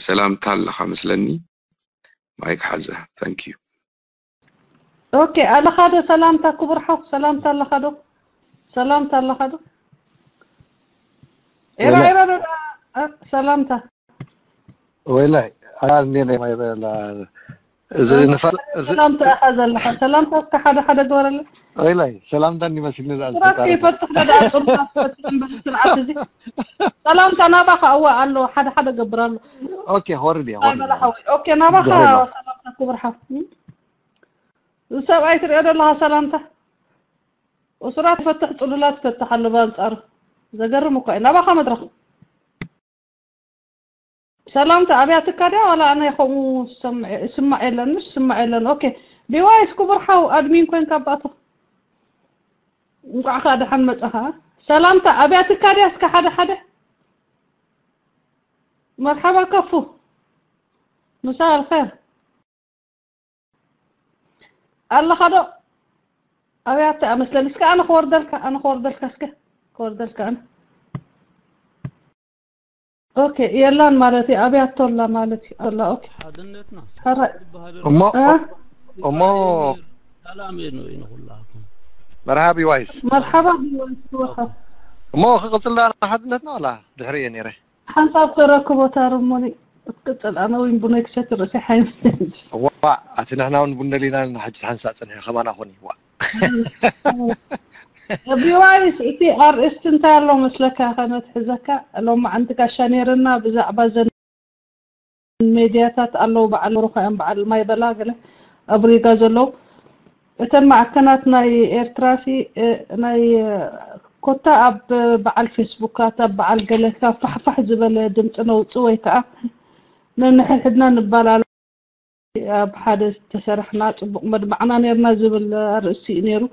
ሰላምታ ኣለኻ መስለኒ። ማይክ ሓዘ። Thank you። ኦኬ ኣለኻ ዶ ሰላምታ ክቡር ሓው ሰላምታ ኣለኻ ዶ ሰላምታ ኣለኻ ዶ ኤራ ወላይ- ኤራ ዶ እ፣ ሰላምታ ወላይ ኣንዴ ናይ ማይ በላ እዚ ንፋስ እዚ ሰላምታ ኢኻ ዘለኻ ሰላምታ እስከ ሓደ ሓደ ግበረለይ ወላይ ሰላምታ እንዲመስልኒ ደኣ ስራክ ዝተጣረፈ። ይፈትሕ ዶ ደኣ ጽቡቅ ትፈትሕ እምበር ስርዓት እዚ ሰላምታ ናባኻ እዋ ኣሎ ሓደ ሓደ ገብር ኣሎ ኦኬ ሆርድ እያ ናይ ሆርድ በላ እያ። ሓወይ ኦኬ ናባኻ ድሕሪ ኣሎ። ሰላምታ ክቡር ሓው እዚ ሰብኣይ ትሪኦ ዘለኻ ሰላምታ እሱራት ይፈትሕ ጽሉላት ይፈትሕ ኣሎ ብኣንጻሩ ዘገርም እኳ እዩ ናባኻ መድረኽ ሰላምታ ኣብያትካ ድያ ዋላ ኣነ ከምኡ ዝሰምዕ- ይስማዕ የለን ምሽ ይስማዕ የለን ኦኬ ቢዋይስ ክቡር ሓው ኣድሚን ኮንካ ኣባቶ እንቋዕ ከዓ ደሓን መፀኻ ሰላምታ ኣብያትካ ድያ እስከ ሓደ ሓደ መርሓባ ከፉ ምሳ ኣልኸር ኣለኻ ዶ ኣብያተ ኣመስለኒ እስከ ኣነ ክወርደልካ ኣነ ክወርደልካ እስከ ክወርደልካ ኣነ ኦኬ የላን ማለት እዩ ኣብያቶ ኣላ ማለት እዩ ኣላ ኦኬ ሓድነትና ሕራይ ዝበሃል እሞ እ? እሞ ሰላም የንወይ ንኹላኩም መርሃብ ቢዋይስ መርሓባ ቢዋይስ ክወኻ እሞ ክቕፅል ዳ ሓድነትና ዋላ ድሕሪ እየ ነይረ። ሓንሳብ ከረክቦ ታርሞኒ ክትቅፅል ኣነ እውን ቡነይ ክሰቲ ርእሲ ሓይመ ዋዕ ኣቲ ንሕና እውን ቡን ደሊና ኣለና ሕጂ ሓንሳእ ፅንሒ ከማና ኹኒ ዋዕ ቢዋይስ እቲ ኣርእስቲ እንታይ ኣሎ መስለካ ከነትሕዘካ ሎማዓንቲ ጋሻ ነይርና ብዛዕባ ዘን ሜድያታት ኣለዉ በዓል ሩኻ እዮም በዓል ማይ በላ ገለ ኣብ ሪጋ ዘለዉ እተን ማዕከናት ናይ ኤርትራሲ እ፣ ናይ እ፣ ኮታ ኣብ በዓል ፌስቡካት ኣብ በዓል ገለ ካብ ፋሕፋሕ ዝበለ ድምፂ ነውፂ ወይ ከዓ ነንሕድሕድና ንባላል ኣብ ሓደ ዝተሰራሕና ፅቡቕ መድማዕና ነርና ዝብል ኣርእስቲ እዩ ነይሩ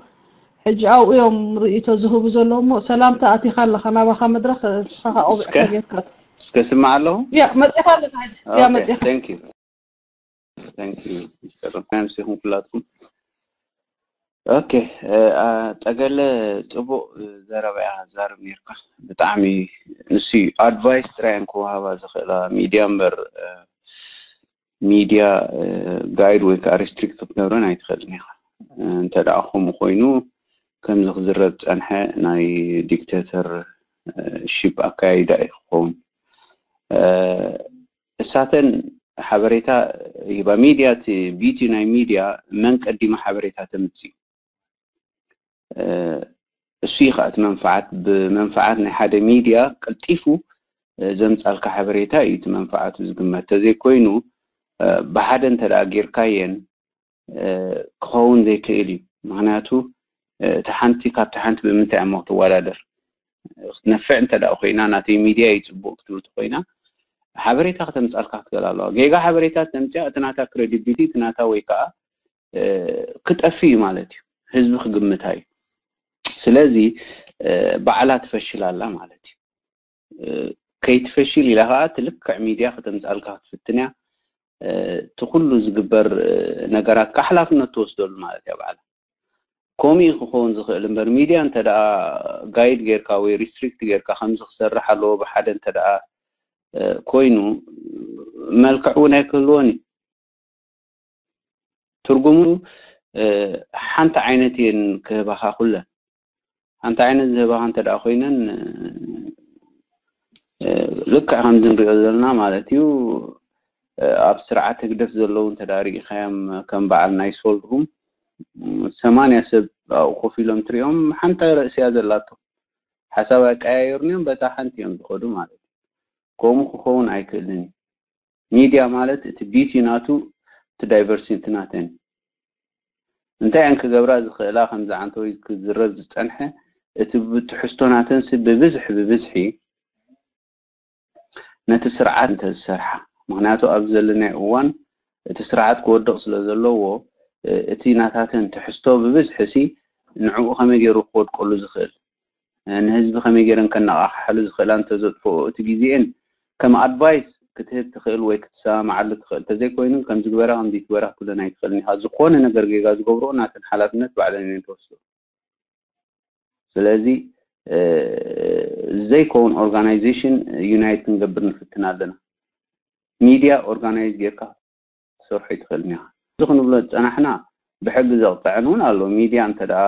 ሕጂ ኣብኡ እዮም ርእቶ ዝህቡ ዘለዉ እሞ ሰላምታ ኣቲኻ ኣለኻ ናባኻ መድረክ ንስኻ ከዓ ቆቢዕካ እስከ- ጌርካ እስከ ስማዕ ኣለኹ ያ መፂኻ ኣለኻ ሕጂ ያ መፂኻ Thank you. Thank you. ምስጋና ምስኹም ኩላትኩም ኦኬ ጠገለ ፅቡቅ ዘረባ ኢኻ ትዛረብ ነርካ ብጣዕሚ ንሱ ኣድቫይስ ጥራይ እየን ክወሃባ ዝኽእላ ሚድያ እምበር ሚድያ ጋይድ ወይ ከዓ ሪስትሪክት ክትገብረን ኣይትኽእልን ኢኻ እንተ ደኣ ከምኡ ኮይኑ ከምዚ ክዝረብ ዝፀንሐ ናይ ዲክቴተር ሺፕ ኣካያይዳ እዩ ክኸውን እሳተን ሓበሬታ ሂባ ሚድያ እቲ ቢቲ ናይ ሚድያ መን ቀዲማ ሓበሬታ ተምፅእ እሱ እዩ ከዓ እቲ መንፍዓት ብመንፍዓት ናይ ሓደ ሚድያ ቀልጢፉ ዘምፃልካ ሓበሬታ እዩ እቲ መንፍዓቱ ዝግመት ተዘይኮይኑ ብሓደ እንተ ደኣ ጌርካየን ክኸውን ዘይክእል እዩ ምክንያቱ እቲ ሓንቲ ካብቲ ሓንቲ ብምንታይ እሞ ክትወዳደር ክትነፍዕ እንተ ደኣ ኮይና ናተይ ሚድያ እዩ ፅቡቅ ክትብል ኮይና ሓበሬታ ከተምፃልካ ክትክእል ኣለዋ ጌጋ ሓበሬታ ተምፅያ እቲ ናታ ክሬዲቢሊቲ እቲ ናታ ወይ ከዓ ክጠፍ እዩ ማለት እዩ ህዝቢ ክግምታ እዩ ስለዚ ባዕላ ትፈሽል ኣላ ማለት እዩ ከይትፈሽል ኢላ ከዓ ትልክዕ ሚድያ ከተምፃልካ ክትፍትን እያ እቲ ኩሉ ዝግበር ነገራት ከዓ ሓላፍነት ትወስደሉ ማለት እያ ባዕላ ከምኡ ክኸውን ዝኽእል እምበር ሚድያ እንተ ደኣ ጋይድ ጌርካ ወይ ሪስትሪክት ጌርካ ከምዚ ክሰርሕ ኣለዎ ብሓደ እንተ ደኣ ኮይኑ መልክዕ እውን ኣይክህልዎን እዩ ትርጉሙ ሓንቲ ዓይነት እየን ክህባኻ ኩለን ሓንቲ ዓይነት ዝህባኻ እንተ ደኣ ኮይነን ልክዕ ከምዚ ንሪኦ ዘለና ማለት እዩ ኣብ ስርዓት ህግደፍ ዘለዉ እንተ ደኣ ርኢኻዮም ከም በዓል ናይ ሶልድሩም ሰማንያ ሰብ ኣብኡ ኮፍ ኢሎም ትሪኦም ሓንቲ ርእሲ እያ ዘላቶ ሓሳብ ኣይቀያየሩን እዮም በታ ሓንቲ እዮም ዝኸዱ ማለት እዩ ከምኡ ክኸውን ኣይክእልን እዩ ሚድያ ማለት እቲ ቢቲ ናቱ እቲ ዳይቨርሲቲ ናተን እንታይ እየን ክገብራ ዝኽእላ ከምዚ ዓንተወይ ክዝረብ ዝፀንሐ እቲ ብትሕዝቶ ናተንሲ ብብዝሒ ብብዝሒ ነቲ ስርዓት እንተዝሰርሓ ምክንያቱ ኣብዚ ዘለናዮ እዋን እቲ ስርዓት ክወድቕ ስለ ዘለዎ እቲ ናታተን ትሕዝቶ ብብዝሒ ሲ ንዕኡ ከመይ ገይሩ ክወድቀሉ ዝኽእል ንህዝቢ ከመይ ገይረን ከነቓቕሓሉ ዝኽእላ እንተዘጥፍኦ እቲ ግዜኤን ከም ኣድቫይስ ክትህብ ትኽእል ወይ ክትሰማማዓሉ ትኽእል ተዘይኮይኑ ከምዚ ግበራ ከምዚ ትግበራ ክትብለን ኣይትኽእልን ኢኻ ዝኾነ ነገር ጌጋ ዝገብርኦ ናተን ሓላፍነት ባዕለን እየን ትወስዶ ስለዚ ዘይከውን ኦርጋናይዜሽን ዩናይት ክንገብር ንፍትን ኣለና ሚድያ ኦርጋናይዝ ጌርካ ክትሰርሖ ይትኽእልን ኢኻ። እዚ ክንብሎ ዝፀናሕና ብሕጊ ዘቕፅዐን እውን ኣሎ። ሚድያ እንተ ደኣ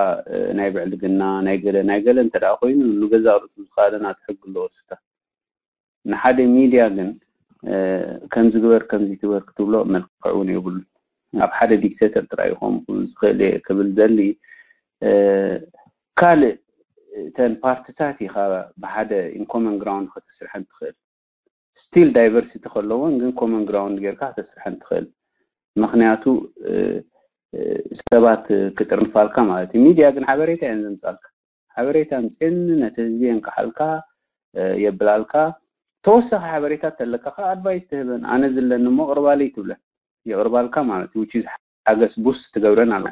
ናይ ብዕልግና ናይ ገለ ናይ ገለ እንተ ደኣ ኮይኑ ንገዛእ ርእሱ ዝኸኣለ ናቱ ሕጊ ኣለዎ። ስታ ንሓደ ሚድያ ግን ከምዚ ግበር ከምዚ ትበር ክትብሎ መልክዕ እውን የብሉን። ኣብ ሓደ ዲክቴተር ጥራይ እዩ ከምኡ ዝኽእል እየ ክብል ዘሊ። ካልእ እተን ፓርትታት ኢኻ ብሓደ ኢንኮመን ግራውንድ ከተስርሐን ትኽእል። ስቲል ዳይቨርሲቲ ከለዎን ግን ኮመን ግራውንድ ጌርካ ከተስርሐን ትኽእል። ምክንያቱ ሰባት ክጥርንፋልካ ማለት እዩ። ሚድያ ግን ሓበሬታ እየን ዘምፃልካ። ሓበሬታ ኣምፅኤኒ ነቲ ህዝቢ የንቅሓልካ የብላልካ። ተወሳኺ ሓበሬታ ተለካ ከዓ ኣድቫይስ ትህበን። ኣነ ዝለኒ እሞ ቅርባለይ ትብለን የቅርባልካ ማለት እዩ። ሓገስ ቡስት ትገብረን ኣለ።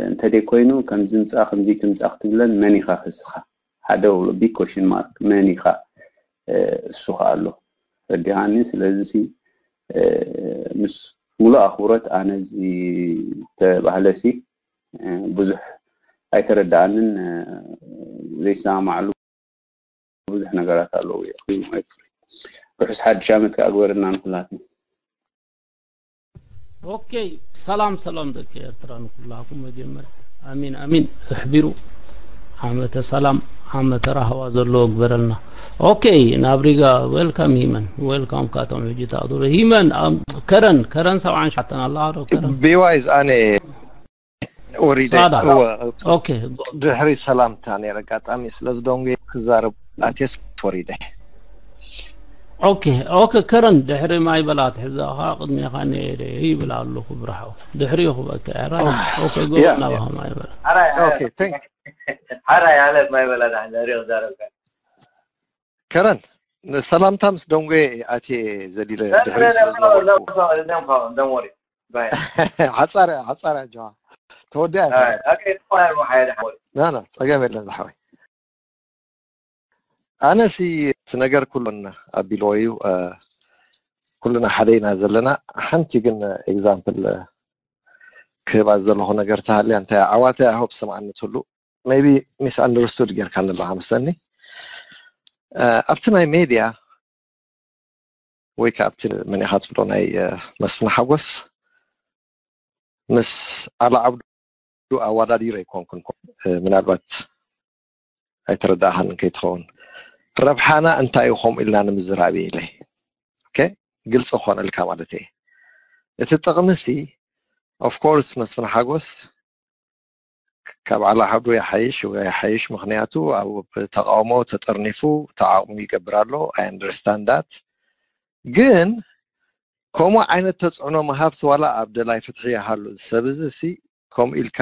እንተደይ ኮይኑ ከምዚ ምፃ ከምዚ ትምፃ ክትብለን መን ኢኻ ክስኻ? ሓደ ቢግ ኮሽን ማርክ መን ኢኻ? እሱ ከዓ ኣሎ ረዲኻኒ። ስለዚ ምስ ሙሉእ ኣኽብሮት ኣነ ዝተባህለ ሲ ብዙሕ ኣይተረዳኣንን። ዘይሰማማዕሉ ብዙሕ ነገራት ኣለዉ። ርሑስ ሓድሽ ዓመት ከዓ ግበረና ንኩላትና። ኦኬ ሰላም ሰላም ደቂ ኤርትራ ንኩላኩም መጀመር ኣሚን ኣሚን እሕቢሩ ዓመተ ሰላም ዓመተ ራህዋ ዘለዎ ግበረልና። ኦኬ ናብሪጋ ዌልካም ሂመን ዌልካም ካቶም ሕጂ ታቅዱሩ ሂመን ከረን ከረን ሰብዓን ሸሓተን ኣላ ዶ ከረን ቢዋይዝ ኣነ ወሪደ ጻዳ። እወ ኦኬ ድሕሪ ሰላምታ ነይረ ኣጋጣሚ ስለ ዝደንጎ ክዛረብ ኣቴስ ወሪደ ኦኬ ኦኬ ከረን ድሕሪ ማይ በላት ሕዛኻ ቅድሜኻ ነይረ ይብል ኣለኹ ብርሓው ድሕሪ ይኹበካ ራ ኦኬ ጎ Yeah, ናባኻ yeah. ማይ በላ ኦኬ ቴንክ ሓራይ ኣለት ማይ በላ ዳሕና ሪኦ ዛረብካ ከረን ንሰላምታ ምስ ደንጎ ኣቴ ዘዲለ ድሕሪ ስለ ዝነበርኩ ደንወሪ ሓፃር ሓፃር ጀዋ ተወዲኣ ሓይደ ሓወሪ ናና ፀገም የለን ዝሓወይ ኣነሲ እቲ ነገር ኩሉን ኣቢልዎ እዩ ኩልና ሓደ ኢና ዘለና ሓንቲ ግን ኤግዛምፕል ክህባ ዘለኹ ነገር ተሃልያ እንታይ ዓዋተ ኣሆብ ስምዓኒ ትህሉ maybe misunderstood ጌርካ ኣለኻ መሰኒ ኣብቲ ናይ ሜድያ ወይ ከዓ ኣብቲ መን ኢኻ ትብሎ ናይ መስፍን ሓጎስ ምስ ኣላ ዓብዱ ኣዋዳዲረ ኣይኮንኩን ምናልባት ኣይተረዳእኻን ከይትኸውን ረብሓና እንታይ እዩ ከምኡ ኢልና ንምዝራብ ኢለ ግልፂ ክኾነልካ ማለት እየ እቲ ጥቕሚ ሲ ኦፍኮርስ መስፍን ሓጎስ ካብ ዓላ ሓዱ ይሓይሽ ወይ ይሓይሽ ምክንያቱ ኣብ ተቃውሞ ተጠርኒፉ ተዓቕሙ ይገብር ኣሎ I understand that ግን ከምኡ ዓይነት ተፅዕኖ ምሃብሲ ዋላ ኣብ ደላይ ፍትሒ ይሃሉ እዚ ሰብ እዚ ሲ ከምኡ ኢልካ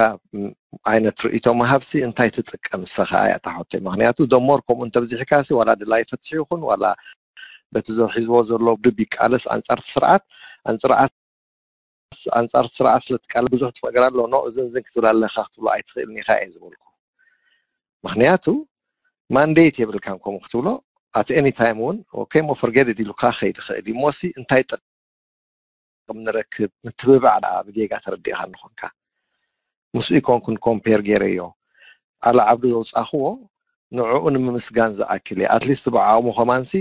ዓይነት ርእይቶ ምሃብሲ እንታይ ትጥቀም ንስኻ እያ እታ ሕቶይ ምክንያቱ ደሞር ከምኡ እንተብዚሕካ ሲ ዋላ ደላይ ፍትሒ ይኹን ዋላ በቲ ሒዝዎ ዘሎ ድብ ይቃለስ ኣንፃርቲ ስርዓት ኣንፅርዓት ኣንፃር ስርዓት ስለ ትቃለስ ብዙሕ ነገር ኣሎ no እዝን ዝን ክትብል ኣለካ ክትብሎ ኣይትኽእልን ኢካ እየ ዝበልኩ ምክንያቱ ማንዴት የብልካን ከምኡ ክትብሎ at any time እውን okay ሞ forget it ኢሉካ ክኸይድ ይኽእል እዩ እሞሲ እንታይ ጥቅም ንረክብ ምትብባዕ ደኣ ብጌጋ ተረዲእካ እንኾንካ ምስኡ ይኮንኩን compare ገይረዮ ኣላ ዓብዱ ዘውፃእክዎ ንዕኡ ንምምስጋን ዝኣክል እየ at least ብዓቕሙ ከማንሲ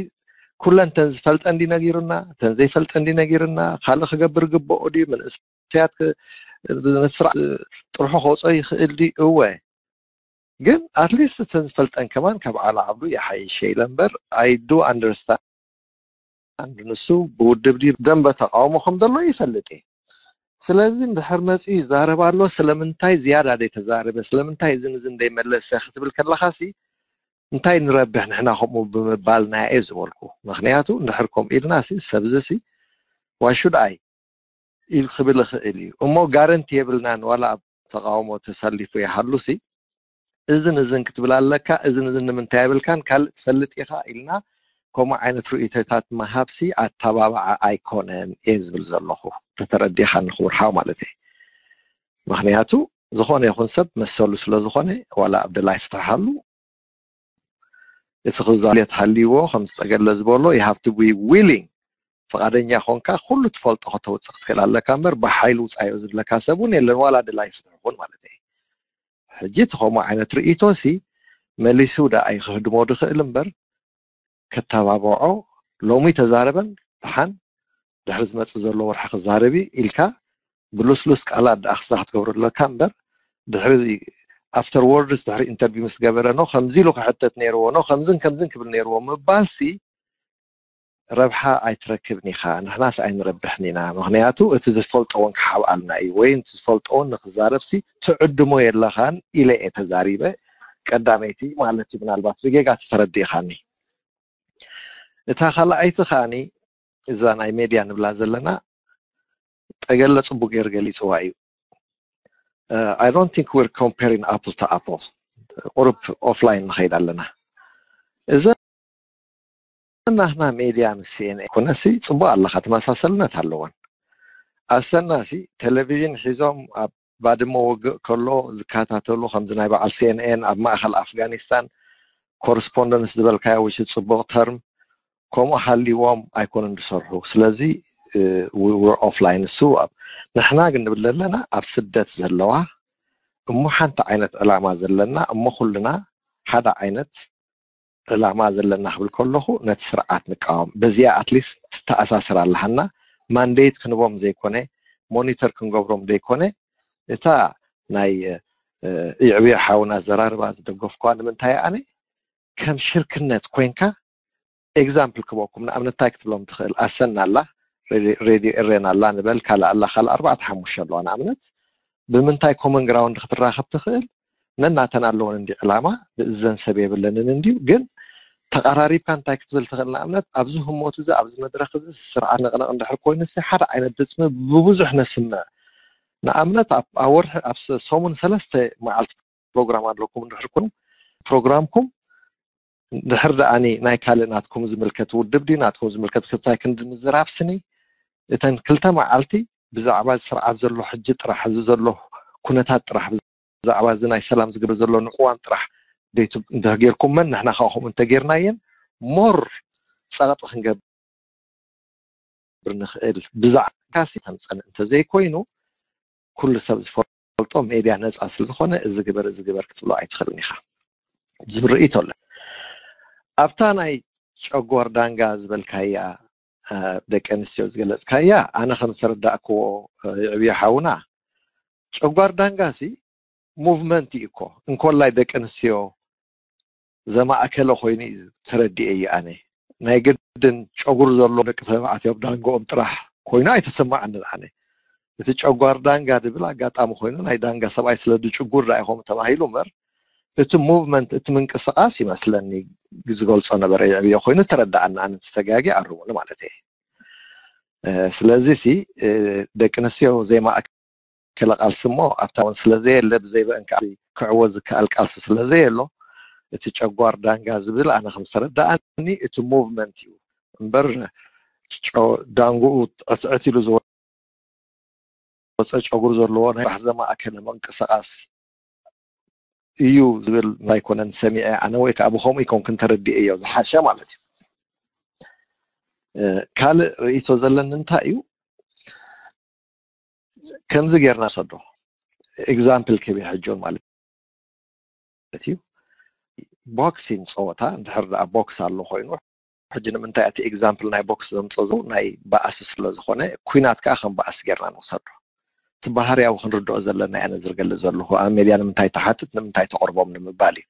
ኩለን ተን ዝፈልጠን ድዩ ነጊሩና ተን ዘይፈልጠን ድዩ ነጊሩና ካልእ ክገብር ግበኦ ድዩ መንእሰያት ነቲ ስርዓት ጥርሑ ከውፀኦ ይኽእል ድዩ እወ ግን at least እተን ዝፈልጠን ከማን ካብ ዓላ ዓብዱ ይሓይሸ ኢለ እምበር I do understand ንሱ ብውድብ ድዩ ደንበ ተቃውሞ ከም ዘሎ ይፈልጥ እየ ስለዚ እንድሕር መፂኡ ይዛረብ ኣሎ ስለምንታይ ዝያዳ ደይተዛረበ ስለምንታይ እዝን እዝን ደይመለሰ ክትብል ከለካ ሲ እንታይ ንረብሕ ንሕና ከምኡ ብምባልና እየ ዝበልኩ ምክንያቱ እንድሕር ከምኡ ኢልና ሲ ሰብዚ ሲ why should I ኢል ክብል ይኽእል እዩ እሞ ጋረንቲ የብልናን ዋላ ኣብ ተቃውሞ ተሰሊፉ ይሃሉ ሲ እዝን እዝን ክትብል ኣለካ እዝን እዝን ንምንታይ የብልካን ካልእ ትፈልጥ ኢኻ ኢልና ከምኡ ዓይነት ርእይቶታት ምሃብሲ ኣተባባዓ ኣይኮነን እየ ዝብል ዘለኹ ተተረዲኻኒ ክቡር ሓው ማለት እየ ምክንያቱ ዝኾነ ይኹን ሰብ መሰሉ ስለ ዝኾነ ዋላ ኣብ ደላይ ፍትሓሉ እቲ ክዛልየት ሃልይዎ ከም ዝጠገለ ዝበሎ you have to be willing ፍቓደኛ ኮንካ ኩሉ ትፈልጦ ከተውፅእ ክትክእል ኣለካ እምበር ብሓይሊ ውፃዮ ዝብለካ ሰብ እውን የለን ዋላ ደላይ ፍትሒ ኩን ማለት እዩ ሕጂ እቲ ከምኡ ዓይነት ርእይቶ ሲ መሊሱ ደኣ እዩ ክህድሞ ድኽእል እምበር ከተባብዖ ሎሚ ተዛረበን ደሓን ድሕሪ ዝመፅእ ዘሎ ወርሒ ክዛረብ እዩ ኢልካ ብሉስሉስ ቃላት ደኣ ክስታ ክትገብሮ ኣለካ እምበር ድሕሪ afterwards ድሕሪ interview ምስ ገበረ ኖ ከምዚ ኢሉ ክሕተት ነይርዎ ኖ ከምዝን ከምዝን ክብል ነይርዎ ምባልሲ ረብሓ ኣይትረክብን ኢኻ። ንሕናስ ኣይንረብሕን ኢና። ምኽንያቱ እቲ ዝፈልጦ እውን ክሓብኣልና እዩ ወይ እቲ ዝፈልጦ እውን ንክዛረብሲ ትዕድሞ የለኻን ኢለ እየ ተዛሪበ። ቀዳመይቲ ማለት እዩ። ምናልባት ብጌጋ ተተረዲእኻኒ። እታ ካልኣይቲ ከኣኒ እዛ ናይ ሜድያ ንብላ ዘለና ጠገለ ጽቡቅ ገይሩ ገሊጽዋ እዩ። I don't think we're comparing apple to apple። ቁሩብ offline ንኸይድ ኣለና። እዘን ናህና ሜድያ ምስ ሲኤንኤን ኮነሲ ጽቡቅ ኣለኻ፣ ተመሳሰልነት ኣለወን። ኣሰናሲ ቴሌቪዥን ሒዞም ኣብ ባድመ ውግእ ከሎ ዝከታተሉ ከምዚ ናይ በዓል ሲኤንኤን ኣብ ማእከል ኣፍጋኒስታን ኮረስፖንደንስ ዝበልካዮ ውሽ ጽቡቅ ተርም ከምኡ ሃሊዎም ኣይኮኑን ዝሰርሑ። ስለዚ offline እሱ ኣብ ንሕና ግን ንብል ዘለና ኣብ ስደት ዘለዋ እሞ ሓንቲ ዓይነት ዕላማ ዘለና እሞ ኩልና ሓደ ዓይነት ዕላማ ዘለና ክብል ከለኹ ነቲ ስርዓት ንቃወም። በዚኣ ኣትሊስት ትተኣሳሰር ኣለሃና። ማንዴት ክንቦም ዘይኮነ ሞኒተር ክንገብሮም ዘይኮነ እታ ናይ ይዕብዮ ሓውና ዘራርባ ዝደገፍኳ ንምንታይ ኣነ ከም ሽርክነት ኮይንካ ኤግዛምፕል ክበኩም ንኣብነት እንታይ ክትብሎም ትኽእል ኣሰና ኣላ ሬድዮ ኤሬን ኣላ ንበል ካልእ ኣላ ካልእ ኣርባዕተ ሓሙሽተ ኣለዋ ንኣብነት ብምንታይ ኮመን ግራውንድ ክትራኸብ ትኽእል ነናተን ኣለወን እንዲ ዕላማ ብእዘን ሰብ የብለንን እንዲዩ ግን ተቐራሪብካ እንታይ ክትብል ትኽእል ንኣብነት ኣብዚ ህሞት እዚ ኣብዚ መድረክ እዚ ስርዓት ነቕነቕ እንድሕር ኮይኑ ሓደ ዓይነት ድፅሚ ብብዙሕ ነስምዕ ንኣብነት ኣብ ወርሒ ኣብ ሰሙን ሰለስተ መዓልቲ ፕሮግራም ኣለኩም እንድሕር ኩኑ ፕሮግራምኩም ድሕር ደኣኒ ናይ ካልእ ናትኩም ዝምልከት ውድብ ድዩ ናትኩም ዝምልከት ክስታይ ክንዲ ምዝራብ ስኒ እተን ክልተ መዓልቲ ብዛዕባ ስርዓት ዘሎ ሕጂ ጥራሕ እዚ ዘሎ ኩነታት ጥራሕ ብዛዕባ እዚ ናይ ሰላም ዝግበር ዘሎ ንቅዋም ጥራሕ ደይቱ እንተጌርኩመን ንሕና ከዓ ከምኡ እንተጌርናየን ሞር ፀቕጢ ክንገብር ንኽእል ብዛዕባ ካሲ ተምፀን እንተዘይኮይኑ ኩሉ ሰብ ዝፈልጦ ሜድያ ነፃ ስለዝኾነ እዚ ግበር እዚ ግበር ክትብሎ ኣይትኽእልን ኢኻ ዝብል ርእይቶ ኣሎ ኣብታ ናይ ጨጓር ዳንጋ ዝበልካያ ደቂ ኣንስትዮ ዝገለፅካያ ኣነ ከም ዝተረዳእክዎ ይዕብዮ ሓውና ጨጓር ዳንጋ ሲ ሙቭመንት እዩ እኮ እንኮላይ ደቂ ኣንስትዮ ዘማእከለ ኮይኑ እዩ ተረዲኤ እዩ ኣነ ናይ ግድን ጨጉሪ ዘሎ ደቂ ተባዕትዮ ዳንጎኦም ጥራሕ ኮይኑ ኣይተሰማዓንን ኣነ እቲ ጨጓር ዳንጋ ድብል ኣጋጣሚ ኮይኑ ናይ ዳንጋ ሰብኣይ ስለ ድጭጉር ዳ ኢኹም ተባሂሉ እምበር እቲ ሙቭመንት እቲ ምንቅስቃስ ይመስለኒ ዝገልፆ ነበረ ይዕብዮ ኮይኑ ተረዳኣና ኣነ ተተጋጊ ኣርሙኒ ማለት እየ ስለዚ ሲ ደቂ ኣንስትዮ ዘይማእከለ ቃልሲ እሞ ኣብታ እውን ስለዘየለ ብዘይ በእንካ ክዕወት ዝከኣል ቃልሲ ስለዘየሎ እቲ ጨጓር ዳንጋ ዝብል ኣነ ከም ዝተረዳኣኒ እቲ ሙቭመንት እዩ እምበር ዳንጉኡ ዕትዕት ኢሉ ዝወፀ ጨጉሪ ዘለዎ ናይ ራሕ ዘማእከለ ምንቅስቃስ እዩ ዝብል ኣይኮነን ሰሚዐ ኣነ ወይ ከዓ ብከምኡ ይኮንክን ተረዲኤዮ ዝሓሸ ማለት እዩ ካልእ ርእቶ ዘለኒ እንታይ እዩ ከምዚ ጌርና ሰዶ ኤግዛምፕል ክብ ሕጆን ማለት እዩ ቦክሲን ፀወታ እንድሕር ደኣ ቦክስ ኣሎ ኮይኑ ሕጂ ንምንታይ እቲ ኤግዛምፕል ናይ ቦክስ ዘምፀዙ ናይ በኣሲ ስለ ዝኾነ ኩናት ከዓ ከም በኣሲ ጌርና ንውሰዶ እቲ ባህርያዊ ክንርድኦ ዘለና እየ ዝርገልፅ ዘለኹ ኣብ ሜድያ ንምንታይ ተሓትት ንምንታይ ተቕርቦም ንምባል እዩ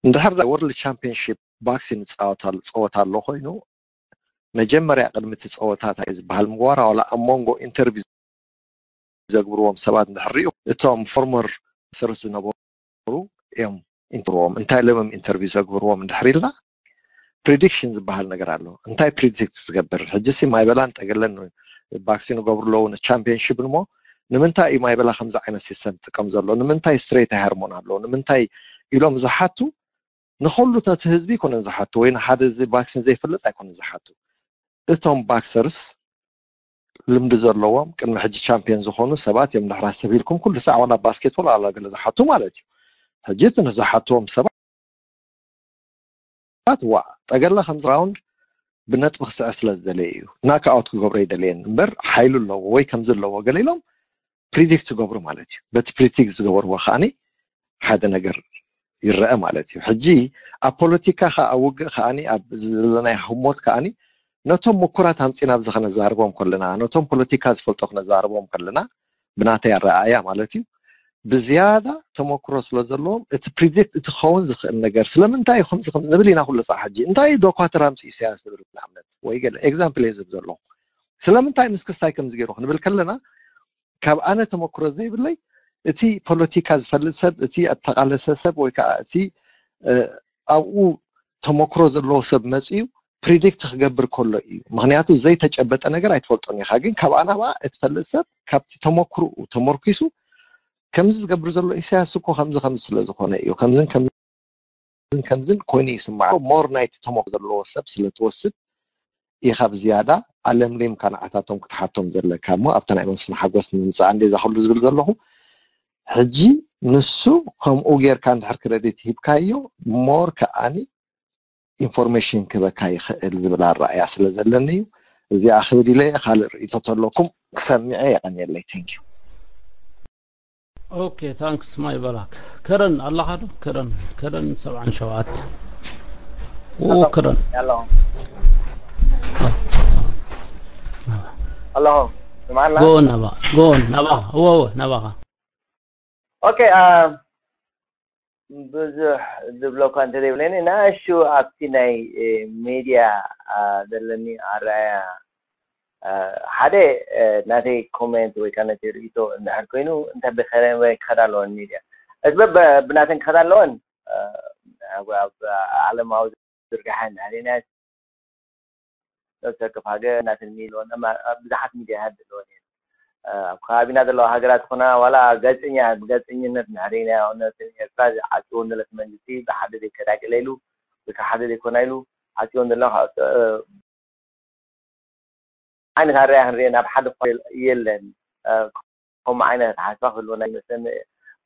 እንድሕር ወርልድ ቻምፒንሽፕ ባክሲንግ ዝፃወት ኣሎ ኮይኑ መጀመርያ ቅድሚ እቲ ፀወታ እንታይ ዝበሃል ምግባር ዋላ ኣብ መንጎ ኢንተርቪው ዘግብርዎም ሰባት እንድሕር ሪኡ እቶም ፎርመር መሰረት ዝነበሩ እዮም ኢንተርዎም እንታይ ለምም ኢንተርቪው ዘግብርዎም እንድሕር ኢልና ፕሪዲክሽን ዝበሃል ነገር ኣሎ እንታይ ፕሪዲክት ዝገብር ሕጂ ሲ ማይበላን ጠገለን ባክሲን ገብሩ ኣለዉ ቻምፒየንሽፕ እሞ ንምንታይ እዩ ማይበላ ከምዚ ዓይነት ሲስተም ጥቀም ዘሎ ንምንታይ ስትሬት ሃርሞን ኣሎ ንምንታይ ኢሎም ዝሓቱ ንኸሉ ነቲ ህዝቢ ኣይኮነን ዝሓቱ ወይ ንሓደ እዚ ቫክሲን ዘይፈልጥ ኣይኮነን ዝሓቱ እቶም ቫክሰርስ ልምዲ ዘለዎም ቅድሚ ሕጂ ቻምፒዮን ዝኾኑ ሰባት እዮም ድሕራ ሰብ ኢልኩም ኩሉ ሳዕ ዋላ ባስኬትቦል ኣላ ገለ ዝሓቱ ማለት እዩ ሕጂ እቲ ንዝሓትዎም ሰባት ዋ ጠገለ ከምዚ ራውንድ ብነጥቢ ክስዕር ስለ ዝደለየ እዩ ናክኣውት ክገብሮ ይደለየን እምበር ሓይሉ ኣለዎ ወይ ከምዚ ኣለዎ ገለ ኢሎም ፕሪዲክት ትገብሩ ማለት እዩ በቲ ፕሪዲክት ዝገበርዎ ከዓኒ ሓደ ነገር ይረአ ማለት እዩ ሕጂ ኣብ ፖለቲካ ከዓ ኣብ ውግእ ከዓኒ ኣብ ዘለናይ ህሞት ከዓኒ ነቶም ምኩራት ኣምፂና ኣብዚ ከነዛርቦም ከለና፣ ነቶም ፖለቲካ ዝፈልጦ ክነዛርቦም ከለና፣ ብናተይ ኣረኣእያ ማለት እዩ፣ ብዝያዳ ተመክሮ ስለ ዘለዎም፣ እቲ ፕሪዲክት፣ እቲ ክኸውን ዝኽእል ነገር፣ ስለምንታይ እዩ ከምዚ ከም ንብል ኢና ኩሉ ሳዕ። ሕጂ እንታይ እዩ ዶኳተር ኣምፂኡ ኢሳያስ ንብል ንኣብነት፣ ወይ ገለ ኤግዛምፕል እየ ዝህብ ዘለኹ። ስለምንታይ ምስ ክስታይ ከምዚ ገይሩ ክንብል ከለና፣ ካብ ኣነ ተመክሮ ዘይብለይ፣ እቲ ፖለቲካ ዝፈልጥ ሰብ፣ እቲ ኣተቃለሰ ሰብ፣ ወይ ከዓ እቲ ኣብኡ ተመክሮ ዘለዎ ሰብ መፅዩ ፕሪዲክት ክገብር ከሎ እዩ። ምክንያቱ ዘይተጨበጠ ነገር ኣይትፈልጦን ኢካ። ግን ካብ ኣናባ እትፈልጥ ሰብ ካብቲ ተመክርኡ ተመርኪሱ፣ ከምዚ ዝገብር ዘሎ ኢሳያስ እኮ ከምዚ ከምዚ ስለ ዝኾነ እዩ፣ ከምዝን ከምዝን ከምዝን ኮይኑ ይስማዕ። ሞር ናይቲ ተመክሮ ዘለዎ ሰብ ስለ ትወስድ ኢኻ ብዝያዳ ኣለምሊምካ ንዓታቶም ክትሓቶም ዘለካ። እሞ ኣብታ ናይ መስፍን ሓጎስ ንምምፃእ እንዴ እዛ ኩሉ ዝብል ዘለኹ፣ ሕጂ ንሱ ከምኡ ጌርካ እንድሕር ክረዲት ሂብካዮ፣ ሞር ከኣኒ ኢንፎርሜሽን ክበካ ይኽእል ዝብል ኣረኣያ ስለ ዘለኒ እዩ። እዚኣ ክብል ኢለ እየ። ካልእ ርእይቶ ተለኩም ክሰሚዐ። የቐንየለይ። ቴንክ ዩ። ኦኬ፣ ታንክስ ማይ በላክ። ከረን ኣለኻ ዶ? ከረን ከረን ሰብዓን ሸውዓተ። ኦ ከረን ኣለኹ። ኣለኹ። ስማዕና? ጎን ናባ ጎን ናባ ወወ ናባኻ። ኦኬ። ብዙሕ ዝብሎ እኳ እንተዘይብለኒ፣ ንኣሽቱ ኣብቲ ናይ ሚድያ ዘለኒ ኣረኣያ፣ ሓደ ናተይ ኮሜንት ወይ ከዓ ነቲ ርእይቶ እንድሕር ኮይኑ፣ እንታይ ብኸመይ ክኸዳ ኣለወን ሚድያ? እቲ በብ ብናተን ክኸዳ ኣለወን። ኣብ ዓለማዊ ዝርጋሐ እንድሕር ናይ ነፍሲ ወከፍ ሃገር ናተን ሚድያ ኣለወን። ብዙሓት ሚድያታት ዘለወን እየን። ኣብ ከባቢና ዘለዋ ሃገራት ይኹና፣ ዋላ ጋዜጠኛ ብጋዜጠኝነት እንድሕር ርኢናዮ፣ ነተን ኤርትራ ዓጽወን ዘሎ እቲ መንግስቲ፣ ብሓደ ዘይከዳ ገለ ኢሉ ወይ ከዓ ሓደ ዘይኮና ኢሉ ዓጽወን ዘሎ ዓይነት ኣረኣእያ ክንርኢ ናብ ሓደ እኳ የለን። ከምኡ ዓይነት ኣተሓሳስባ ክህልወና ይመስለኒ።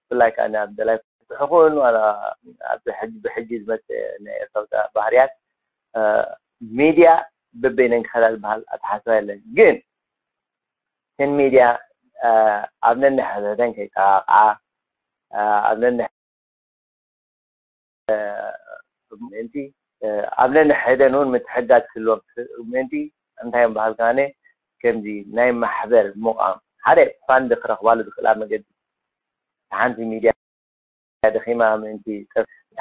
ብፍላይ ከዓ ኣብ ደላይ ፍትሒ ይኹን ዋላ ኣብዚ ሕጂ ብሕጂ ዝመፅእ ናይ ኤርትራ ባህርያት፣ ሚድያ በበይነን ክኸዳ ዝበሃል ኣተሓሳስባ የለን። ግን እተን ሚድያ ኣብ ነንሕድሕደን ከይጣቃዓ፣ ኣብ ነንሕ ምእንቲ ኣብ ነንሕደን እውን ምትሕጋዝ ክህልዎም ምእንቲ፣ እንታይ እዮም በሃልካነ፣ ከምዚ ናይ ማሕበር ምቋም፣ ሓደ ፋንድ ክረኽባሉ ዝኽእላ መገዲ። ሓንቲ ሚድያ ደኺማ ምእንቲ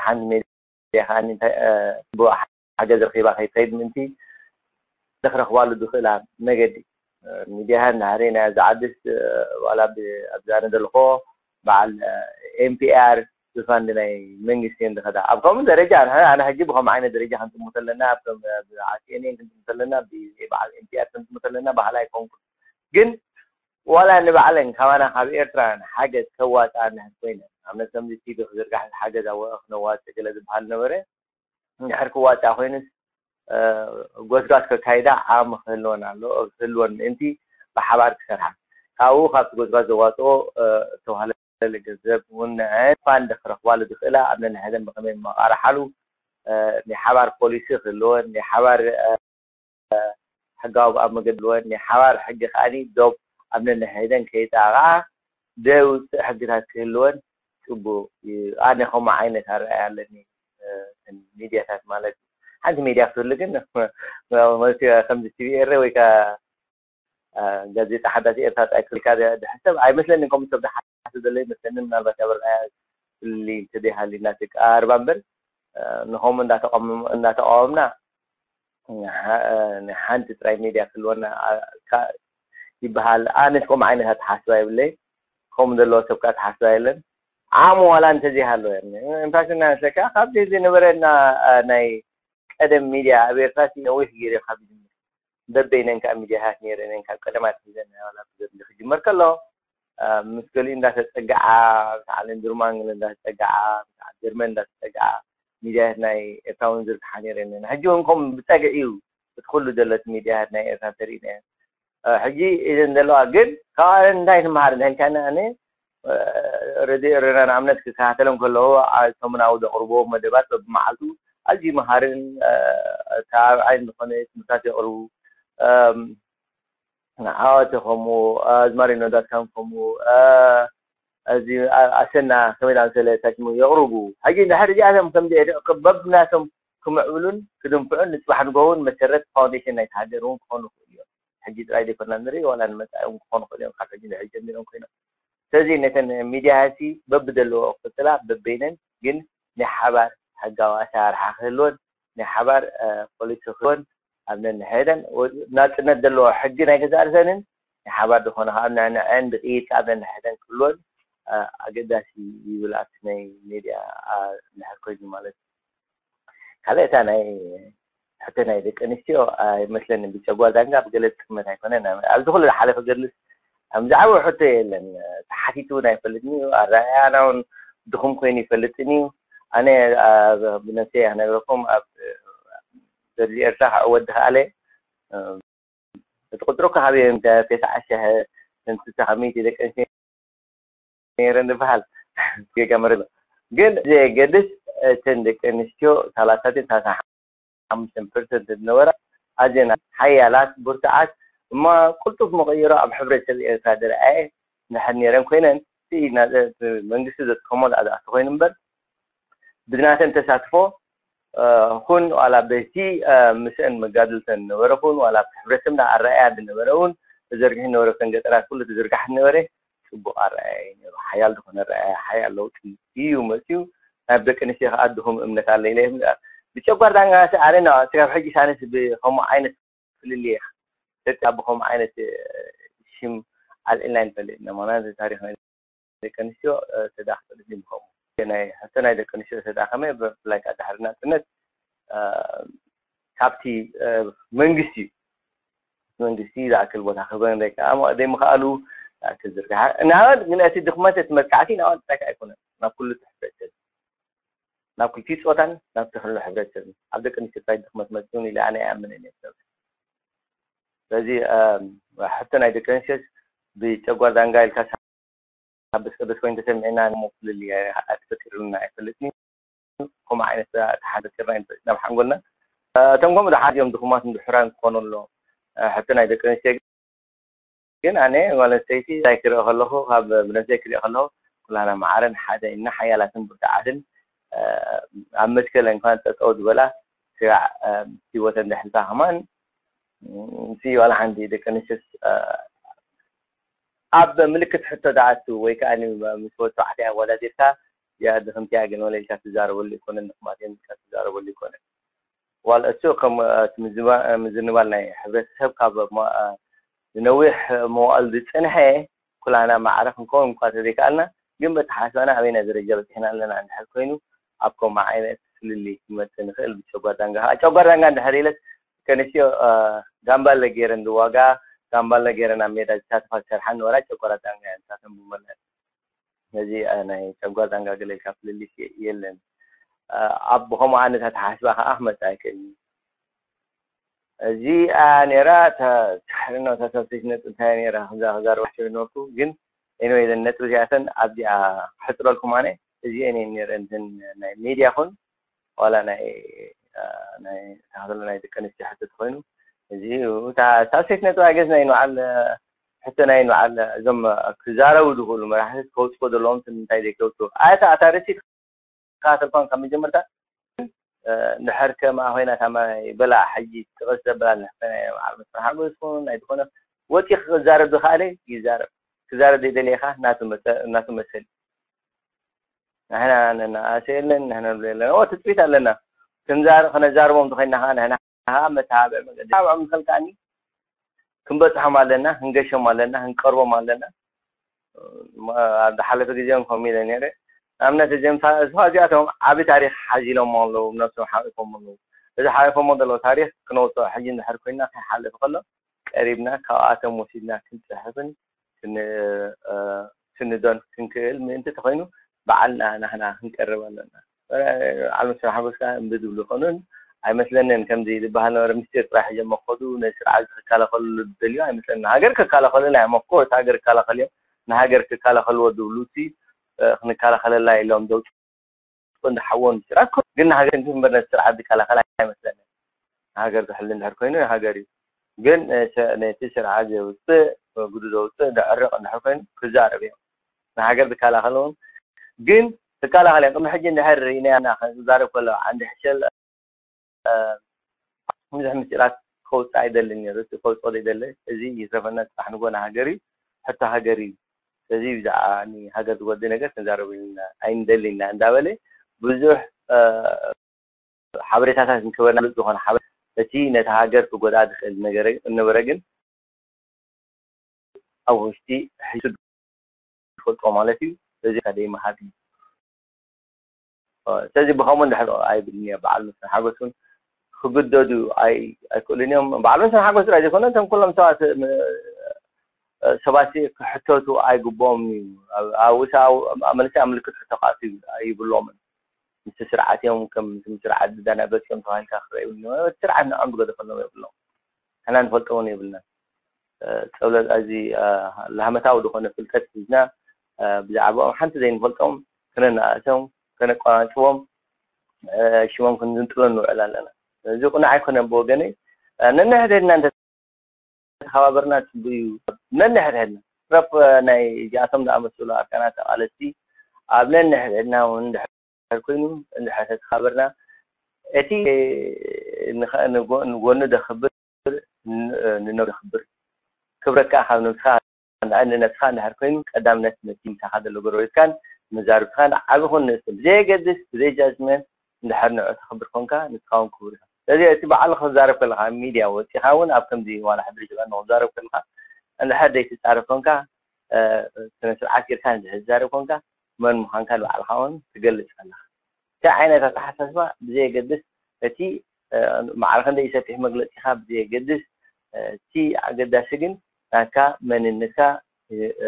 ሓንቲ ሚድያ ከዓ ሓገዝ ረኺባ ከይትኸይድ ምእንቲ ክረኽባሉ ዝኽእላ መገዲ። ሚድያታት እንድሕር ርኢናዮ፣ እዚ ዓድስ ዋላ ኣብዚ ኣነ ዘለኹ በዓል ኤምፒኣር ብፋንድ ናይ መንግስቲ እየን ዝኸዳ። ኣብ ከምኡ ደረጃ ኣነ ሕጂ ብከምኡ ዓይነት ደረጃ ክንጥምቶ ኣለና፣ ኣብ ከም ሲ ኤን ኤን ክንጥምቶ ኣለና፣ ብበዓል ኤምፒኣር ክንጥምቶ ኣለና በሃላይ ኣይኮንኩን። ግን ዋላ ንባዕለን ካባና ካብ ኤርትራ ሓገዝ ከዋፅኣ እንድሕር ኮይነን፣ ኣብነት ከምዚ ቲቪ ክዝርጋሕ ሓገዝ ክነዋፅእ ገለ ዝበሃል ነበረ፣ እንድሕር ክዋፅኣ ኮይኑስ ጎስጓስ ከካይዳ ዓቕሚ ክህልወን ኣሎ፣ ክህልወን ምእንቲ ብሓባር ክሰርሓ። ካብኡ ካብቲ ጎስጓስ ዘዋፅኦ ዝተዋህለለ ገንዘብ እውን ንዐን ፋንድ ክረኽባሉ ዝኽእላ ኣብ ነንሕደን ብኸመይ መቓርሓሉ ናይ ሓባር ፖሊሲ ክህልወን፣ ናይ ሓባር ሕጋዊ ኣብ መገዲ ክህልወን፣ ናይ ሓባር ሕጊ ከዓኒ ዶብ ኣብ ነንሕደን ከይጣቕዓ ደውፅእ ሕግታት ክህልወን ፅቡቕ እዩ። ኣነ ከምኡ ዓይነት ኣረኣእያ ኣለኒ። ሚድያታት ማለት እዩ። ሓንቲ ሚድያ ክትህሉ ግን ከምዚ ቲቪ ኤረ ወይ ከዓ ጋዜጣ ሓዳስ ኤርትራ ጥራይ ክልካ ድሕሰብ ኣይመስለንን። ከምኡ ሰብ ዝሓስብ ዘሎ ይመስለኒ። ምናልባት ኣብ ኣረኣእያ ፍልልይ እንተዘይሃልዩ እናተቀራርባ እምበር፣ ንኸምኡ እንዳተቃወምና ሓንቲ ጥራይ ሚድያ ክህልወና ይበሃል። ኣነስ ከምኡ ዓይነት ኣተሓስባ የብለይ። ከምኡ ዘለዎ ሰብ ከዓ ኣተሓስባ የለን። ዓቕሚ ዋላ እንተዘይሃለወ፣ ኢንፋክት እናንሰካ ካብዚ ዝነበረና ናይ ቀደም ሚድያ ኣብ ኤርትራ ነዊሕ ገይሩ ካብ ዝጅምር፣ በበይነን ከዓ ሚድያታት ነይረን እየን። ካብ ቀደም ኣትሒዘን ናይ ዋላ ብገድሊ ክጅመር ከሎ፣ ምስ ገሊኡ እንዳተፀግዓ፣ ምስ ዓለም ጀርመን እንዳተፀግዓ፣ ምስ ጀርመን እንዳተፀግዓ ሚድያታት ናይ ኤርትራ እውን ዝርግሓ ነይረን እየን። ሕጂ እውን ከም ብፀግዒ እዩ እቲ ኩሉ ዘሎ እቲ ሚድያታት ናይ ኤርትራ ተሪእና እየን። ሕጂ እዘን ዘለዋ ግን ካብ እንታይ ንመሃር እንተልካኒ፣ ኣነ ረድዮ ኤረና ንኣብነት ክከታተሎም ከለዉ ሰሙናዊ ዘቕርብዎ መደባት በብመዓልቱ ኣዝዩ መሃርን ተባብዓይን ዝኾነ ትምህርታት የቕርቡ። ዓዋተ ከምኡ፣ ኣዝማሪኖ ዳትካም ከምኡ፣ እዚ ኣሰና ከመይ ዝኣመሰለ ታሽሙ የቕርቡ። ሕጂ እንድሕር እዚኣቶም ከምዚ በብናቶም ክምዕብሉን ክድንፍዑን ንፅባሕ ንጎውን መሰረት ፋውንዴሽን ናይቲ ሃገር እውን ክኾኑ ይኽእሉ እዮም። ሕጂ ጥራይ ዘይኮና ንርኢ ዋላ ንመፃኢ እውን ክኾኑ ይኽእሉ እዮም። ካብ ሕጂ ንሕጂ ጀሚሮም ኮይኖም ስለዚ ነተን ሚድያሲ በብደለዎ ክፍፅላ በበይነን ግን ናይ ሓባር ሕጋዊ ኣሰራርሓ ክህልወን ናይ ሓባር ፖሊሲ ክህልወን ኣብ ነንሕደን ናፅነት ዘለዎ ሕጊ ናይ ገዛእ ርእሰንን ናይ ሓባር ዝኾነ ከዓ ንዕንዐን ብጥይት ኣብ ነንሕደን ክህልወን ኣገዳሲ ይብል ኣብቲ ናይ ሜድያ እንድሕር ኮይኑ ማለት እዩ። ካልእ እታ ናይ ሕቶ ናይ ደቂ ኣንስትዮ ኣይመስለንን ብጨጓር ዳንጋ ብገለ ዝጥመት ኣይኮነን ኣብዚ ኩሉ ዝሓለፈ ገድልስ ከም ዝዓበ ሕቶ የለን ተሓቲቱ እውን ኣይፈልጥን እዩ ኣረኣእያና እውን ድኹም ኮይኑ ይፈልጥን እዩ ኣነ ብነፍሰይ ክነግረኩም ኣብ ገድሊ ኤርትራ ክዕወት ዝኸኣለ እቲ ቁፅሩ ካብ እዮም ተስዓ ሽሕ ስልሳ ሚእቲ ደቂ ኣንስትዮ ነይረን ዝበሃል ጌጋ መረብ ግን ዘየገድስ እተን ደቂ ኣንስትዮ ሰላሳትን ሰላሳ ሓሙሽተን ፐርሰንት ዝነበራ ኣዝየን ሓያላት ብርቱዓት እሞ ቅልጡፍ መቐይሮ ኣብ ሕብረተሰብ ኤርትራ ዝረኣየ እንድሕር ነይረን ኮይነን መንግስቲ ዘጥከሞ ዝኣተኣቶ ኮይኑ እምበር ብናተን ተሳትፎ ኩን ዋላ በቲ ምስአን መጋድልተን ዝነበረ ኩን ዋላ ኣብቲ ሕብረተሰብና ኣረኣያ ዝነበረ እውን ተዘርጊሑ ዝነበረ ኣብተን ገጠራት ኩሉ ተዝርጋሕ ዝነበረ ፅቡቕ ኣረኣያ እዩ ነይሩ ሓያል ዝኾነ ኣረኣያ ሓያል ለውጢ እዩ መፅዩ ናብ ደቂ ኣንስትዮ ከዓ ድኹም እምነት ኣለ ኢለ ይብል ብጨጓር ዳንጋ ኣነ ስጋብ ሕጂ ሳነስ ብከምኡ ዓይነት ፍልልይ ኢኻ ደቂ ብከምኡ ዓይነት ሽም ኣልዒልና ይንፈልጥ ኢና ምክንያቱ ታሪክ ናይ ደቂ ኣንስትዮ ተዳክፈልት እዩ ምከምኡ ናይ ሕቶ ናይ ደቂ ኣንስትዮ ተዳከመ ብፍላይ ከዓ ድሕሪ ናፅነት ካብቲ መንግስቲ እዩ መንግስቲ ዝኣክል ቦታ ክህበን ደቂ ዘይምክኣሉ ዝኣክል ዝርግሓ እናበል ግን እቲ ድክመት እቲ መጥቃዕቲ ናባን ጥራይ ኣይኮነን ናብ ኩሉ ሕብረተሰብ ናብ ክልቲኡ ፆታን ናብ ተክልሎ ሕብረተሰብን ኣብ ደቂ ኣንስትዮ ጥራይ ድክመት መፅኡን ኢለ ኣነ ኣይኣምንን እየ ሰብ ስለዚ ሕቶ ናይ ደቂ ኣንስትዮስ ብጨጓር ዳንጋ ኢልካ ሳብስ ቀደስ ኮይኑ ተሰሚዕና ሞ ፍልልይ ኣይተፈጢሩልና ኣይፈልጥን እዩ ከምኡ ዓይነት ተሓዘኪርና ናብ ሓንጎልና እቶም ከምኡ ዝሓዝዮም ድኹማት ንድሑራን ክኾኑ ኣሎ ሕቶ ናይ ደቂ ኣንስትዮ ግን ኣነ ጓል ኣንስተይቲ እንታይ ክርኢ ከለኹ ካብ ብነብሰይ ክርኢ ከለኹ ኩላና ማዕረን ሓደ እና ሓያላትን ብርቱዓትን ኣብ መትከል እንኳን ጠጠው ዝበላ ስራዕ ህይወተን ዘሕልፋ ከማን ሲ ዋላ ሓንቲ ደቂ ኣንስትዮስ ኣብ ምልክት ሕቶ ዝኣቱ ወይ ከዓ ምስ ወዲ ተባዕታይ ኣወዳዲርካ ያ ድኽምቲ ያ ግን ወለ ኢልካ ትዛረበሉ ኣይኮነን ድኽማት እዮም ኢልካ ትዛረበሉ ኣይኮነን ዋላ እሱ ከም ምዝንባል ናይ ሕብረተሰብ ካብ ንነዊሕ መዋእል ዝፀንሐ ኩላና ማዕረ ክንከውን እኳ ተዘይከኣልና ግን በተሓሳና ኣበይና ደረጃ በፂሕና ኣለና እንድሕር ኮይኑ ኣብ ከምኡ ዓይነት ፍልልይ ክመፅእ ንኽእል ብጨጓር ዳንጋ ከዓ ጨጓር ዳንጋ እንድሕር ኢለስ ከንስትዮ ጋምባለ ገይረን ዝዋጋ ጋምባለ ገይረን ኣብ ሜዳ ዝሳተፋ ዝሰርሓ ንወላ ጨጓር ዳንጋ እየን ንሳተን ብመለስ ነዚ ናይ ጨጓር ዳንጋ ገለ ኢልካ ፍልልይ የለን ኣብ ብከምኡ ዓይነት ኣተሓስባ ከዓ ክመፅእ ኣይክእልን እዚኣ ነራ ተሕርኖ ተሰብሲት ነጥብ እንታይ ነራ ክዛ ክዛረባ ነበርኩ ግን ኤኒወይ ዘን ነጥብ እዚኣተን ኣብዚኣ ክሕፅረልኩም ኣነ እዚአን እየን ነረን እተን ናይ ሜድያ ኹን ዋላ ናይ ናይ ተኸተሎ ናይ ደቂ ኣንስትዮ ሕቶ ተኮይኑ እዚ ሳልሰይት ነጥብ ኣገዝ ናይ በዓል ሕቶ ናይ በዓል እዞም ክዛረቡ ዝኽእሉ መራሕቲ ከውፅዎ ዘለዎም እንታይ ዘይከውፅዎ ኣታ ኣታ ርእሲ ተኸታተልኳን ካብ መጀመርታ እንድሕር ከማ ኮይና ካማ ይበላ ሕጂ ትቕስ ዘበላ ንሕፈና በዓል መስፍን ሓጎስ ይኹን ናይ ዝኾነ ወፂ ክዛረብ ዝኸኣለ ይዛረብ ክዛረብ ዘይደለየ ከዓ ናቱ መሰል ናሕና ነናኣሰ የለን ንሕና ንብሎ የለን ኦ ትፅቢት ኣለና ክንዛር ክነዛርቦም ዝኸይና ከዓ ንሕና ከዓ መተሃብዕ መገዲ ኣብዖም ንኸልካኒ ክንበፅሖም ኣለና ክንገሾም ኣለና ክንቀርቦም ኣለና ኣብ ዝሓለፈ ግዜ እውን ከምኡ ኢለ ነይረ ንኣብነት እዚኦም እዚኣቶም ዓቢ ታሪክ ሓዚሎም ኣለዉ ነብሶም ሓቂፎም ኣለዉ እዚ ሓቂፎሞ ዘለዉ ታሪክ ክነውፅኦ ሕጂ እንድሕር ኮይና ከይሓልፍ ከሎ ቀሪብና ካብኣቶም ወሲድና ክንፅሕፍን ክንስንዶን ክንክእል ምእንቲ ተኮይኑ በዓልና ናህና ክንቀርብ ኣለና። በዓል መስፍን ሓጎስ ከዓ እምቢ ዝብሉ ይኾኑን ኣይመስለንን ከምዚ ዝበሃል ነበረ ምስጢር ጥራሕ እዮም መኸዱ ነዚ ስርዓት እዚ ክከላኸልሉ ዝደልዩ ኣይመስለንን። ሃገር ክከላኸሉላ እዮም of course ሃገር ክከላኸሉ እዮም ንሃገር ክከላኸልዎ ዝብሉ ሲ ክንከላኸለላ ኢሎም ዘውፅኡ እንዳ ሓዎም ስርዓት ግን ንሃገር እንጂ እምበር ነቲ ስርዓት ዝከላኸል ኣይመስለንን። ንሃገር ዝሕሉ እንድሕር ኮይኑ ንሃገር እዩ። ግን ነቲ ስርዓት ዘውፅእ መጉዱ ዘውፅእ ዘዕርቕ እንድሕር ኮይኑ ክዛረብ እዮም። ንሃገር ዝከላኸል እውን ግን ክከላኸል እዮም። ቅድሚ ሕጂ እንድሕር ርኢናዮ ኢና ክዛረብ ከሎ ዓንዲ ሕሸል ብዙሕ ምስጢራት ከውፅእ ኣይደልን ነይሩ። እቲ ከውፅኦ ዘይደለ፣ እዚ ይትረፈና፣ ፅባሕ ንጎ ንሃገር እዩ፣ ሕቶ ሃገር እዩ። ስለዚ ብዛዕባ ንሃገር ዝጎድእ ነገር ክንዛረብ ኣይንደልን ኢና እንዳበለ ብዙሕ ሓበሬታታት እንክበና ዝኾነ ሓበሬታ፣ እቲ ነቲ ሃገር ክጎድኣ ዝኽእል ነገር እነበረ፣ ግን ኣብ ውሽጢ ሒዙ ዝፈልጦ ማለት እዩ። ስለዚ ከደይ መሃብ እዩ። ስለዚ ብኸምኡ እንድሕር ኣይብልን እየ። በዓል መስፍን ሓጎስ እውን ክግደዱ ኣይ- ኣይክእሉን እዮም። በዓል መስፍን ሓጎስ ጥራይ ዘይኮነ፣ እቶም ኩሎም ሰባት ም- ሰባት ክሕተቱ ኣይግብኦም እዩ። ኣብ- ኣብ ውሳ- ኣብ መልሲ ኣብ ምልክት ሕቶ ክኣትዩ ይብሎምን። ምስቲ ስርዓት እዮም፣ ከም ምስቲ ስርዓት ዝዳናገጹ እዮም ተባሂልካ ክረኣዩ፣ እቲ ስርዓት ንዖም ዝገደፈሎም የብሎም። ንሕና ንፈልጦ እውን የብልናን። ጸብለል፣ እዚ ላህመታዊ ዝኾነ ፍልጠት ሒዝና ብዛዕባኦም ሓንቲ ዘይንፈልጦም ከነነኣእሶም፣ ከነቆናጽቦም፣ ሽሞም ክንዝንጥሎ ንውዕል ኣለና። እዚ ቁኑዕ ኣይኮነን ብወገነይ። ነንሕድሕድና እንተ ተኸባበርና ጽቡቅ እዩ። ነንሕድሕድና ረፍ ናይ እዚኣቶም ዝኣመሰሉ ኣርካናት ተቓለስቲ ኣብ ነንሕድሕድና እውን እንድሕር ኮይኑ፣ እንድሕር ተተኸባበርና፣ እቲ ንኸ- ንጎ- ንጎኑ ዘኽብር ን- ንነብሱ ዘኽብር፣ ክብረት ከዓ ካብ ነብስኻ ንነብስኻ እንድሕር ኮይኑ፣ ቀዳምነት ነቲ ምሳኻ ዘሎ ጎረቤትካን መዛርብትኻን ዓቢ ኹን ንእሽቶ ብዘየገድስ፣ ብዘይ ጃጅመንት፣ እንድሕር ንዑ ተኽብር ኮንካ፣ ንስኻ እውን ክቡር ኢኻ። ስለዚ እቲ ባዕሉ ክትዛረብ ከለኻ፣ ኣብ ሚድያ ወፂኻ እውን ኣብ ከምዚ ዋላ ሕድሪ ጅባ ንክትዛረብ ከለኻ፣ እንድሕር ዘይትፃረብ ኮንካ፣ ስነ ስርዓት ጌርካ እንድሕር ትዛረብ ኮንካ፣ መን ምዃንካ ንባዕልኻ እውን ትገልፅ ኣለኻ። እቲ ዓይነት ኣተሓሳስባ ብዘየገድስ፣ እቲ ማዕረ ክንደይ ሰፊሕ መግለፂኻ ብዘየገድስ፣ እቲ ኣገዳሲ ግን ናትካ መንነትካ፣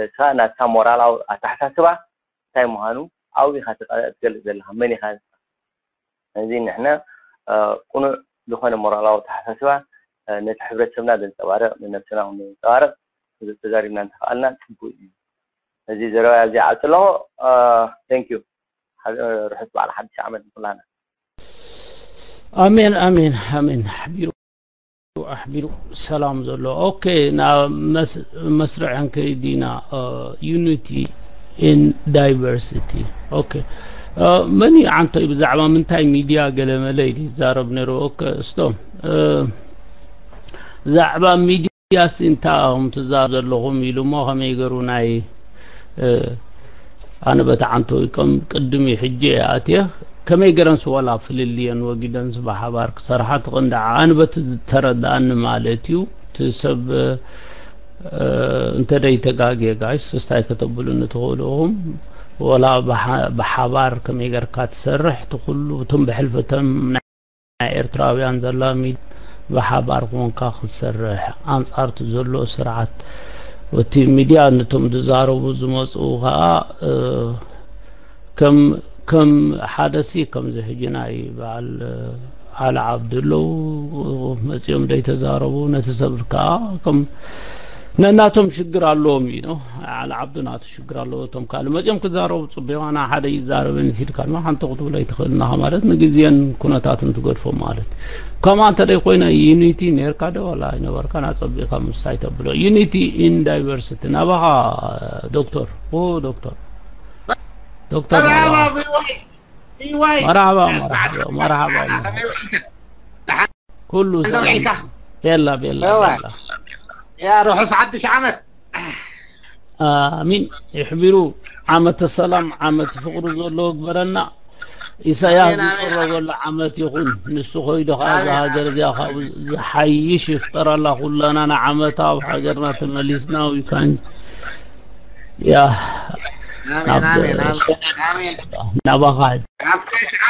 እስኻ ናትካ ሞራላዊ ኣተሓሳስባ እንታይ ምዃኑ ኣብኡ ኢኻ ትገልፅ ዘለኻ፣ መን ኢኻ። እዚ ንሕና ቅኑዕ ዝኾነ ሞራላዊ ኣተሓሳስባ ነቲ ሕብረተሰብና ዘንፀባርቕ፣ ንነብስና እውን ዘንፀባርቕ ተዛሪብና እንተኸኣልና ፅቡቅ እዩ። እዚ ዘረባ እዚ ዓፅለኹ። Thank you። ርሑስ በዓል ሓድሽ ዓመት ንኩላና። ኣሜን ኣሜን ኣሜን። ኣሕቢሩ ኣሕቢሩ ሰላም ዘሎ። ኦኬ፣ ናብ መስርዐን ከይዲና። Unity in diversity። ኦኬ፣ መን እዩ ዓንቶይ ብዛዕባ ምንታይ ሚድያ ገለ መለ ኢሉ ይዛረብ ነይሩ። ኦኬ፣ እስቶም ብዛዕባ ሚድያ ያስ እንታይ ኢኹም ትዛረቡ ዘለኹም ኢሉ እሞ ከመይ ገሩ ናይ ኣነ በቲ ዓንቶይ ከም ቅድም እዩ ሕጂ እየ ኣትየ ከመይ ገረንስ ዋላ ፍልልየን ወጊደንስ ብሓባር ክሰርሓ ትቕንድዓ ኣነ በቲ ዝተረድኣኒ ማለት እዩ እቲ ሰብ እንተ ደይተጋግየ ጋይስ ስስታይ ከተብሉኒ ትኽእሉ ኢኹም ወላ ብሓባር ከመይ ገርካ ትሰርሕ እቲ ኩሉ እቶም ብሕልፍቶም ናይ ኤርትራውያን ዘላ ሚድያ ብሓባር ኮንካ ክትሰርሕ ኣንጻር እቲ ዘሎ ስርዓት እቲ ሚድያ ነቶም ዝዛረቡ ዝመጽኡ ከኣ ከም ከም ሓደሲ ከምዚ ሕጂ ናይ በዓል ዓሊ ዓብዲ ኣለዉ መጺኦም ደይተዛረቡ ነቲ ሰብ ከኣ ከም ነናቶም ሽግር ኣለዎም እዩ ዓሊ ዓብዲ ናቱ ሽግር ኣለዎ እቶም ካልእ መጺኦም ክዛረቡ ጽቡቕ ኣና ሓደ ይዛረበን ኢልካ ድማ ሓንቲ ክትብሎ ኣይትኽእልን ኢኻ ማለት ንግዜን ኩነታትን ትገድፎ ማለት እዩ። ከምኣ እንተደይ ኮይና ዩኒቲ ኔርካ ዶ ዋላ ኣይነበርካን ኣጸቢቕካ ምስታይ ተብሎ ዩኒቲ ኢን ዳይቨርሲቲ ናባኻ ዶክተር ኦ ዶክተር ዶክተር መርሓባ ቢዋይስ ቢዋይስ መርሓባ መርሓባ መርሓባ መርሓባ ኩሉ ሰላም ቤላ ቤላ ቤላ ያ ርሑስ ሓድሽ ዓመት ኣሚን ይሕቢሩ ዓመተ ሰላም ዓመት ፍቅሪ ዘለዎ ግበረና ኢሳያስ ዝቅረበሉ ዓመት ይኹን ንሱ ኮይዶ ከዓ እዛ ሃገር እዚኣ ካብ ዝሓይሽ ይፍጠረላ ኩላና ንዓመታ ኣብ ሃገርና ተመሊስና we can ያ ናባኻ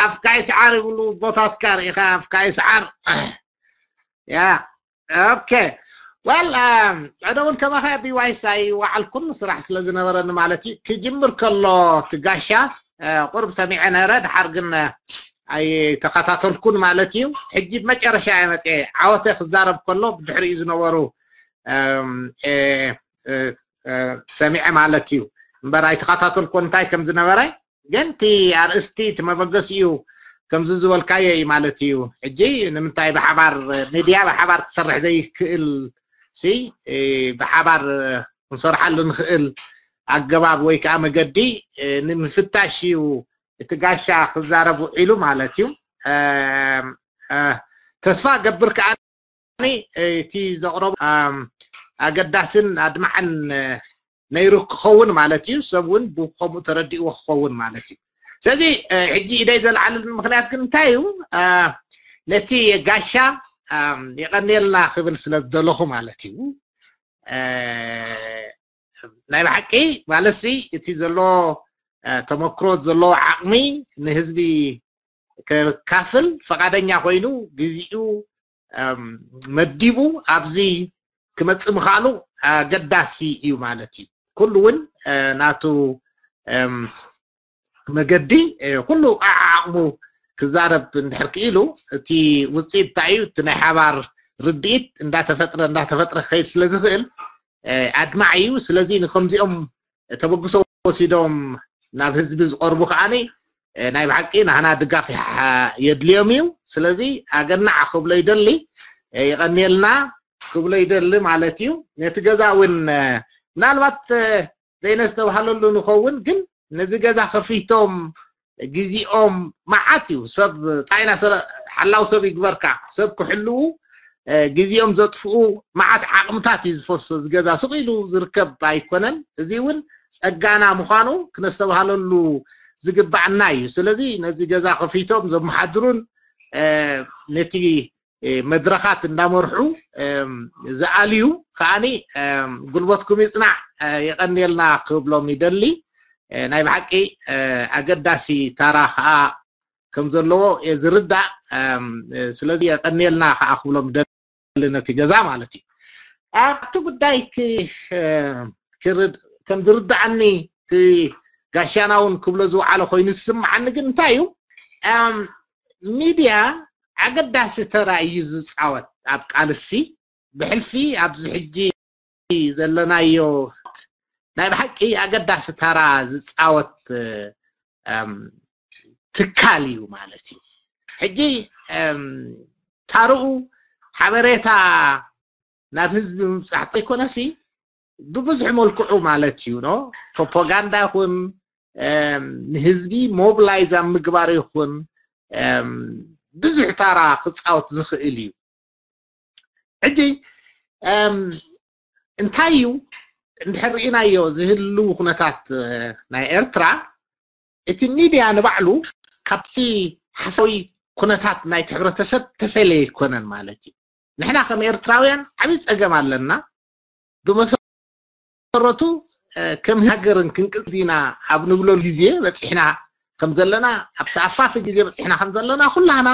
ኣፍካ ይስዓር ይብሉ ቦታትካ ርኢኻ ኣፍካ ይስዓር ያ ኦኬ well ኣነ እውን ከማኻ ቢዋይስ ኣይወዓልኩን ስራሕ ስለ ዝነበረኒ ማለት እዩ ክጅምር ከሎ ትጋሻ ቁርብ ሰሚዐ ነረ ድሓር ግን ኣይተኸታተልኩን ማለት እዩ ሕጂ መጨረሻ እየ መፅአ ዓወተ ክዛረብ ከሎ ብድሕሪኡ ዝነበሩ ሰሚዐ ማለት እዩ እምበር ኣይተኸታተልኩን እንታይ ከም ዝነበረ ግን እቲ ኣርእስቲ እቲ መበገሲኡ ከምዚ ዝበልካዮ እዩ ማለት እዩ ሕጂ ንምንታይ ብሓባር ሚድያ ብሓባር ክሰርሕ ዘይክእል ሲ ብሓባር ክንሰርሓሉ ንኽእል ኣገባብ ወይ ከዓ መገዲ ንምፍታሽ እዩ እቲ ጋሻ ክዛረብ ውዒሉ ማለት እዩ ተስፋ ገብር ከዓኒ እቲ ዘቕረቦ ኣገዳስን ኣድማዕን ነይሩ ክኸውን ማለት እዩ። ሰብ እውን ብከምኡ ተረዲእዎ ክኸውን ማለት እዩ። ስለዚ ሕጂ ኢደይ ዘልዓለሉ ምኽንያት ግን እንታይ እዩ? ነቲ ጋሻ የቐንየልና ክብል ስለ ዝደለኹ ማለት እዩ። ናይ ብሓቂ ማለትሲ እቲ ዘሎ ተመክሮ ዘሎ ዓቕሚ ንህዝቢ ከካፍል ፈቓደኛ ኮይኑ ግዜኡ መዲቡ ኣብዚ ክመፅእ ምኽኣሉ ኣገዳሲ እዩ ማለት እዩ። ኩሉ እውን ናቱ መገዲ ኩሉ ዓቕሙ ክዛረብ እንድሕር ክኢሉ እቲ ውፅኢት እንታይ እዩ? እቲ ናይ ሓባር ርድኢት እንዳተፈጥረ እንዳተፈጥረ ክኸይድ ስለ ዝኽእል ኣድማዕ እዩ። ስለዚ ንከምዚኦም ተበግሶ ወሲዶም ናብ ህዝቢ ዝቐርቡ ከዓኒ ናይ ብሓቂ ናህና ድጋፍ የድልዮም እዩ። ስለዚ ኣገናዕ ክብሎ ይደሊ፣ የቐንየልና ክብሎ ይደሊ ማለት እዩ። ነቲ ገዛ እውን ምናልባት ዘይነስተብሃለሉ ንኸውን፣ ግን ነዚ ገዛ ከፊቶም ግዜኦም መዓት እዩ። ሰብ ፃይና ሓላው ሰብ ይግበርካ፣ ሰብ ክሕልዉ ግዜኦም ዘጥፍኡ መዓት ዓቕምታት እዩ ዝፈሶ። እዚ ገዛ ስቕ ኢሉ ዝርከብ ኣይኮነን። እዚ እውን ፀጋና ምዃኑ ክነስተብሃለሉ ዝግባኣና እዩ። ስለዚ ነዚ ገዛ ከፊቶም ዘመሓድሩን ነቲ መድረኻት እንዳመርሑ ዝኣልዩ ከዓኒ ጉልበትኩም ይፅናዕ፣ የቐንየልና ክብሎም ይደሊ። ናይ ብሓቂ ኣገዳሲ ታራ ከዓ ከም ዘለዎ እየ ዝርዳእ። ስለዚ የቐንየልና ከዓ ክብሎም ደሊ ነቲ ገዛ ማለት እዩ። ኣብቲ ጉዳይ ከም ዝርዳኣኒ እቲ ጋሻና እውን ክብሎ ዝወዓለ ኮይኑ ዝስምዓኒ ግን እንታይ እዩ፣ ሚድያ ኣገዳሲ ተራ እዩ ዝፃወት ኣብ ቃልሲ። ብሕልፊ ኣብዚ ሕጂ ዘለናዮ ናይ ብሓቂ ኣገዳሲ ተራ ዝፃወት ትካል እዩ ማለት እዩ። ሕጂ ታርኡ ሓበሬታ ናብ ህዝቢ ምብፃሕ ዘይኮነሲ ብብዙሕ መልክዑ ማለት እዩ ኖ ፕሮፓጋንዳ ይኹን ንህዝቢ ሞብላይዝ ኣብ ምግባር ይኹን ብዙሕ ታራ ክፃወት ዝኽእል እዩ። ሕጂ እንታይ እዩ እንድሕር ርኢናዮ ዝህልው ኩነታት ናይ ኤርትራ፣ እቲ ሚድያ ንባዕሉ ካብቲ ሓፈዊ ኩነታት ናይቲ ሕብረተሰብ ተፈለየ ኣይኮነን ማለት እዩ። ንሕና ከም ኤርትራውያን ዓብዪ ፀገም ኣለና። ብመሰረቱ ከም ሃገርን ክንቅፅል ኢና ኣብ ንብለሉ ግዜ በፂሕና ከም ዘለና፣ ኣብቲ ኣፋፊ ግዜ በፂሕና ከም ዘለና ኩላህና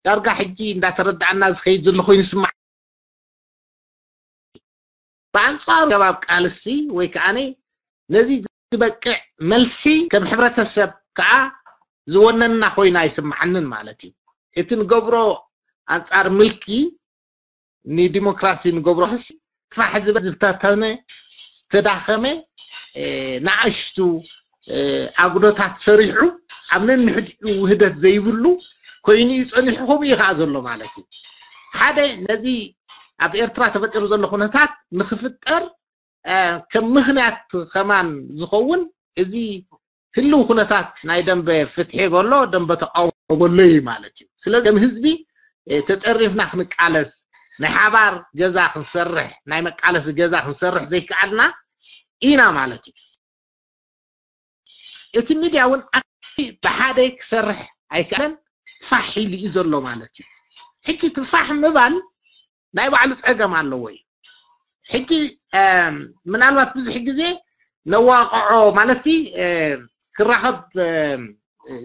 ዳርጋ ሕጂ እንዳተረዳኣና ዝኸይድ ዘሎ ኮይኑ ይስማዕ። ብኣንፃሩ ገባብ ቃልሲ ወይ ከዓ ነዚ ዝበቅዕ መልሲ ከም ሕብረተሰብ ከዓ ዝወነንና ኮይኑ ኣይስምዓንን ማለት እዩ። እቲ ንገብሮ ኣንፃር ምልኪ ንዲሞክራሲ ንገብሮ ክሲ ፋሕ ዝበ ዝበታተነ ዝተዳኸመ ንኣሽቱ ኣጉዶታት ሰሪሑ ኣብ ነንሕድኡ ውህደት ዘይብሉ ኮይኑ እዩ ፀኒሑ። ከምኡ እዩ ከዓ ዘሎ ማለት እዩ። ሓደ ነዚ ኣብ ኤርትራ ተፈጢሩ ዘሎ ኩነታት ንክፍጠር ከም ምክንያት ከማን ዝኸውን እዚ ህልው ኩነታት ናይ ደንበ ፍትሒ በሎ ደንበ ተቃውሞ በሎ እዩ ማለት እዩ። ስለዚ ከም ህዝቢ ተጠሪፍና ክንቃለስ ናይ ሓባር ገዛ ክንሰርሕ ናይ መቃለሲ ገዛ ክንሰርሕ ዘይከኣልና ኢና ማለት እዩ። እቲ ሚድያ እውን ብሓደ ክሰርሕ ኣይከኣለን፣ ፋሕ ኢሉ እዩ ዘሎ ማለት እዩ። ሕጂ ትፋሕ ምባል ናይ ባዕሉ ፀገም ኣለዎ እዩ። ሕጂ ምናልባት ብዙሕ ግዜ ነዋቅዖ ማለት ክራኸብ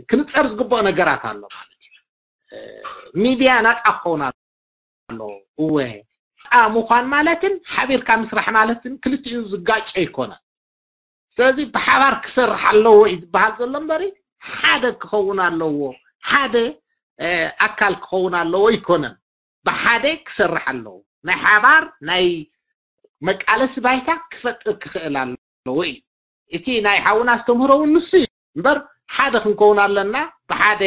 ክንፀር ዝግብኦ ነገራት ኣሎ ማለት እዩ። ሚድያ ናፃ ክኸውን ኣሎ። እወ፣ ናፃ ምዃን ማለትን ሓቢርካ ምስራሕ ማለትን ክልቲኡ ዝጋጭ ኣይኮነን። ስለዚ ብሓባር ክሰርሕ ኣለዎ እዩ ዝበሃል ዘሎ እምበሪ ሓደ ክኸውን ኣለዎ፣ ሓደ ኣካል ክኸውን ኣለዎ ኣይኮነን። ብሓደ ክሰርሕ ኣለዎ። ናይ ሓባር ናይ መቃለሲ ባይታ ክፈጥር ክኽእል ኣለዎ እዩ። እቲ ናይ ሓውና ኣስተምህሮ እውን ንሱ እዩ እምበር ሓደ ክንከውን ኣለና ብሓደ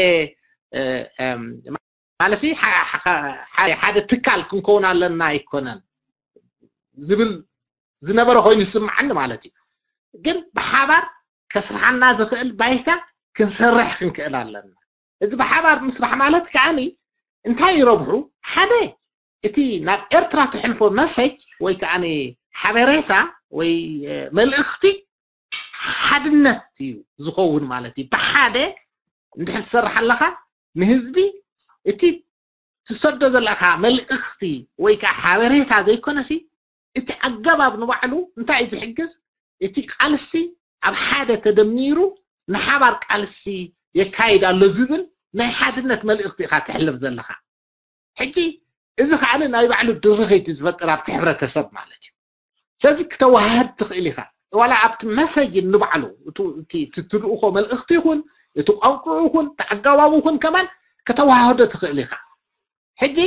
ማለሲ ሓደ ትካል ክንከውን ኣለና ኣይኮነን ዝብል ዝነበረ ኮይኑ ዝስምዓኒ ማለት እዩ። ግን ብሓባር ከስርሓና ዝኽእል ባይታ ክንሰርሕ ክንክእል ኣለና። እዚ ብሓባር ምስራሕ ማለት ከዓኒ እንታይ ይረብሑ? ሓደ እቲ ናብ ኤርትራ ተሕልፎ መሰጅ ወይ ከዓ ሓበሬታ ወይ መልእኽቲ ሓድነት እዩ ዝኸውን ማለት እዩ። ብሓደ እንድሕር ትሰርሕ ኣለኻ ንህዝቢ እቲ ትሰዶ ዘለኻ መልእኽቲ ወይ ከዓ ሓበሬታ ዘይኮነሲ እቲ ኣገባብ ንባዕሉ እንታይ እዩ ዝሕግዝ? እቲ ቃልሲ ኣብ ሓደ ተደሚሩ ንሓባር ቃልሲ የካይድ ኣሎ ዝብል ናይ ሓድነት መልእኽቲ ኢኻ ትሕልፍ ዘለኻ። ሕጂ እዚ ከዓ ናይ ባዕሉ ድርኺት ዝፈጥር ኣብቲ ሕብረተሰብ ማለት እዩ። ስለዚ ክተዋሃድ ትኽእል ኢኻ። ዋላ ኣብቲ መሰጅ ንባዕሉ ትልእኾ መልእኽቲ ይኹን እቲ ቋንቋ ይኹን እቲ ኣገባቡ ይኹን ከማን ከተዋህዶ ትኽእል ኢኻ። ሕጂ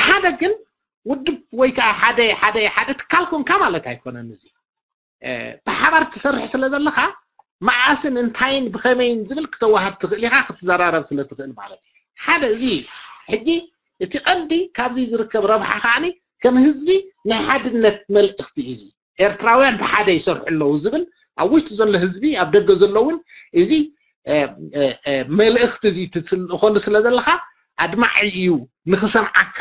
ሓደ ግን ውድብ ወይ ከዓ ሓደ ሓደ ሓደ ትካል ኮንካ ማለት ኣይኮነን። እዚ ብሓባር ትሰርሕ ስለ ዘለኻ መዓስን እንታይን ብኸመይን ዝብል ክተዋሃድ ትኽእል ኢኻ፣ ክትዘራረብ ስለ ትኽእል ማለት እዩ። ሓደ እዚ ሕጂ እቲ ቀንዲ ካብዚ ዝርከብ ረብሓ ከዓኒ ከም ህዝቢ ናይ ሓድነት መልእኽቲ እዩ። እዚ ኤርትራውያን ብሓደ ይሰርሑ ኣለዉ ዝብል ኣብ ውሽጢ ዘሎ ህዝቢ ኣብ ደገ ዘሎ እውን እዚ መልእኽቲ እዚ ትልእኸሉ ስለ ዘለኻ ኣድማዒ እዩ ንኽሰምዓካ፣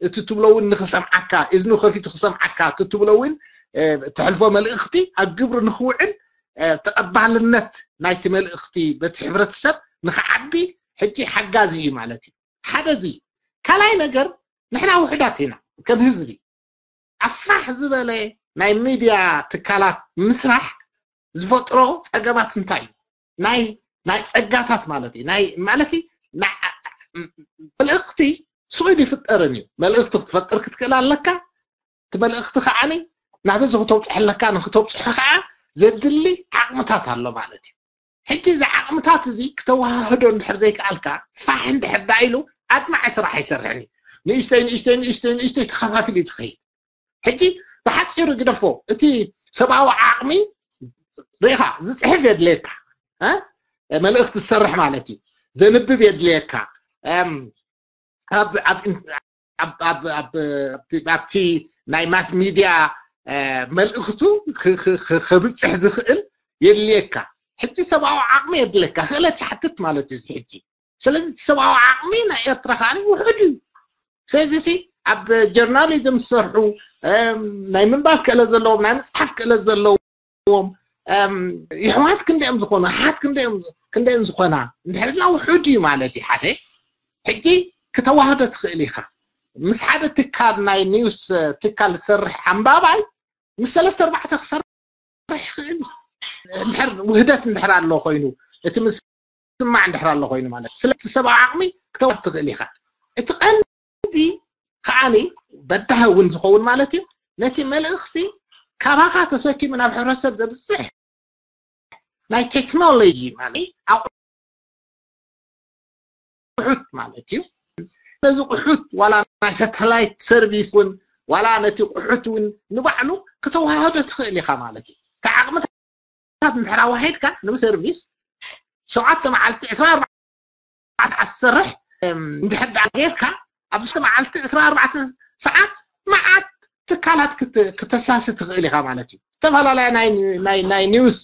እቲ ትብሎ እውን ንኽሰምዓካ፣ እዝኑ ከፊቱ ክሰምዓካ፣ እቲ ትብሎ እውን ተሕልፎ መልእኽቲ ኣብ ግብሪ ንኽውዕል ተቐባልነት ናይቲ መልእኽቲ በቲ ሕብረተሰብ ንኽዓቢ ሕጂ ሓጋዚ እዩ ማለት እዩ። ሓደ እዚ እዩ። ካልኣይ ነገር ንሕና ውሑዳት ኢና ከም ህዝቢ። ኣፋሕ ዝበለ ናይ ሚድያ ትካላት ምስራሕ ዝፈጥሮ ፀገማት እንታይ እዩ? ናይ ናይ ፀጋታት ማለት እዩ። ናይ ማለት መልእኽቲ ስቕ ኢሉ ይፍጠርን እዩ። መልእኽቲ ክትፈጥር ክትክእል ኣለካ። እቲ መልእኽቲ ከዓኒ ናብ ህዝቢ ክተብፅሐለካ ንክተብፅሑ ከዓ ዘድሊ ዓቕምታት ኣሎ ማለት እዩ። ሕጂ እዚ ዓቕምታት እዚ ክተወሃህዶ እንድሕር ዘይከኣልካ ፋሕ እንድሕር ዳ ኢሉ ኣድማዒ ስራሕ ኣይሰርሕን እዩ። ንእሽተይ ንእሽተይ ንእሽተይ ንእሽተይ ተኸፋፊሉ እዩ ዝኸይድ። ሕጂ ብሓፂሩ ግደፎ እቲ ሰብኣዊ ዓቕሚ ርኢኻ ዝፅሕፍ የድልየካ፣ መልእኽቲ ዝሰርሕ ማለት እዩ። ዘንብብ የድልየካ። ኣብቲ ናይ ማስ ሚድያ መልእኽቱ ከብፅሕ ዝኽእል የድልየካ። ሕጂ ሰብኣዊ ዓቕሚ የድልየካ፣ ክእለት ይሓትት ማለት እዩ። እዚ ሕጂ ስለዚ እቲ ሰብኣዊ ዓቕሚ ናይ ኤርትራ ከዓ ውሑድ እዩ። ስለዚ ሲ ኣብ ጀርናሊዝም ዝሰርሑ ናይ ምንባብ ክእለት ዘለዎም ናይ ምፅሓፍ ክእለት ዘለዎም ይሕዋት ክንደኦም ዝኾኑ ኣሓት ክንደኦም ዝኾና እንድሕር ኢልና ውሑድ እዩ ማለት እዩ። ሓደ ሕጂ ክተዋህዶ ትኽእል ኢኻ ምስ ሓደ ትካል ናይ ኒውስ ትካል ዝሰርሕ ኣንባባይ ምስ ሰለስተ ኣርባዕተ ክሰርሕ ይኽእል። እንድሕር ውህደት እንድሕር ኣሎ ኮይኑ እቲ ምስማዕ እንድሕር ኣሎ ኮይኑ ማለት ስለቲ ሰብኣዊ ዓቕሚ ክተዋህዶ ትኽእል ኢኻ። እቲ ቀንዲ ከዓኒ በዳሂ እውን ዝኸውን ማለት እዩ ነቲ መልእኽቲ ካባኻ ተሰኪሙ ናብ ሕብረተሰብ ዘብፅሕ ናይ ቴክኖሎጂ ማለት ኣቑሑት ማለት እዩ። ነዚ ቁሑት ዋላ ናይ ሳተላይት ሰርቪስ እውን ዋላ ነቲ ቁሑት እውን ንባዕሉ ክተዋህዶ ትኽእል ኢኻ ማለት እዩ። እቲ ዓቕምታት እንድሕር ኣዋሂድካ ንሰርቪስ ሸውዓተ መዓልቲ ዕስራ ኣርባዕተ ሰዓት ትሰርሕ እንድሕር ጌርካ ኣብዚ መዓልቲ ዕስራ ኣርባዕተ ሰዓት መዓት ትካላት ክተሳሲ ትኽእል ኢኻ ማለት እዩ። ዝተፈላለያ ናይ ኒውስ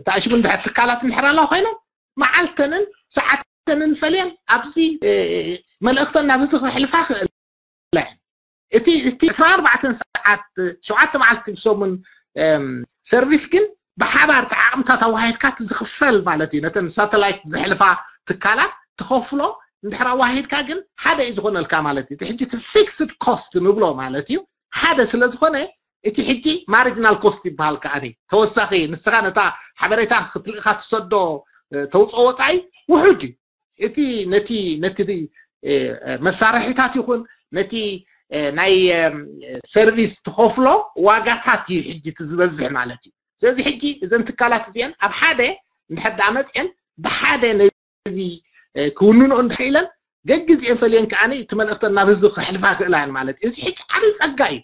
ተኣሽሙ እንድሕር ትካላት እንድሕር ኣለዋ ኮይኖም መዓልተንን ሰዓተንን ፈልየን ኣብዚ መልእኽተን ናብ ህዝቢ ክሕልፋ ክእል እቲ እቲ ዕስራ ኣርባዕተ ሰዓት ሸውዓተ መዓልቲ ብሰሙን ሰርቪስ ግን ብሓባር ተዓቕምታት ኣዋሃድካ እቲ ዝኽፈል ማለት እዩ። ነተን ሳተላይት ዝሕልፋ ትካላት ትኸፍሎ እንድሕር ኣዋሂድካ ግን ሓደ እዩ ዝኾነልካ ማለት እዩ። እቲ ሕጂ እቲ ፊክስድ ኮስት ንብሎ ማለት እዩ ሓደ ስለ ዝኾነ እቲ ሕጂ ማርጅናል ኮስት ይበሃል። ከዓኒ ተወሳኺ ንስኻ ነታ ሓበሬታ ክትልእኻ ትሰዶ ተውፅኦ ወፃኢ ውሑድ እዩ። እቲ ነቲ ነቲ መሳርሒታት ይኹን ነቲ ናይ ሰርቪስ ትኸፍሎ ዋጋታት እዩ ሕጂ እቲ ዝበዝሕ ማለት እዩ። ስለዚ ሕጂ እዘን ትካላት እዚአን ኣብ ሓደ እንድሕር ደኣ መፅአን ብሓደ ነዚ ክውንንኦ እንድሕር ኢለን ገግዜአን ፈልየን ከዓኒ እቲ መልእኽተን ናብ ህዝቢ ክሕልፋ ክእላ እየን ማለት እዩ። እዚ ሕጂ ዓብዪ ፀጋ እዩ።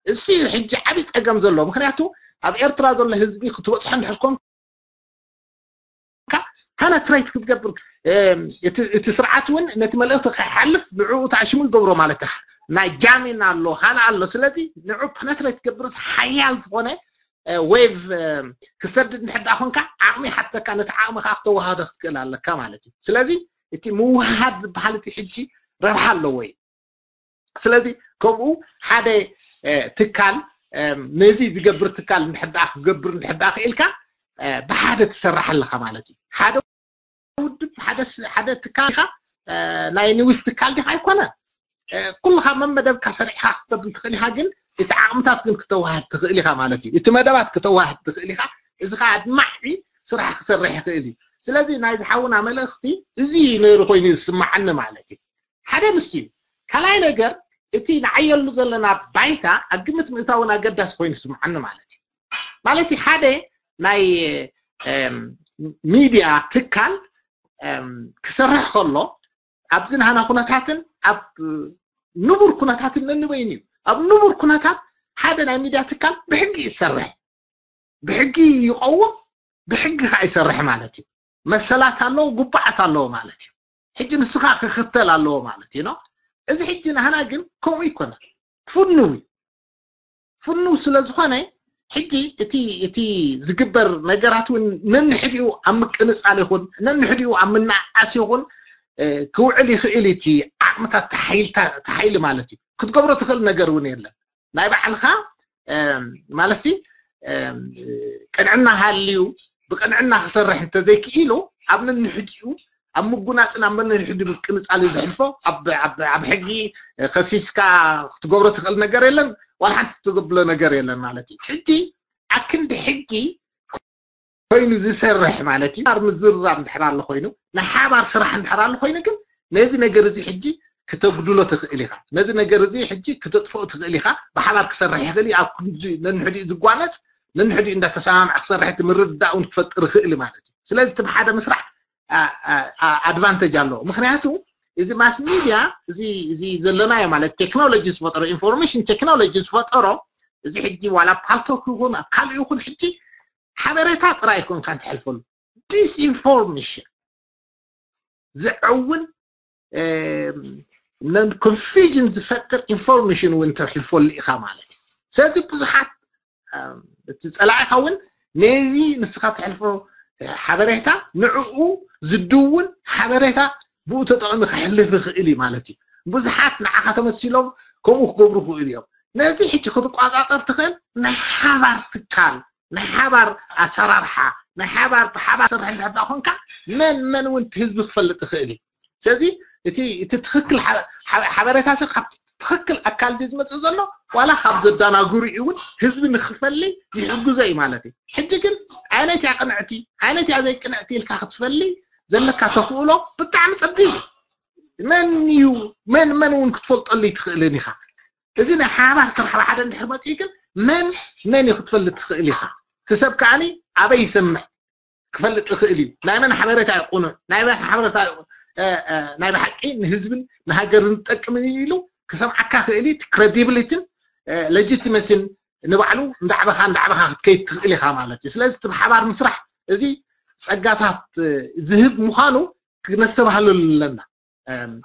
እሱ እዩ ሕጂ ዓብዪ ፀገም ዘሎ። ምክንያቱ ኣብ ኤርትራ ዘሎ ህዝቢ ክትበፅሖ እንድሕር ኮንካ ፐነትሬት ክትገብር እቲ ስርዓት እውን ነቲ መልእኽቲ ከይሓልፍ ንዕኡ ተኣሽሙ ይገብሮ ማለት እዩ። ናይ ጃሚን ኣሎ ካልእ ኣሎ። ስለዚ ንዕኡ ፐነትሬት ትገብር ሓያል ዝኾነ ዌቭ ክሰድድ እንድሕር ደኣ ኮንካ ዓቕሚ ይሓተካ። ነቲ ዓቕሚ ከዓ ክተወሃዶ ክትክእል ኣለካ ማለት እዩ። ስለዚ እቲ ምውሃድ ዝበሃል እቲ ሕጂ ረብሓ ኣለዎ እዩ። ስለዚ ከምኡ ሓደ ትካል ነዚ ዝገብር ትካል እንድሕር ደኣ ክገብር እንድሕር ደኣ ክኢልካ ብሓደ ትሰርሕ ኣለኻ ማለት እዩ። ሓደ ውድብ ሓደ ትካል ኢኻ፣ ናይ ኒውስ ትካል ዲኻ ኣይኮነ፣ ኩልኻ መመደብካ ሰሪዕካ ክተብል ትኽእል ኢኻ። ግን እቲ ዓቕምታት ግን ክተዋህድ ትኽእል ኢኻ ማለት እዩ። እቲ መደባት ክተዋህድ ትኽእል ኢኻ። እዚ ከዓ ኣድማዒ ስራሕ ክሰርሕ ይኽእል እዩ። ስለዚ ናይ ዝሓውና መልእኽቲ እዚ ነይሩ ኮይኑ ዝስማዓኒ ማለት እዩ። ሓደ ንሱ እዩ። ካልኣይ ነገር እቲ ንዓየሉ ዘለና ባይታ ኣብ ግምት ምእታውን ኣገዳሲ ኮይኑ ይስማዓኒ ማለት እዩ። ማለት ሓደ ናይ ሚድያ ትካል ክሰርሕ ከሎ ኣብዚ ናህና ኩነታትን ኣብ ንቡር ኩነታትን ነንበይኑ እዩ። ኣብ ንቡር ኩነታት ሓደ ናይ ሚድያ ትካል ብሕጊ ይሰርሕ፣ ብሕጊ ይቐውም፣ ብሕጊ ከዓ ይሰርሕ ማለት እዩ። መሰላት ኣለዎ፣ ጉባዓት ኣለዎ ማለት እዩ። ሕጂ ንስኻ ክኽተል ኣለዎ ማለት እዩ። እዚ ሕጂ ናህና ግን ከምኡ ይኮነ፣ ፍኑው እዩ። ፍኑው ስለ ዝኾነ ሕጂ እቲ እቲ ዝግበር ነገራት እውን ነንሕዲኡ ኣብ ምቅንፃል ይኹን ነንሕዲኡ ኣብ ምንዓዓስ ይኹን ክውዕል ይኽእል እቲ ዓቕምታት ተሓይሊ ማለት እዩ። ክትገብሮ ትኽእል ነገር እውን የለን። ናይ ባዕልኻ ማለት ቅንዕና ሃልዩ ብቅንዕና ክሰርሕ እንተዘይክኢሉ ኣብ ነንሕዲኡ ኣብ ምጉናፅን ኣብ ነንሕዲ ምቅንፃል እዩ ዘሕልፎ። ኣብ ሕጊ ከሲስካ ክትገብሮ ትኽእል ነገር የለን፣ ዋላ ሓንቲ ትገብሎ ነገር የለን ማለት እዩ። ሕጂ ኣክንዲ ሕጊ ኮይኑ ዝሰርሕ ማለት እዩ። ኣብ ምዝርራብ እንድሕር ኣሎ ኮይኑ ናይ ሓባር ስራሕ እንድሕር ኣሎ ኮይኑ ግን ነዚ ነገር እዚ ሕጂ ክተጉድሎ ትኽእል ኢኻ። ነዚ ነገር እዚ ሕጂ ክተጥፍኦ ትኽእል ኢኻ። ብሓባር ክሰርሕ ይኽእል እዩ። ኣብ ክንዲ ነንሕዲኡ ዝጓነፅ ነንሕዲኡ እንዳተሰማምዐ ክሰርሕ እቲ ምርድዳእ እውን ክፈጥር ይኽእል ማለት እዩ። ስለዚ እቲ ብሓደ ምስራሕ ኣድቫንቴጅ ኣለዎ። ምክንያቱ እዚ ማስ ሚድያ እዚ ዘለናዮ ማለት ቴክኖሎጂ ዝፈጠሮ ኢንፎርሜሽን ቴክኖሎጂ ዝፈጠሮ እዚ ሕጂ ዋላ ፓልቶክ ይኹን ኣብ ካልእ ይኹን ሕጂ ሓበሬታ ጥራይ ኣይኮንካን ትሕልፈሉ፣ ዲስኢንፎርሜሽን ዘዕውን ኮንፊዥን ዝፈጥር ኢንፎርሜሽን እውን ተሕልፈሉ ኢኻ ማለት እዩ። ስለዚ ብዙሓት እቲ ፀላኢኻ እውን ነዚ ንስኻ ትሕልፎ ሓበሬታ ንዕኡ ዝድውን ሓበሬታ ብኡ ተጠቕሚ ክሕልፍ ይኽእል እዩ ማለት እዩ። ብዙሓት ንዓኻ ተመሲሎም ከምኡ ክገብሩ ይኽእሉ እዮም። ነዚ ሕጂ ክትቋፃፀር ትኽእል ናይ ሓባር ትካል ናይ ሓባር ኣሰራርሓ ናይ ሓባር ብሓባር ሰርሕ እንድሕር ደኣ ኮንካ መን መን እውን እቲ ህዝቢ ክፈልጥ ይኽእል እዩ። ስለዚ እቲ እቲ ትኽክል ሓበሬታ ሰብ ካብ ትኽክል ኣካል ድዩ ዝመፅእ ዘሎ ዋላ ካብ ዘዳናግሩ እውን ህዝቢ ንክፈሊ ይሕግዞ እዩ ማለት እዩ። ሕጂ ግን ኣየነይት እያ ቅንዕቲ ኣየነይት እያ ዘይቅንዕቲ ኢልካ ክትፈሊ ዘለካ ተኽእሎ ብጣዕሚ ፀቢብ እዩ። መን እዩ መን መን እውን ክትፈልጠሉ ይትኽእልን ኢኻ። እዚ ናይ ሓባር ስራሕ ብሓደ እንድሕር መፅኡ ግን መን መን እዩ ክትፈልጥ ትኽእል ኢኻ። እቲ ሰብ ከዓኒ ኣበይ ይሰምዕ ክፈልጥ ይኽእል እዩ። ናይ መን ሓበሬታ እዩ ቁኑዕ ናይ መን ሓበሬታ እዩ ናይ ብሓቂ ንህዝብን ንሃገርን ዝጠቅምን እዩ ኢሉ ክሰምዓካ ክእል እዩ። እቲ ክረዲብሊትን ሌጂቲመሲን ንባዕሉ እንዳዕበኻ እንዳዕበኻ ክትከይድ ትኽእል ኢኻ ማለት እዩ። ስለዚ እቲ ብሓባር ምስራሕ እዚ ፀጋታት ዝህብ ምዃኑ ክነስተባህለሉ ኣለና።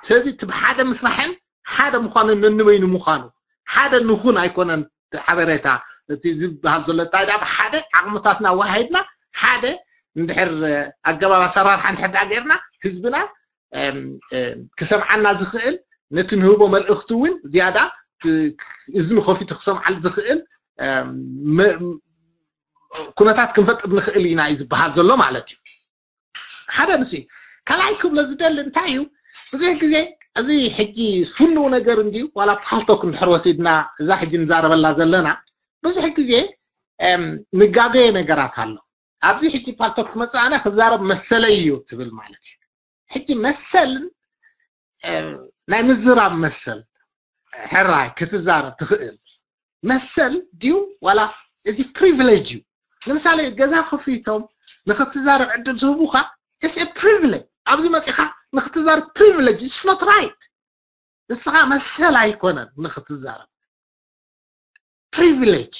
ስለዚ እቲ ብሓደ ምስራሕን ሓደ ምዃንን ነንበይኑ ምዃኑ ሓደ ንኹን ኣይኮነን። ሓበሬታ እቲ ዝበሃል ዘሎ እንታይ ደኣ ብሓደ ዓቕምታትና ኣወሃሂድና ሓደ እንድሕር ኣገባብ ኣሰራርሓ እንድሕር ደኣ ገይርና ህዝብና ክሰምዓና ዝኽእል ነቲ ንህቦ መልእኽቲ እውን ዝያዳ እዝኑ ከፊቱ ክሰምዓሉ ዝኽእል ኩነታት ክንፈጥር ንኽእል ኢና እዩ ዝበሃል ዘሎ ማለት እዩ። ሓደ ንሱ እዩ። ካልኣይ ክብሎ ዝደሊ እንታይ እዩ? ብዙሕ ግዜ ኣብዚ ሕጂ ፍኑው ነገር እንድዩ ዋላ ፓልቶክ እንድሕር ወሲድና እዛ ሕጂ ንዛረበላ ዘለና ብዙሕ ግዜ ንጋገየ ነገራት ኣሎ። ኣብዚ ሕጂ ፓልቶክ ክመፅእ ኣነ ክዛረብ መሰለይ እዩ ትብል ማለት እዩ። ሕጂ መሰልን ናይ ምዝራብ መሰል ሕራይ ክትዛረብ ትኽእል መሰል ድዩ ዋላ እዚ ፕሪቪሌጅ እዩ? ንምሳሌ ገዛ ከፊቶም ንክትዛረብ ዕድል ዝህቡካ it's a privilege። ኣብዚ መፂኻ ንክትዛረብ ፕሪቪሌጅ it's not right። ንስኻ መሰል ኣይኮነን ንክትዛረብ ፕሪቪሌጅ።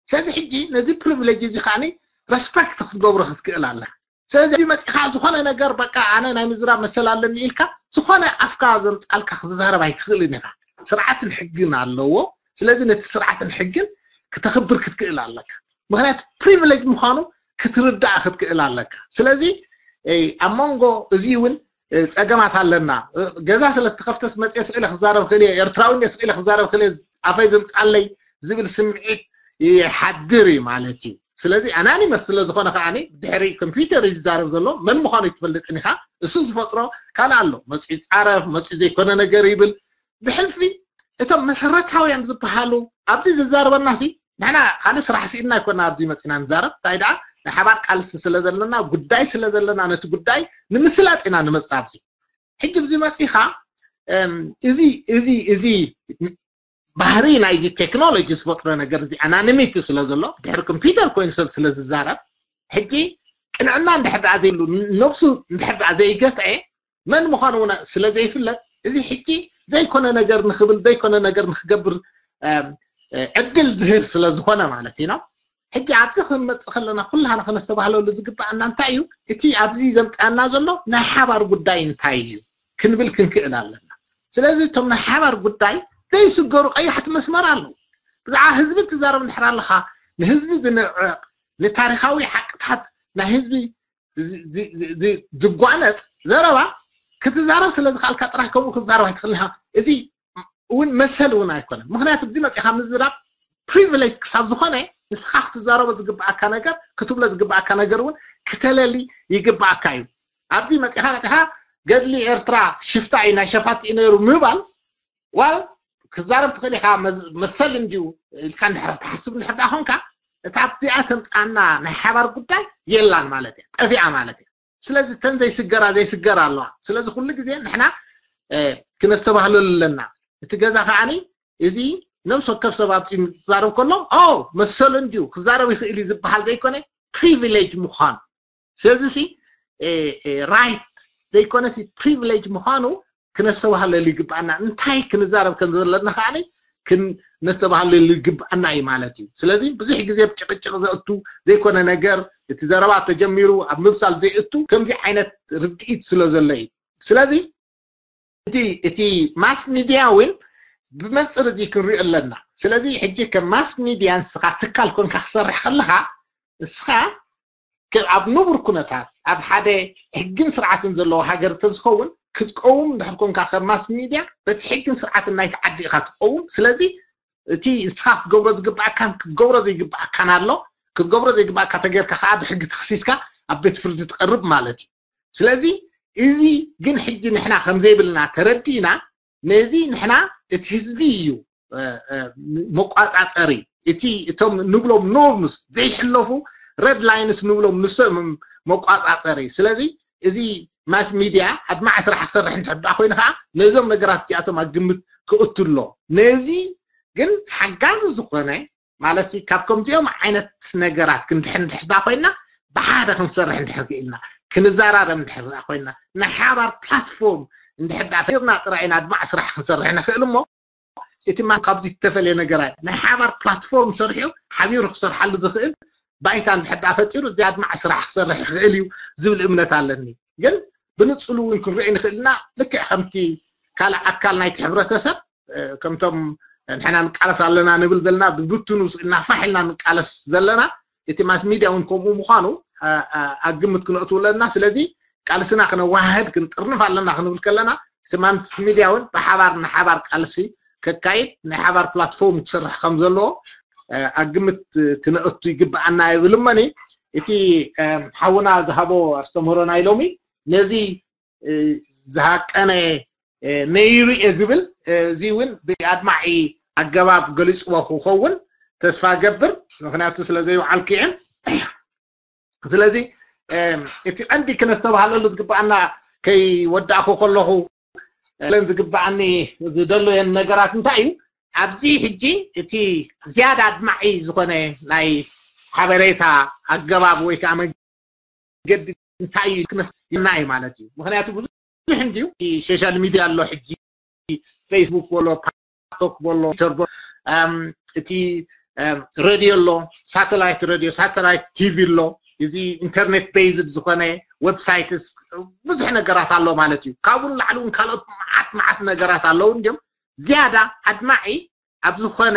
ስለዚ ሕጂ ነዚ ፕሪቪሌጅ እዚ ከዓኒ ረስፐክት ክትገብሮ ክትክእል ኣለካ። ስለዚ መፂኻ ዝኾነ ነገር በቃ ኣነ ናይ ምዝራብ መሰል ኣለኒ ኢልካ ዝኾነ ኣፍካ ዘምፃልካ ክትዛረብ ኣይትኽእልን ኢኻ። ስርዓትን ሕግን ኣለዎ። ስለዚ ነቲ ስርዓትን ሕግን ክተኽብር ክትክእል ኣለካ። ምክንያቱ ፕሪቪሌጅ ምዃኑ ክትርዳእ ክትክእል ኣለካ። ስለዚ ኣብ መንጎ እዚ እውን እ፣ ጸገማት ኣለና። እ፣ ገዛ ስለ እትኸፍተስ መጽየ ስቕ ኢለ ክዛረብ ክእል እየ፣ ኤርትራዊ እንደ ስቕ ኢለ ክዛረብ ክእል እየ፣ ኣፈይ ዘምጻለይ ዝብል ስምዒት ይሓድር እዩ ማለት እዩ። ስለዚ ኣናኒመስ ስለ ዝኾነ ከዓኒ ድሕሪ ኮምፒውተር እዩ ዝዛረብ ዘሎ፣ መን ምዃኑ ኣይትፈልጥን ኢኻ። እሱ ዝፈጥሮ ካልእ ኣሎ። መጽዩ ይጻረፍ፣ መጽዩ ዘይኮነ ነገር ይብል። ብሕልፊ እቶም መሰረታውያን ዝበሃሉ ኣብዚ ዝዛረበና ሲ ንሕና ካልእ ስራሕ ስኢልና ኣይኮና ኣብዚ መጺና ንዛረብ። እንታይ ደኣ ናይ ሓባር ቃልሲ ስለ ዘለና፣ ጉዳይ ስለ ዘለና፣ ነቲ ጉዳይ ንምስላጥ ኢና ንመጽእ ኣብዚ። ሕጂ ኣብዚ መጺኻ፣ እም፣ እዚ፣ እዚ፣ እዚ ባህሪ ናይዚ ቴክኖሎጂ ዝፈጥሮ ነገር እዚ ኣናኒሚቲ ስለ ዘሎ፣ ድሕሪ ኮምፒውተር ኮይኑ ሰብ ስለ ዝዛረብ፣ ሕጂ ቅንዕና እንድሕር ደኣ ዘይብሉ፣ ነብሱ እንድሕር ደኣ ዘይገትዐ፣ መን ምዃኑ እውን ስለ ዘይፍለጥ፣ እዚ ሕጂ ዘይኮነ ነገር ንኽብል፣ ዘይኮነ ነገር ንኽገብር፣ እም፣ እ፣ ዕድል ዝህብ ስለ ዝኾነ ማለት እዩ ነው። ሕጂ ኣብዚ ክንመጽእ ከለና ኩላህና ከነስተባህለሉ ዝግባኣና እንታይ እዩ? እቲ ኣብዚ ዘምጽኣና ዘሎ ናይ ሓባር ጉዳይ እንታይ እዩ? ክንብል ክንክእል ኣለና። ስለዚ እቶም ናይ ሓባር ጉዳይ ዘይስገሩ ቀያሕቲ መስመር ኣለዉ። ብዛዕባ ህዝቢ ትዛረብ እንድሕር ኣለኻ፣ ንህዝቢ ዝንዕቕ፣ ንታሪኻዊ ሓቅታት ናይ ህዝቢ ዝ-፣ ዝ-፣ ዝ-፣ ዝ-፣ ዝጓነጽ ዘረባ ክትዛረብ ስለ ዝኸኣልካ ጥራሕ ከምኡ ክትዛረብ ኣይትኽእልን ኢኻ። እዚ እውን መሰል እውን ኣይኮነን። ምኽንያቱ እዚ መጺኻ ምዝራብ ፕሪቪሌጅ ክሳብ ዝኾነ ንስኻ ክትዛረቦ ዝግብኣካ ነገር፣ ክትብሎ ዝግብኣካ ነገር እውን ክተለሊ ይግብኣካ እዩ። ኣብዚ መጺኻ፣ መጺኻ ገድሊ ኤርትራ ሽፍታ እዩ፣ ናይ ሸፋት እዩ ነይሩ ምባል፣ ዋል ክዛረብ ትኽእል ኢኻ፣ መዝ-፣ መሰል እንድዩ ኢልካ እንድሕር ትሓስብ እንድሕር ደኣ ኾንካ፣ እታ ኣብዚኣ ተምጽኣና ናይ ሓባር ጉዳይ የላን ማለት እያ፣ ጠፊኣ ማለት እያ። ስለዚ እተን ዘይስገራ፣ ዘይስገራ ኣለዋ። ስለዚ ኩሉ ግዜ ንሕና፣ እ፣ ክነስተባህለሉ ኣለና። እቲ ገዛ ከዓኒ እዚ ነብሲ ወከፍ ሰብ ኣብጺኡ ዝዛረብ ከሎ፣ ኦ፣ መሰሉ እንድዩ ክዛረብ ይኽእል እዩ ዝበሃል ዘይኮነ፣ ፕሪቪሌጅ ምዃኑ። ስለዚ ሲ፣ እ፣ እ፣ ራይት ዘይኮነ ሲ፣ ፕሪቪሌጅ ምዃኑ ክነስተባህለሉ ይግብኣና። እንታይ ክንዛረብ ከም ዘለና ከዓኒ ክነስተባህለሉ ይግብኣና እዩ ማለት እዩ። ስለዚ ብዙሕ ግዜ ኣብ ጭቕጭቕ ዘእቱ ዘይኮነ ነገር፣ እቲ ዘረባ ተጀሚሩ ኣብ ምብሳል ዘይእቱ ከምዚ ዓይነት ርድኢት ስለ ዘሎ እዩ። ስለዚ እቲ፣ እቲ ማስ ሚድያ እውን ብመንጽር እዚ ክንሪኦ ኣለና። ስለዚ ሕጂ ከም ማስ ሚድያ ንስኻ ትካል ኮንካ ክሰርሕ ከለኻ፣ ንስኻ ከ-፣ ኣብ ንቡር ኩነታት፣ ኣብ ሓደ ሕግን ስርዓትን ዘለዎ ሃገር እንተዝኸውን፣ ክትቀውም እንድሕር ኮንካ ከም ማስ ሚድያ፣ በቲ ሕግን ስርዓትን ናይቲ ዓዲ ኢኻ ትቀውም። ስለዚ እቲ ንስኻ ክትገብሮ ዝግብኣካን ክትገብሮ ዘይግብኣካን ኣሎ። ክትገብሮ ዘይግብኣካ ተጌርካ ከኣ ብሕጊ ተኸሲስካ ኣብ ቤት ፍርዲ ትቐርብ ማለት እዩ። ስለዚ እዚ ግን ሕጂ ንሕና ከም ዘይብልና ተረዲእና፣ ነዚ ንሕና እቲ ህዝቢ እዩ፣ እ፣ እ፣ መቋጻጸሪ፣ እቲ እቶም ንብሎም ኖርምስ ዘይሕለፉ ረድ ላይንስ ንብሎም ንሶም መቋጻጸሪ። ስለዚ እዚ ማስ ሚድያ ኣድማዕ ስራሕ ክሰርሕ እንድሕር ደኣ ኮይኑ ከኣ ነዞም ነገራት እዚኣቶም ኣብ ግምት ክእቱ ኣሎ። ነዚ ግን ሓጋዚ ዝኾነ ማለት ሲ ካብ ከምዚኦም ዓይነት ነገራት ክንድሕን እንድሕር ደኣ ኮይና፣ ብሓደ ክንሰርሕ እንድሕር ክኢልና፣ ክንዘራረብ እንድሕር ደኣ ኮይና፣ ናይ ሓባር ፕላትፎርም እንድሕር ደኣ ፈጢርና ጥራይ ኢና ኣድማዕ ስራሕ ክንሰርሕ ንኽእል እሞ፣ እቲ ማን ካብዚ ዝተፈልየ ነገር ኣይ-፣ ናይ ሓባር ፕላትፎርም ሰሪሑ ሓቢሩ ክሰርሓሉ ዝኽእል ባይታ እንድሕር ደኣ ፈጢሩ፣ እዚ ኣድማዕ ስራሕ ክሰርሕ ይኽእል እዩ ዝብል እምነት ኣለኒ። ግን ብንጽሉ እውን ክንርኢ ንኽእል ኢና። ልክዕ ከምቲ ካልእ ኣካል ናይቲ ሕብረተሰብ፣ እ፣ ከምቶም ንሕና ንቃለስ ኣለና ንብል ዘለና፣ ብብትኑ ስኢልና ፋሕ ኢልና ንቃለስ ዘለና፣ እቲ ማስ ሚድያ እውን ከምኡ ምዃኑ፣ እ፣ እ፣ ኣብ ግምት ክነእትው ኣለና። ስለዚ ቃልስና ክነወሃህድ ክንጥርንፍ ኣለና ክንብል ከለና፣ እቲ ማስ ሚድያ እውን ብሓባር ንሓባር ቃልሲ ከካይድ፣ ናይ ሓባር ፕላትፎርም ክሰርሕ ከም ዘለዎ፣ እ፣ ኣብ ግምት ክነእቱ ይግብኣና ይብል እመኒ። እቲ፣ እ፣ ሓውና ዝሃቦ ኣስተምህሮ ናይ ሎሚ ነዚ፣ እ፣ ዝሃቀነ፣ እ፣ ነይሩ እየ ዝብል፣ እ፣ እዚ እውን ብኣድማዒ ኣገባብ ገሊጽዎ ክኸውን ተስፋ ገብር፣ ምኽንያቱ ስለ ዘይወዓልኩ እየ። ስለዚ፣ እም፣ እቲ ቀንዲ ክነስተባህለሉ ዝግብኣና ከይወዳእኩ ከለኹ፣ ለን ዝግብኣኒ ዝደለየን ነገራት እንታይ እዩ? ኣብዚ ሕጂ እቲ ዝያዳ ኣድማዒ ዝኾነ ናይ ሓበሬታ ኣገባብ ወይ ከዓ መንገዲ እንታይ እዩ ክነስና እዩ ማለት እዩ። ምኽንያቱ ብዙሕ እንድዩ፣ እቲ ሶሻል ሚድያ ኣሎ ሕጂ፣ ፌስቡክ በሎ፣ ፓቶክ በሎ፣ ትዊተር በሎ፣ እም፣ እቲ፣ እም፣ ሬድዮ ኣሎ፣ ሳተላይት ሬድዮ፣ ሳተላይት ቲቪ ኣሎ፣ እዚ ኢንተርኔት ቤዝድ ዝኾነ ዌብሳይትስ ብዙሕ ነገራት ኣሎ ማለት እዩ። ካብኡ ንላዕሊ እውን ካልኦት መዓት መዓት ነገራት ኣለዉ። እንዲም ዝያዳ ኣድማዒ ኣብ ዝኾነ፣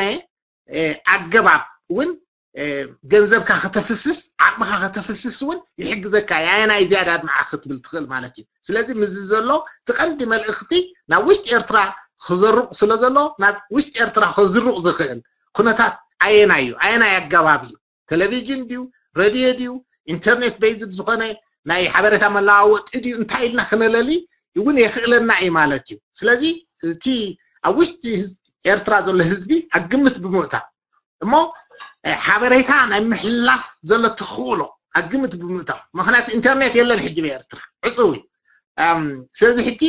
እ፣ ኣገባብ እውን ገንዘብካ ከተፍስስ፣ ዓቕምኻ ከተፍስስ እውን ይሕግዘካ። ኣየናይ ዝያዳ ኣድማዓ ክትብል ትኽእል ማለት እዩ። ስለዚ ምስዚ ዘሎ እቲ ቀንዲ መልእኽቲ ናብ ውሽጢ ኤርትራ ክዘርቕ ስለ ዘሎ፣ ናብ ውሽጢ ኤርትራ ክዝርቕ ዝኽእል ኩነታት ኣየናይ እዩ? ኣየናይ ኣገባብ እዩ? ቴሌቪዥን ድዩ? ሬድዮ ድዩ? ኢንተርኔት ቤዝድ ዝኾነ ናይ ሓበሬታ መለዋወጢ ድዩ? እንታይ ኢልና ክነለሊ እውን የኽእለና እዩ ማለት እዩ። ስለዚ እቲ ኣብ ውሽጢ ኤርትራ ዘሎ ህዝቢ ኣብ ግምት ብምእታው እሞ ሓበሬታ ናይ ምሕላፍ ዘሎ ተኽእሎ ኣብ ግምት ብምእታው፣ ምክንያቱ ኢንተርኔት የለን ሕጂ ብኤርትራ ዕፁው እዩ። ስለዚ ሕጂ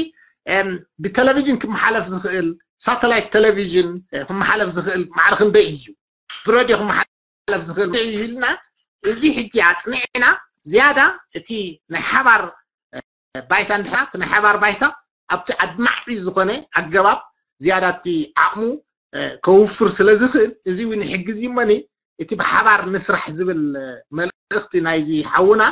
ብቴሌቪዥን ክመሓለፍ ዝኽእል፣ ሳተላይት ቴሌቪዥን ክመሓለፍ ዝኽእል ማዕረ ክንደይ እዩ? ብረድዮ ክመሓለፍ ዝኽእል እዩ ኢልና እዚ ሕጂ ኣፅኒዕና ዝያዳ እቲ ናይ ሓባር ባይታ እንድሕራ እቲ ናይ ሓባር ባይታ ኣብቲ ኣድማዒ ዝኾነ ኣገባብ ዝያዳ እቲ ዓቕሙ ከውፍር ስለ ዝኽእል፣ እዚ እውን ይሕግዝ እዩ እመኒ። እቲ ብሓባር ንስራሕ ዝብል መልእኽቲ ናይዚ ሓውና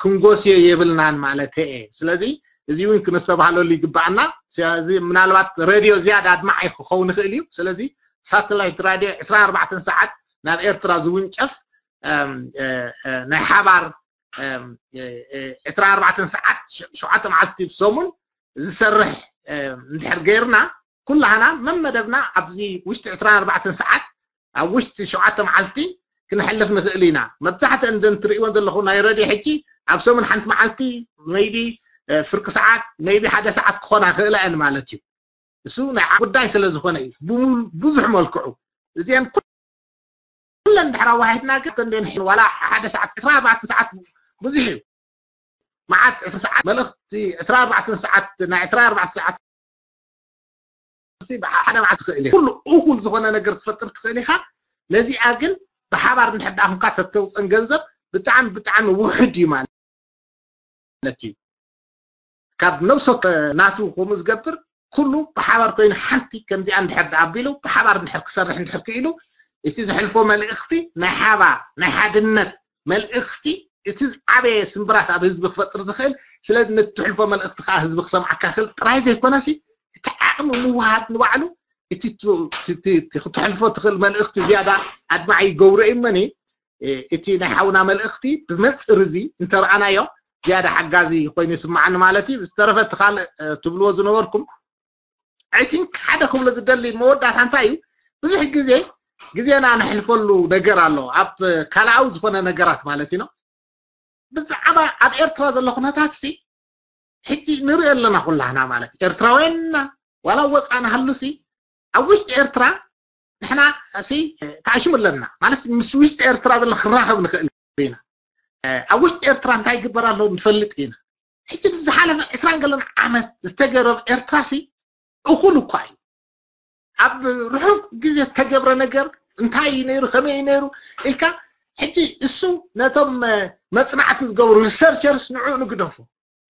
ክንጎስዮ የብልናን ማለት እየ። ስለዚ እዚ እውን ክነስተባህለሉ ይግባኣና። ስለዚ ምናልባት ሬድዮ ዝያዳ ኣድማዒ ክኸውን ይኽእል እዩ። ስለዚ ሳተላይት ራድዮ ዕስራን ኣርባዕተን ሰዓት ናብ ኤርትራ ዝውንጨፍ ናይ ሓባር ዕስራን ኣርባዕተን ሰዓት ሸውዓተ መዓልቲ ብሰሙን ዝሰርሕ እንድሕር ገይርና፣ ኩላህና መመደብና ኣብዚ ውሽጢ ዕስራን ኣርባዕተን ሰዓት ኣብ ውሽጢ ሸውዓተ መዓልቲ ክነሕልፍ ንኽእል ኢና። መብዛሕትአን እዘን ትርእይወን ዘለኹም ናይ ረድዮ ሕጂ ኣብ ሰሙን ሓንቲ መዓልቲ ሜይቢ ፍርቂ ሰዓት ሜይቢ ሓደ ሰዓት ክኾና ይኽእላ እየን ማለት እዩ። እሱ ናይ ዓቕሚ ጉዳይ ስለ ዝኾነ እዩ ብብዙሕ መልክዑ። እዚአን ኩለን ድሕር ኣዋሂድና ግን ተንደን ዋላ ሓደ ሰዓት ዕስራን ኣርባዕተን ሰዓት ብዙሕ እዩ። መዓት ዕስራ ሰዓት መልእኽቲ ዕስራን ኣርባዕተን ሰዓት ናይ ዕስራን ኣርባዕተን ሰዓት ሓደ መዓት ትኽእል ኢኻ። ኩሉ እኹል ዝኾነ ነገር ክትፈጥር ትኽእል ኢኻ። ነዚኣ ግን ብሓባር እንድሕር ደኣ ኮንካ ተተውፀን ገንዘብ ብጣዕሚ ብጣዕሚ ውሑድ እዩ ማለት እዩ። ካብ ነብሶ ናቱ ከምኡ ዝገብር ኩሉ ብሓባር ኮይኑ ሓንቲ ከምዚኣ እንድሕር ደኣ ኣቢሉ ብሓባር እንድሕር ክሰርሕ እንድሕር ክኢሉ እቲ ዘሕልፎ መልእኽቲ ናይ ሓባር ናይ ሓድነት መልእኽቲ እቲ ዝዓበየ ስምብራት ኣብ ህዝቢ ክፈጥር ዝኽእል። ስለዚ ነቲ ትሕልፎ መልእኽቲ ከዓ ህዝቢ ክሰምዓካ ክእል ጥራይ ዘይኮነሲ እቲ ዓቕሚ ምውሃድ ንባዕሉ እቲ ክትሕልፎ ትኽእል መልእኽቲ ዝያዳ ኣድማዒ ይገብሮ እዩ እመኒ። እቲ ናይ ሓውና መልእኽቲ ብመንፅር እዚ እንተረኣናዮ ዝያዳ ሓጋዚ ኮይኑ ይስማዓኒ ማለት እዩ። ዝተረፈ እቲ ካልእ ትብልዎ ዝነበርኩም I think ሓደ ክብሎ ዝደሊ መወዳእታ እንታይ እዩ? ብዙሕ ግዜ ግዜና ነሕልፈሉ ነገር ኣሎ ኣብ ካልኣዊ ዝኾነ ነገራት ማለት እዩ። ብዛዕባ ኣብ ኤርትራ ዘሎ ኩነታት ሲ ሕጂ ንሪኦ ኣለና ኩላህና ማለት ኤርትራውያንና ዋላ ወፃ ንሃሉ ሲ ኣብ ውሽጢ ኤርትራ ንሕና ሲ ተኣሽሙ ኣለና ማለት ምስ ውሽጢ ኤርትራ ዘሎ ክራኸብ ንኽእል ኢና። ኣብ ውሽጢ ኤርትራ እንታይ ይግበር ኣሎ ንፈልጥ ኢና። ሕጂ ብዝሓለፈ ዕስራን ገለን ዓመት ዝተገብረ ኣብ ኤርትራ ሲ እኹል እኳ እዩ። ኣብ ርሑቕ ግዜ ተገብረ ነገር እንታይ እዩ ነይሩ ከመይ እዩ ነይሩ ኢልካ ሕጂ እሱ ነቶም መፅናዕቲ ዝገብሩ ሪሰርቸርስ ንዑ ንግደፉ።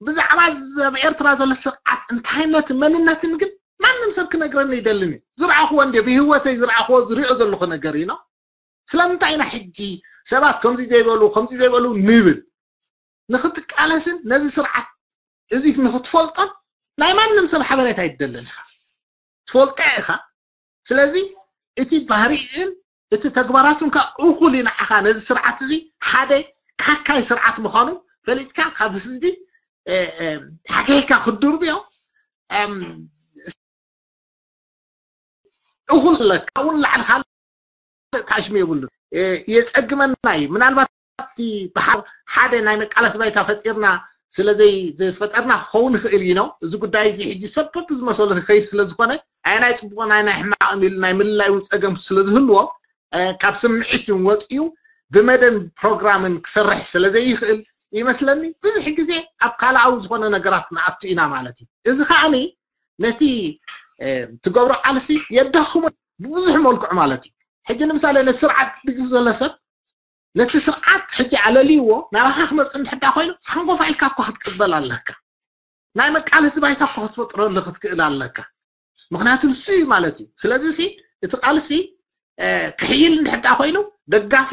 ብዛዕባ ኣብ ኤርትራ ዘሎ ስርዓት እንታይነትን መንነትን ግን ማንም ሰብ ክነግረኒ ይደልን እዩ። ዝረኣኽዎ እንዲ ብህወተይ ዝረኣኽዎ ዝሪኦ ዘለኹ ነገር እዩ። ስለምንታይ ኢና ሕጂ ሰባት ከምዚ ዘይበሉ ከምዚ ዘይበሉ ንብል? ንክትቃለስን ነዚ ስርዓት እዚ ንክትፈልጦን ናይ ማንም ሰብ ሓበሬታ ይደልን ኢኻ፣ ትፈልጦ ኢኻ። ስለዚ እቲ ባህሪኡን እቲ ተግባራቱን ከ እኹል እዩ ንዓኻ ነዚ ስርዓት እዚ ሓደ ካካይ ስርዓት ምዃኑ ፈሊጥካ ካብ ህዝቢ ሓኪሕካ ክትድርብዮ እኹል ኣለካ። እውን ላዕሊ ካልእ ታሽሚ የብሉ የፀግመና እዩ። ምናልባት እቲ ብሓር ሓደ ናይ መቃለሲ ባይታ ፈጢርና ስለዘይ ዝፈጠርና ክኸውን ይኽእል እዩ ነው። እዚ ጉዳይ እዚ ሕጂ ሰበብ ዝመሰሉ ክኸይድ ስለ ዝኾነ ኣየናይ ፅቡቕ ናይ ናይ ሕማቕን ኢሉ ናይ ምልላይ እውን ፀገም ስለ ዝህልዎ ካብ ስምዒት እውን ወፂኡ ብመደን ፕሮግራምን ክሰርሕ ስለ ዘይኽእል ይመስለኒ ብዙሕ ግዜ ኣብ ካልኣዊ ዝኾነ ነገራት ንኣቱ ኢና ማለት እዩ። እዚ ከዓኒ ነቲ ትገብሮ ቃልሲ የዳኽሞ ብብዙሕ መልክዑ ማለት እዩ። ሕጂ ንምሳሌ ነቲ ስርዓት ድግፍ ዘሎ ሰብ ነቲ ስርዓት ሕጂ ኣለልይዎ ናባኻ ክመፅእ እንድሕዳ ኮይኑ ሓንጎፋ ኢልካ እኳ ክትቅበል ኣለካ። ናይ መቃለሲ ባይታ እኳ ክትፈጥረሉ ክትክእል ኣለካ። ምክንያቱ ንሱ እዩ ማለት እዩ። ስለዚ ሲ እቲ ቃልሲ ክሕይል እንድሕዳ ኮይኑ ደጋፊ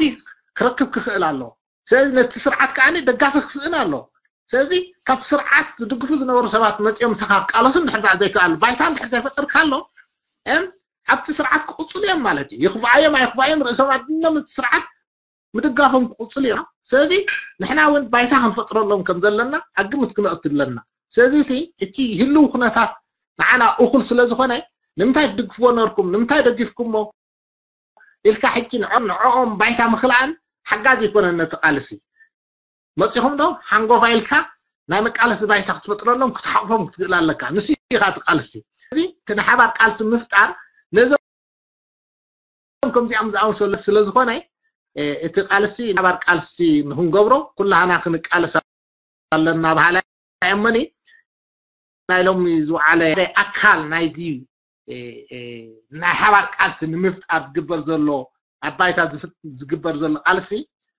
ክረክብ ክኽእል ኣለዎ። ስለዚ ነቲ ስርዓት ከዓ ደጋፊ ክስእን ኣለዎ። ስለዚ ካብ ስርዓት ዝድግፉ ዝነበሩ ሰባት መፂኦም ምሳኻ ክቃለሱ እንድሕር ዘይከኣሉ ባይታ እንድሕር ዘይፈጠርካ ኣሎ ኣብቲ ስርዓት ክቕፅሉ እዮም ማለት እዩ። ይኽፍኣዮም ኣይኽፍኣዮም ርእሶም ኣድኖም እቲ ስርዓት ምድጋፎም ክቕፅሉ ኢና። ስለዚ ንሕና እውን ባይታ ክንፈጥረሎም ከም ዘለና ኣብ ግምት ክነእቱ ኣለና። ስለዚ ሲ እቲ ህልው ኩነታት ንዓና እኹል ስለ ዝኾነ ንምንታይ ትድግፍዎ ነርኩም፣ ንምንታይ ደጊፍኩሞ ኢልካ ሕጂ ንዖም ንዕኦም ባይታ ምክልኣን ሓጋዚ ይኮነን ነቲ ቃልሲ። መፂኹም ዶ ሓንጎፋ ኢልካ ናይ መቃለሲ ባይታ ክትፈጥረሎም ክትሓቕፎም ክትክእል ኣለካ። ንሱ ኢኻ እቲ ቃልሲ። እዚ እቲ ንሓባር ቃልሲ ምፍጣር ነዞም ከምዚኣም ዝኣመሰሉ ስለ ዝኾነ እቲ ቃልሲ ሓባር ቃልሲ ንክንገብሮ ኩላህና ክንቃለስ ኣለና በሃላይ እመኒ ናይ ሎሚ ዝወዓለ ኣካል ናይዚ ናይ ሓባር ቃልሲ ንምፍጣር ዝግበር ዘሎ ኣብ ባይታ ዝግበር ዘሎ ቃልሲ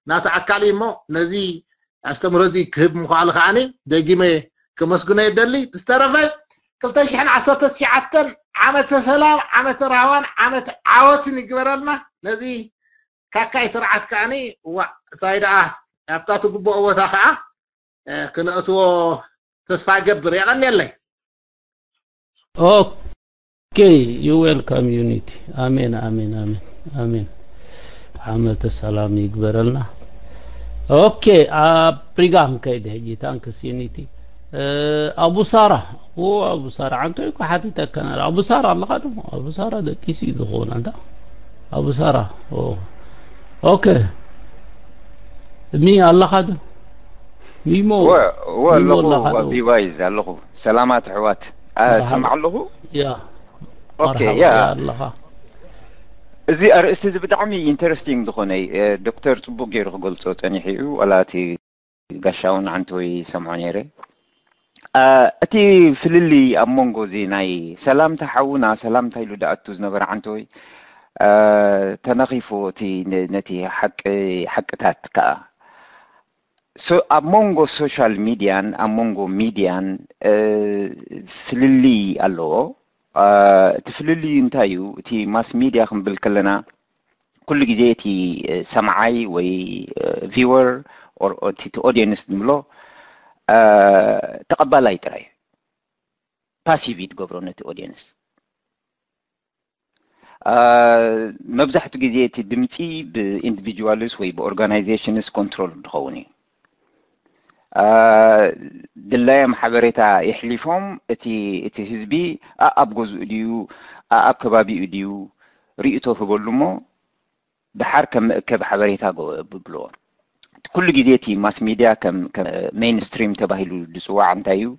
ናቲ ኣካል እዩ እሞ ነዚ ኣስተምሮ እዚ ክህብ ምኽኣሉ ከዓኒ ደጊመ ከመስግኖ የደሊ። ብዝተረፈ ክልተ ሽሕን ዓሰርተ ትሽዓተን ዓመተ ሰላም ዓመተ ራህዋን ዓመተ ዓወትን ይግበረልና። ነዚ ካካይ ስርዓት ከዓኒ ዋ እንታይ ደኣ ኣብታ ትግብኦ ቦታ ከዓ ክነእትዎ ተስፋ እገብር። የቐንየለይ። ኦኬ you welcome unity. ኣሜን ኣሜን ኣሜን ኣሜን። ዓመተ ሰላም ይግበረልና። ኦኬ ኣብ ሪጋ ክንከይድ ሕጂ ታንክስ ዩኒቲ። ኣቡ ሳራ ኦ ኣቡ ሳራ ዓንቶ እኮ ሓቲተካ ነራ። ኣቡ ሳራ ኣለኻ ዶ? ኣቡ ሳራ ደቂሱ እዩ ዝኸውን ኣንታ ኣቡ ሳራ። ኦ ኦኬ ሚ ኣለኻ ዶ? ሚሞ ወ ኣለኹ። ቢባይዝ ኣለኹ። ሰላማት ኣሕዋት። ስማዕ ኣለኹ። ያ ኦኬ ያ ኣለኻ። እዚ ኣርእስቲ እዚ ብጣዕሚ ኢንተረስቲንግ ዝኾነ ዶክተር ጽቡቅ ገይሩ ክገልጾ ጸኒሑ እዩ። ዋላ እቲ ጋሻውን ዓንተወይ ሰምዖ ነይረ። እቲ ፍልልይ ኣብ መንጎ እዚ ናይ ሰላምታ ሓውና ሰላምታ ኢሉ ደኣቱ ዝነበረ ዓንተወይ ተነኺፉ እቲ ነቲ ሓቂ ሓቅታት ከኣ ኣብ መንጎ ሶሻል ሚድያን ኣብ መንጎ ሚድያን ፍልልይ ኣለዎ። እቲ ፍልልዩ እንታይ እዩ? እቲ ማስ ሚድያ ክንብል ከለና ኩሉ ግዜ እቲ ሰምዓይ ወይ ቪወር እቲ ኦዲየንስ ንብሎ ተቐባላይ ጥራይ እዩ። ፓሲቭ እዩ ትገብሮ ነቲ ኦዲየንስ። መብዛሕቱ ግዜ እቲ ድምፂ ብኢንዲቪጁዋልስ ወይ ብኦርጋናይዜሽንስ ኮንትሮል ዝኸውን እዩ። ድላዮም ሓበሬታ የሕሊፎም እቲ እቲ ህዝቢ ኣኣብ ገዝኡ ድዩ ኣኣብ ከባቢኡ ድዩ ርእቶ ህበሉ እሞ ድሓር ከም መእከብ ሓበሬታ ብልዎ። ኩሉ ግዜ እቲ ማስ ሚድያ ከም ሜይንስትሪም ተባሂሉ ዝፅዋዕ እንታይ እዩ?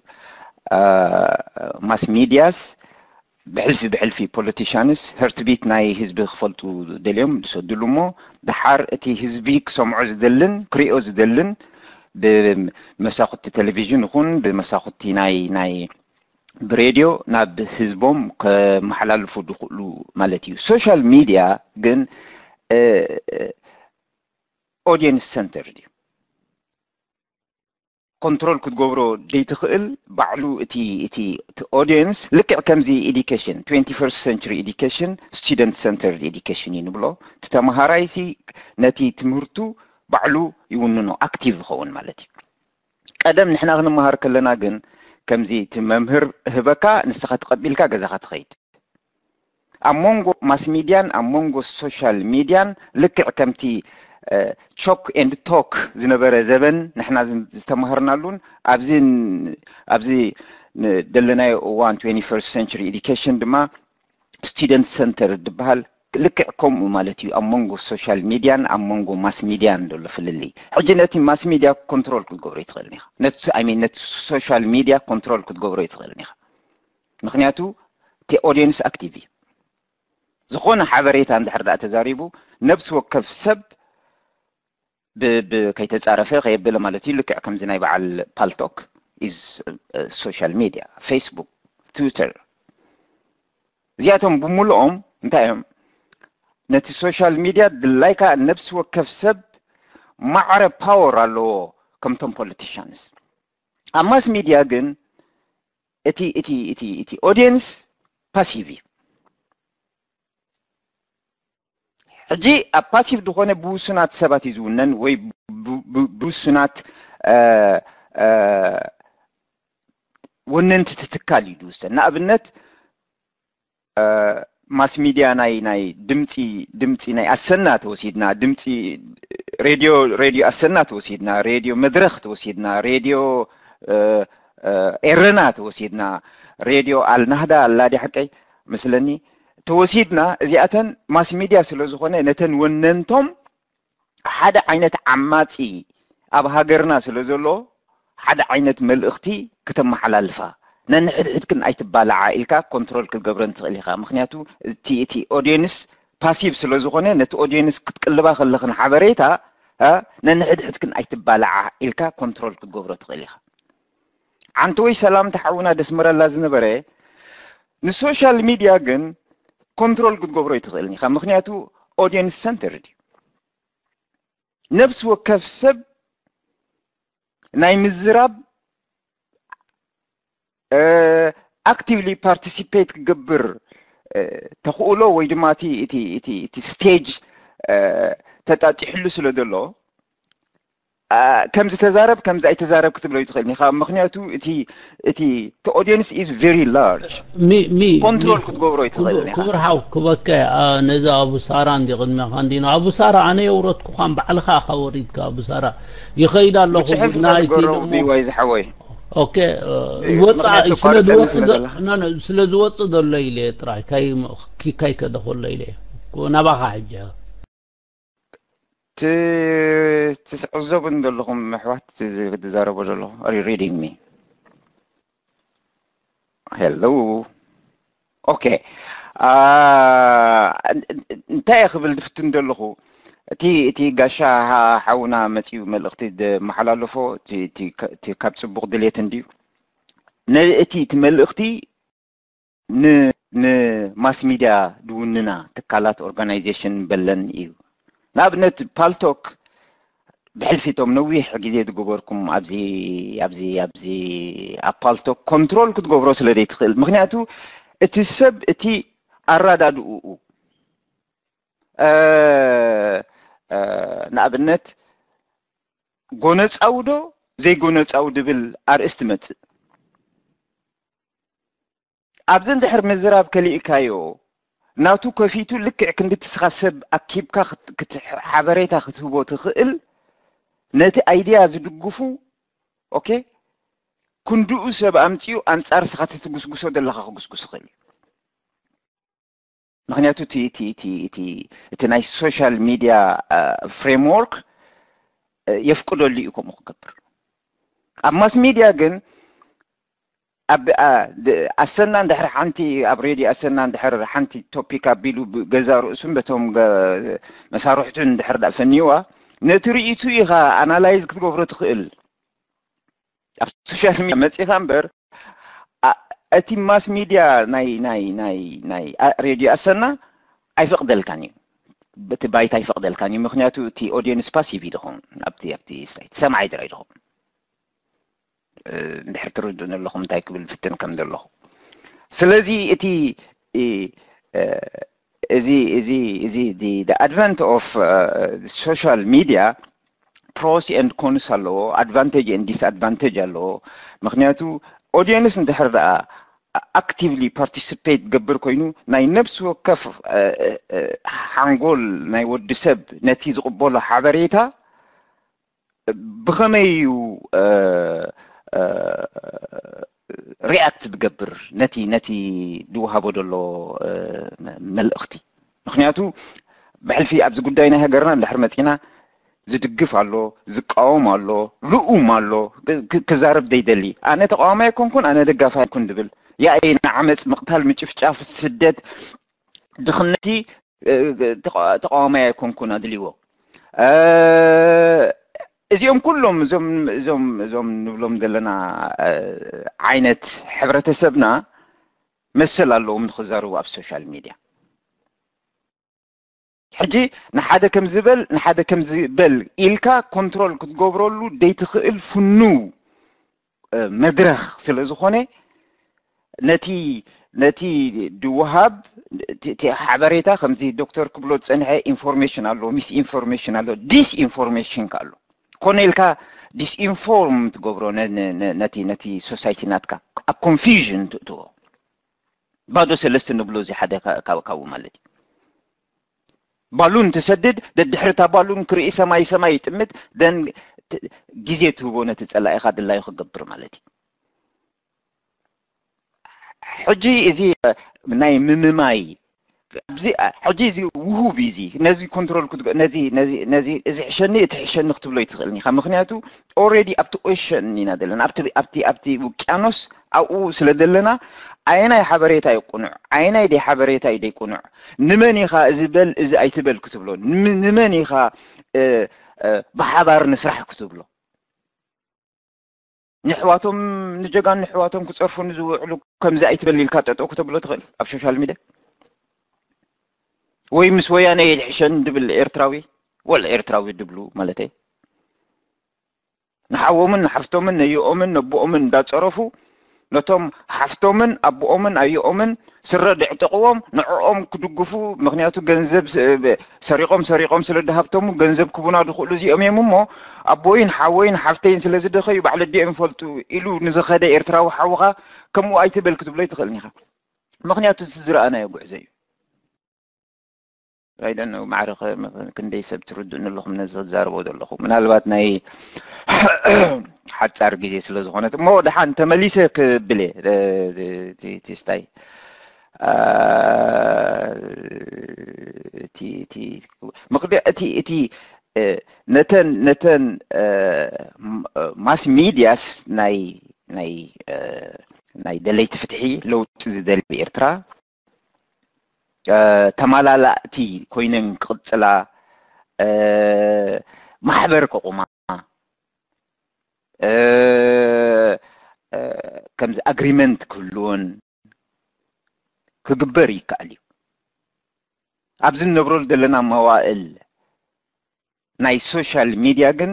ማስ ሚድያስ ብሕልፊ ብሕልፊ ፖለቲሻንስ ህርትቢት ናይ ህዝቢ ክፈልጡ ደልዮም ዝሰድሉ እሞ ድሓር እቲ ህዝቢ ክሰምዖ ዝደልን ክሪኦ ዝደልን ብመሳኹቲ ቴሌቪዥን ይኹን ብመሳኹቲ ናይ ናይ ብሬድዮ ናብ ህዝቦም ከመሓላልፉ ዝኽእሉ ማለት እዩ። ሶሻል ሚድያ ግን ኦዲየንስ ሰንተርድ እዩ። ኮንትሮል ክትገብሮ ዘይትኽእል ባዕሉ እቲ እቲ እቲ ኦዲየንስ ልክዕ ከምዚ ኤዲኬሽን ትዌንቲ ፈርስት ሰንቸሪ ኤዲኬሽን ስቱደንት ሰንተርድ ኤዲኬሽን እዩ ንብሎ። እቲ ተመሃራይሲ ነቲ ትምህርቱ ባዕሉ ይውንኖ ኣክቲቭ ይኸውን ማለት እዩ። ቀደም ንሕና ክንመሃር ከለና ግን ከምዚ እቲ መምህር ህበካ ንስኻ ተቐቢልካ ገዛኻ ትኸይድ። ኣብ መንጎ ማስ ሚድያን ኣብ መንጎ ሶሻል ሚድያን ልክዕ ከምቲ ቾክ ኤንድ ቶክ ዝነበረ ዘበን ንሕና ዝተማሃርናሉን ኣብዚ ኣብዚ ደለናዮ እዋን ትዌንቲ ፈርስት ሰንቸሪ ኤዲኬሽን ድማ ስቱደንት ሰንተር ዝበሃል ልክዕ ከምኡ ማለት እዩ። ኣብ መንጎ ሶሻል ሚድያን ኣብ መንጎ ማስ ሚድያን ዘሎ ፍልልይ። ሕጂ ነቲ ማስ ሚድያ ኮንትሮል ክትገብሮ ይትኽእልን ኢኻ። ነቲ ኣይ ሚን ነቲ ሶሻል ሚድያ ኮንትሮል ክትገብሮ ይትኽእልን ኢኻ። ምክንያቱ እቲ ኦዲየንስ ኣክቲቭ እዩ። ዝኾነ ሓበሬታ እንድሕር ደኣ ተዛሪቡ ነብሲ ወከፍ ሰብ ከይተፃረፈ ከየበለ ማለት እዩ። ልክዕ ከምዚ ናይ በዓል ፓልቶክ ኢዝ ሶሻል ሚድያ፣ ፌስቡክ፣ ትዊተር እዚኣቶም ብምልኦም እንታይ እዮም? ነቲ ሶሻል ሚድያ ድላይካ ነብሲ ወከፍ ሰብ ማዕረ ፓወር ኣለዎ ከምቶም ፖለቲሻንስ። ኣብ ማስ ሚድያ ግን እቲ እቲ እቲ እቲ ኦዲየንስ ፓሲቭ እዩ። ሕጂ ኣብ ፓሲቭ ዝኾነ ብውሱናት ሰባት እዩ ዝውነን ወይ ብውሱናት ወነንቲ ትትካል እዩ ዝውሰን። ንኣብነት ማስ ሚድያ ናይ ናይ ድምፂ ድምፂ ናይ ኣሰና ተወሲድና ድምፂ ሬድዮ ሬድዮ ኣሰና ተወሲድና፣ ሬድዮ መድረኽ ተወሲድና፣ ሬድዮ ኤረና ተወሲድና፣ ሬድዮ ኣልናህዳ ኣላዲ ሓቀይ መስለኒ ተወሲድና። እዚኣተን ማስ ሚድያ ስለ ዝኾነ ነተን ወነንቶም ሓደ ዓይነት ዓማፂ ኣብ ሃገርና ስለ ዘሎ ሓደ ዓይነት መልእኽቲ ክተመሓላልፋ፣ ነንሕድሕድክን ኣይትባላዓ ኢልካ ኮንትሮል ክትገብረን ትኽእል ኢኻ። ምክንያቱ እቲ እቲ ኦድየንስ ፓሲቭ ስለ ዝኾነ ነቲ ኦድየንስ ክትቅልባ ከለኽን ሓበሬታ ነንሕድሕድክን ኣይትባላዓ ኢልካ ኮንትሮል ክትገብሮ ትኽእል ኢኻ። ዓንተወይ ሰላም ተሓውና ደስመረላ ዝነበረ ንሶሻል ሚድያ ግን ኮንትሮል ክትገብሮ ኣይትኽእልን ኢኻ። ምክንያቱ ኦድየንስ ሰንተርድ እዩ። ነብሲ ወከፍ ሰብ ናይ ምዝራብ ኣክቲቭሊ ፓርቲሲፔት ክገብር ተኽእሎ ወይ ድማ እቲ ስቴጅ ተጣጢሕሉ ስለ ዘሎ ከምዚ ተዛረብ ከምዚ ኣይተዛረብ ክትብሎ ይትኽእል ኢኻ። ምክንያቱ እቲ እቲ ኦዲየንስ ኢዝ ቨሪ ላርጅ። ኮንትሮል ክትገብሮ ይትኽእል ኢኻ። ክቡር ሓው ክበከ ነዚ ኣቡ ሳራ እንዲ ቅድሚኻ እንዲኖ ኣቡ ሳራ ኣነ የውረድኩኻን ባዕልኻ ኢኻ ወሪድካ ኣቡ ሳራ ይኸይድ ኣለኹ። ብፅሑፍ ናይ ገረቡ ቢዋይ ዝሓወይ ኦኬ ወፃእ ስለ ዝወፅእ ዘሎ ኢለ ጥራይ ካይ ከደ ከሎ ኢለ ናባኻ ሕጂ ትዕዘቡን ዘለኹም ኣሕዋት ዝዛረቦ ዘለኹ are you reading me? Hello. ኦኬ እንታይ እየ ክብል ዝፍትን ዘለኹ እቲ እቲ ጋሻ ሓውና መፂኡ መልእኽቲ ዝመሓላለፎ ካብ ፅቡቕ ድሌት እንድዩ። እቲ እቲ መልእኽቲ ንማስ ሚድያ ድውንና ትካላት ኦርጋናይዜሽን በለን እዩ። ንኣብነት ፓልቶክ ብሕልፊቶም ነዊሕ ግዜ ዝገበርኩም ኣብዚ ኣብዚ ኣብዚ ኣብ ፓልቶክ ኮንትሮል ክትገብሮ ስለ ዘይትኽእል ምክንያቱ እቲ ሰብ እቲ ኣራዳድኡ ንኣብነት ጎነፃዊ ዶ ዘይጎነፃዊ ድብል ኣርእስቲ መፅእ ኣብዚ እንድሕር ምዝራብ ከሊእካዮ ናቱ ከፊቱ ልክዕ ክንዲ ትስኻ ሰብ ኣኪብካ ሓበሬታ ክትህቦ ትኽእል ነቲ ኣይድያ ዝድግፉ ኦኬ ክንድኡ ሰብ ኣምፅኡ ኣንፃር ስኻ ትትጉስጉሶ ዘለካ ክጉስጉስ ይኽእል እዩ። ምክንያቱ እቲ ናይ ሶሻል ሚድያ ፍሬምወርክ የፍቅደሉ እዩ ከምኡ ክገብር። ኣብ ማስ ሚድያ ግን ኣብ ኣሰና እንድሕር ሓንቲ ኣብ ሬድዮ ኣሰና እንድሕር ሓንቲ ቶፒክ ኣቢሉ ገዛ ርእሱን በቶም መሳርሕቱን እንድሕር ፈንይዋ ነቲ ርእቱ ኢኻ ኣናላይዝ ክትገብሮ ትኽእል። ኣብ ሶሻል ሚድያ መፂኻ እምበር እቲ ማስ ሚድያ ናይ ናይ ናይ ናይ ሬድዮ ኣሰና ኣይፈቅደልካን እዩ። እቲ ባይታ ኣይፈቅደልካን እዩ። ምክንያቱ እቲ ኦዲየንስ ፓሲቭ እዩ ዝኸውን ኣብቲ ኣብቲ ሳይት ሰማዒ ጥራይ ዝኸውን እንድሕር ትርድኡን ኣለኹም እንታይ ክብል ፍትን ከም ዘለኹ። ስለዚ እቲ እዚ እዚ እዚ advent of social media pros and cons ኣለዎ፣ advantage and disadvantage ኣለዎ። ምክንያቱ ኦዲየንስ እንድሕር ደኣ ኣክቲቭሊ ፓርቲሲፔት ገብር ኮይኑ ናይ ነብሲ ወከፍ ሓንጎል ናይ ወዲ ሰብ ነቲ ዝቕበሎ ሓበሬታ ብኸመይ እዩ ሪኣክት ዝገብር ነቲ ነቲ ዝወሃቦ ዘሎ መልእኽቲ? ምክንያቱ ብሕልፊ ኣብዚ ጉዳይ ናይ ሃገርና እንድሕር መፂና ዝድግፍ ኣሎ፣ ዝቃወም ኣሎ፣ ልኡም ኣሎ፣ ክዛረብ ዘይደሊ ኣነ ተቃዋማይ ኣይኮንኩን ኣነ ደጋፋይ ኣይኮን ዝብል ያኤ ንዓመፅ ምቕታል ምጭፍጫፍ ስደት ድኽነቲ ተቃዋማይ ኣይኮንኩን ኣድልዎ እዚኦም ኩሎም እዞም እዞም እዞም ንብሎም ዘለና ዓይነት ሕብረተሰብና መሰል ኣለዎም ንክዛረቡ ኣብ ሶሻል ሚድያ። ሕጂ ንሓደ ከም ዝበል ንሓደ ከም ዝበል ኢልካ ኮንትሮል ክትገብረሉ ደይትኽእል ፍኑው መድረኽ ስለ ዝኾነ ነቲ ነቲ ድወሃብ እቲ ሓበሬታ ከምዚ ዶክተር ክብሎ ዝፀንሐ ኢንፎርሜሽን ኣሎ፣ ሚስ ኢንፎርሜሽን ኣሎ፣ ዲስ ኢንፎርሜሽን ኣሎ። ኮነ ኢልካ ዲስኢንፎርም ትገብሮ ነቲ ነቲ ሶሳይቲ ናትካ ኣብ ኮንፊዥን ትእትዎ። ባዶ ሰለስተ ንብሎ እዚ ሓደ ካብኡ ማለት እዩ። ባሉን ትሰድድ፣ ደድሕሪ እታ ባሉን ክርኢ ሰማይ ሰማይ ይጥምት። ደን ግዜ ትህቦ ነቲ ጸላኢኻ ድላዩ ክገብር ማለት እዩ። ሕጂ እዚ ናይ ምምማይ ኣብዚ ሕጂ እዚ ውሁብ እዩ። እዚ ነዚ ኮንትሮል ክትገ- ነዚ ነዚ ነዚ እዚ ሕሸኒ እቲ ሕሸኒ ክትብሎ ይትኽእልን ኢኻ። ምክንያቱ ኦልሬዲ ኣብቲ ኦሸን ኢና ዘለና፣ ኣብቲ ኣብቲ ኣብቲ ውቅያኖስ ኣብኡ ስለ ዘለና ኣየናይ ሓበሬታ እዩ ቁኑዕ፣ ኣየናይ ደይ ሓበሬታ እዩ ደይ ቁኑዕ፣ ንመን ኢኻ እዚ በል እዚ ኣይትበል ክትብሎ፣ ንም- ንመን ኢኻ እ፣ እ፣ ብሓባር ንስራሕ ክትብሎ። ንሕዋቶም ንጀጋኑ ንሕዋቶም ክጸርፉ ንዝውዕሉ ከምዚ ኣይትበል ኢልካ ጠጠው ክተብሎ ትኽእል ኣብ ሶሻል ሚድያ ወይ ምስ ወያነ ይልሕሸን ድብል ኤርትራዊ ወላ ኤርትራዊ ድብሉ ማለተይ ንሓዎምን ንሓፍቶምን ነይኦምን ነቦኦምን እንዳጸረፉ ነቶም ሓፍቶምን ኣቦኦምን ኣየኦምን ስረ ድዕጥቕዎም ንዕኦም ክድግፉ ምክንያቱ ገንዘብ ሰሪቆም ሰሪቆም ስለ ድሃብተሙ ገንዘብ ክቡና ድኽእሉ እዚኦም እዮም እሞ ኣቦይን ሓወይን ሓፍተይን ስለ ዝደኸዩ ባዕለዲኦም ይፈልጡ ኢሉ ንዝኸደ ኤርትራዊ ሓውኻ ከምኡ ኣይትበል ክትብሎ ኣይትኽእልን ኢኻ። ምክንያቱ እቲ ዝረኣናዮ ጉዕዞ እዩ። ኣይደነው ማዕረ ክንደይ ሰብ ትርድእኒ ኣለኹም ነዚ ክዛረቦ ዘለኹ ምናልባት ናይ ሓጻር ግዜ ስለ ዝኾነት እሞ ደሓን ተመሊሰ ክብል እየ። ስታይ እቲ እቲ ምክንያት እቲ እቲ ነተን ነተን ማስ ሚድያስ ናይ ናይ ናይ ደለይቲ ፍትሒ ለውጢ ዝደሊ ኤርትራ ተማላላእቲ ኮይነን ክቕጽላ ማሕበር ከቑማ ከምዚ ኣግሪመንት ክህልወን ክግበር ይከኣል እዩ። ኣብዚ እንነብረሉ ዘለና መዋእል ናይ ሶሻል ሚድያ ግን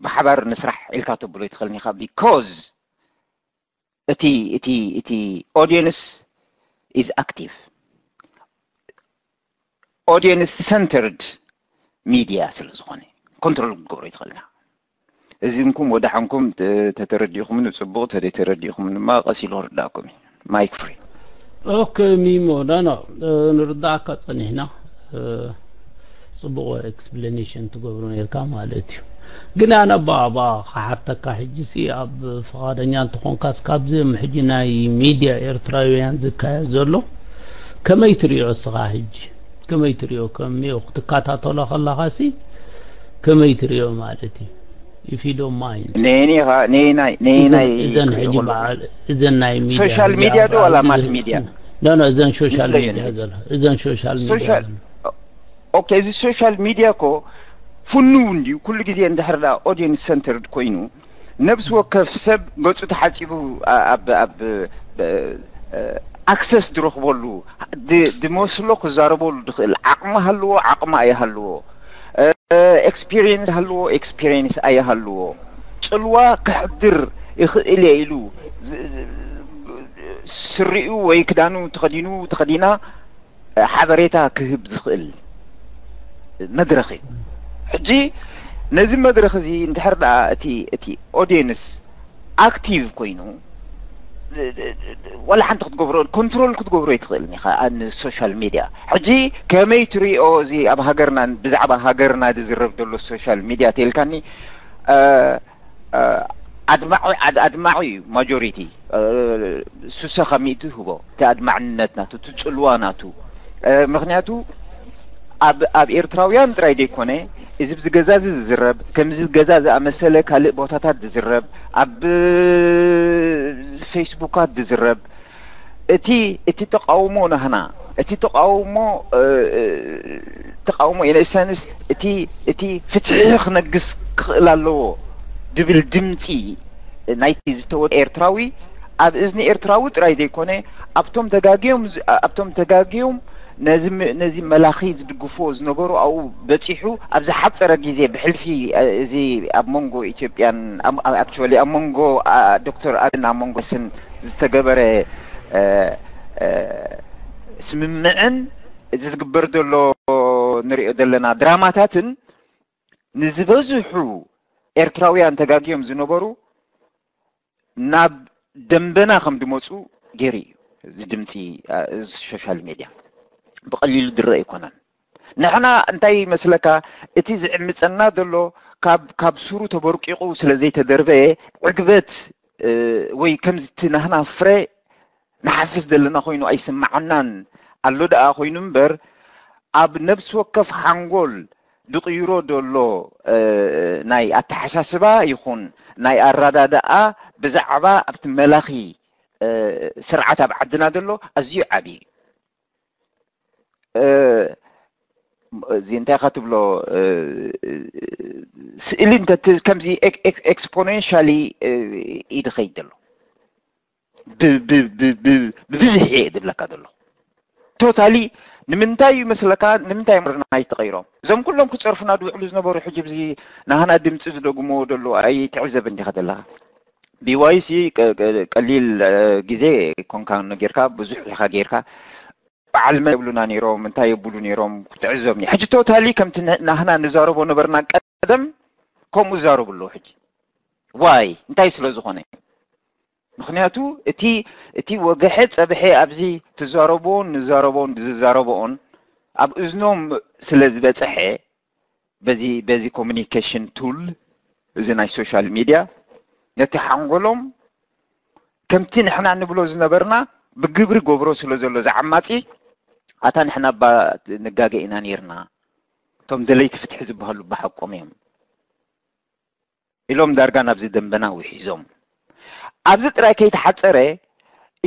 ብሓባር ንስራሕ ኢልካ ተብሎ ይትኽእልን ኢኻ because እቲ እቲ እቲ audience is active audience centered media ስለ ዝኾነ ኮንትሮል ክገብሮ ይትኽእልና። እዚ እንኩም ወደ ሓንኩም ተተረዲኹምኒ ጽቡቕ ተደይ ተረዲኹም ድማ ቀስ ኢሉ ክርዳእኩም እዩ። ማይክ ፍሪ ኦኬ ሚሞ ዳና ንርዳእካ ጸኒሕና ጽቡቕ ኤክስፕላኔሽን ትገብሩ ነርካ ማለት እዩ። ግን ኣነ ባባ ክሓተካ ሕጂ ሲ ኣብ ፍቓደኛ እንተኾንካስ ካብዚ ሕጂ ናይ ሚድያ ኤርትራውያን ዝካየድ ዘሎ ከመይ ትሪኦ እስኻ ሕጂ ከመይ ትሪኦ ከሚኡ ክትከታተሎ ከለኻ ሲ ከመይ ትሪኦ ማለት እዩ if you don't mind ነይኒኻ ነይናይ ነይናይ እዘን ሕጂ በዓል እዘን ናይ ሚድያ ሶሻል ሚድያ ዶ ዋላ ማስ ሚድያ ኖ ኖ እዘን ሶሻል ሚድያ ዘሎ እዘን ሶሻል ሚድያ ኦኬ እዚ ሶሻል ሚድያ ኮ ፍኑው እንድዩ ኩሉ ግዜ እንድሕር ዳ ኦዲየንስ ሰንተርድ ኮይኑ ነብሲ ወከፍ ሰብ ገጹ ተሓጺቡ ኣብ ኣብ ኣክሰስ ዝረኽበሉ ድመስሎ ክዛረበሉ ድኽእል ዓቕሚ ሃልዎ ዓቕሚ ኣይሃልዎ ኤክስፒሪየንስ ሃልዎ ኤክስፒሪየንስ ኣይሃልዎ ጽልዋ ክሕድር ይኽእል እየ ኢሉ ስሪኡ ወይ ክዳኑ ተኸዲኑ ተኸዲና ሓበሬታ ክህብ ዝኽእል መድረኽ እዩ። ሕጂ ነዚ መድረኽ እዚ እንድሕር ደኣ እቲ እቲ ኦዲየንስ ኣክቲቭ ኮይኑ ዋላ ሓንቲ ክትገብሮ ኮንትሮል ክትገብሮ ይትኽእል ኢኻ ን ሶሻል ሚድያ። ሕጂ ከመይ ትሪኦ እዚ ኣብ ሃገርና ብዛዕባ ሃገርና ዝዝረብ ዘሎ ሶሻል ሚድያ ተልካኒ ኣድማዒ ኣድማዒ እዩ ማጆሪቲ ሱሳ ካብ ሚእቲ ህቦ እቲ ኣድማዕነት ናቱ እቲ ጽልዋ ናቱ ምክንያቱ ኣብ ኣብ ኤርትራውያን ጥራይ ዘይኮነ እዚ ብዚ ገዛ እዚ ዝዝረብ ከምዚ ገዛ ዝኣመሰለ ካልእ ቦታታት ዝዝረብ ኣብ ፌስቡካት ዝዝረብ እቲ እቲ ተቃውሞ ናህና እቲ ተቃውሞ ተቃውሞ ኢነሰንስ እቲ እቲ ፍትሒ ክነግስ ክኽእል ኣለዎ ድብል ድምፂ ናይቲ ዝተወ ኤርትራዊ ኣብ እዝኒ ኤርትራዊ ጥራይ ዘይኮነ ኣብቶም ተጋግዮም ኣብቶም ተጋግዮም ነዚ ነዚ መላኺ ዝድግፍዎ ዝነበሩ ኣብኡ በፂሑ ኣብ ዝሓፀረ ግዜ ብሕልፊ እዚ ኣብ መንጎ ኢትዮጵያን ኣክቹዋሊ ኣብ መንጎ ዶክተር ኣብን ኣብ መንጎ ስን ዝተገበረ ስምምዕን እዚ ዝግበር ዘሎ ንሪኦ ዘለና ድራማታትን ንዝበዝሑ ኤርትራውያን ተጋግዮም ዝነበሩ ናብ ደንበና ከም ድመፁ ገይሩ እዩ። እዚ ድምፂ እዚ ሶሻል ሚድያ ብቐሊሉ ድረእ ኣይኮነን። ንሕና እንታይ ይመስለካ፣ እቲ ዝዕምፀና ዘሎ ካብ ካብ ስሩ ተበርቂቑ ስለ ዘይተደርበየ ዕግበት ወይ ከምዚ እቲ ናህና ፍረ ንሓፍስ ዘለና ኮይኑ ኣይስምዓናን ኣሎ ደኣ ኮይኑ እምበር፣ ኣብ ነብሲ ወከፍ ሓንጎል ዝቕይሮ ዘሎ ናይ ኣተሓሳስባ ይኹን ናይ ኣረዳድኣ ብዛዕባ ኣብቲ መላኺ ስርዓት ኣብ ዓድና ዘሎ ኣዝዩ ዓብዪ እዩ። እዚ እንታይ ኢኻ ትብሎ? ስእሊ እንተ ከምዚ ኤክስፖኔንሻሊ እዩ ዝኸይድ ዘሎ። ብብዝሒ እየ ዝብለካ ዘሎ። ቶታሊ ንምንታይ እዩ መስለካ? ንምንታይ እዮም ኣይተቐይሮም? እዞም ኩሎም ክፀርፉና ዝውዕሉ ዝነበሩ ሕጂ ብዚ ናህና ድምፂ ዝደግምዎ ዘለዉ ኣይትዕዘብ እንዲኻ ዘለኻ። ቢዋይሲ ቀሊል ግዜ ኮንካ ነጌርካ ብዙሕ ኢኻ ጌርካ በዓል መን የብሉና ነይሮም እንታይ የብሉ ነይሮም ክትዕዘብኒ ሕጂ ቶታሊ ከምቲ ናህና ንዛረቦ ነበርና ቀደም ከምኡ ዛረቡ ኣለዉ ሕጂ ዋይ እንታይ ስለ ዝኾነ ምክንያቱ እቲ እቲ ወገሐ ጸብሐ ኣብዚ ትዛረቦን ንዛረቦን ዝዛረቦኦን ኣብ እዝኖም ስለ ዝበጸሐ በዚ በዚ ኮሚኒኬሽን ቱል እዚ ናይ ሶሻል ሚድያ ነቲ ሓንጎሎም ከምቲ ንሕና ንብሎ ዝነበርና ብግብሪ ገብሮ ስለ ዘሎ ዝዓማጺ ኣታ ንሕና ባ ንጋገ ኢና ነርና እቶም ደለይቲ ፍትሒ ዝበሃሉ ብሓቆም እዮም ኢሎም ዳርጋ ናብዚ ደንበና ውሒዞም ኣብዚ ጥራይ ከይተሓጸረ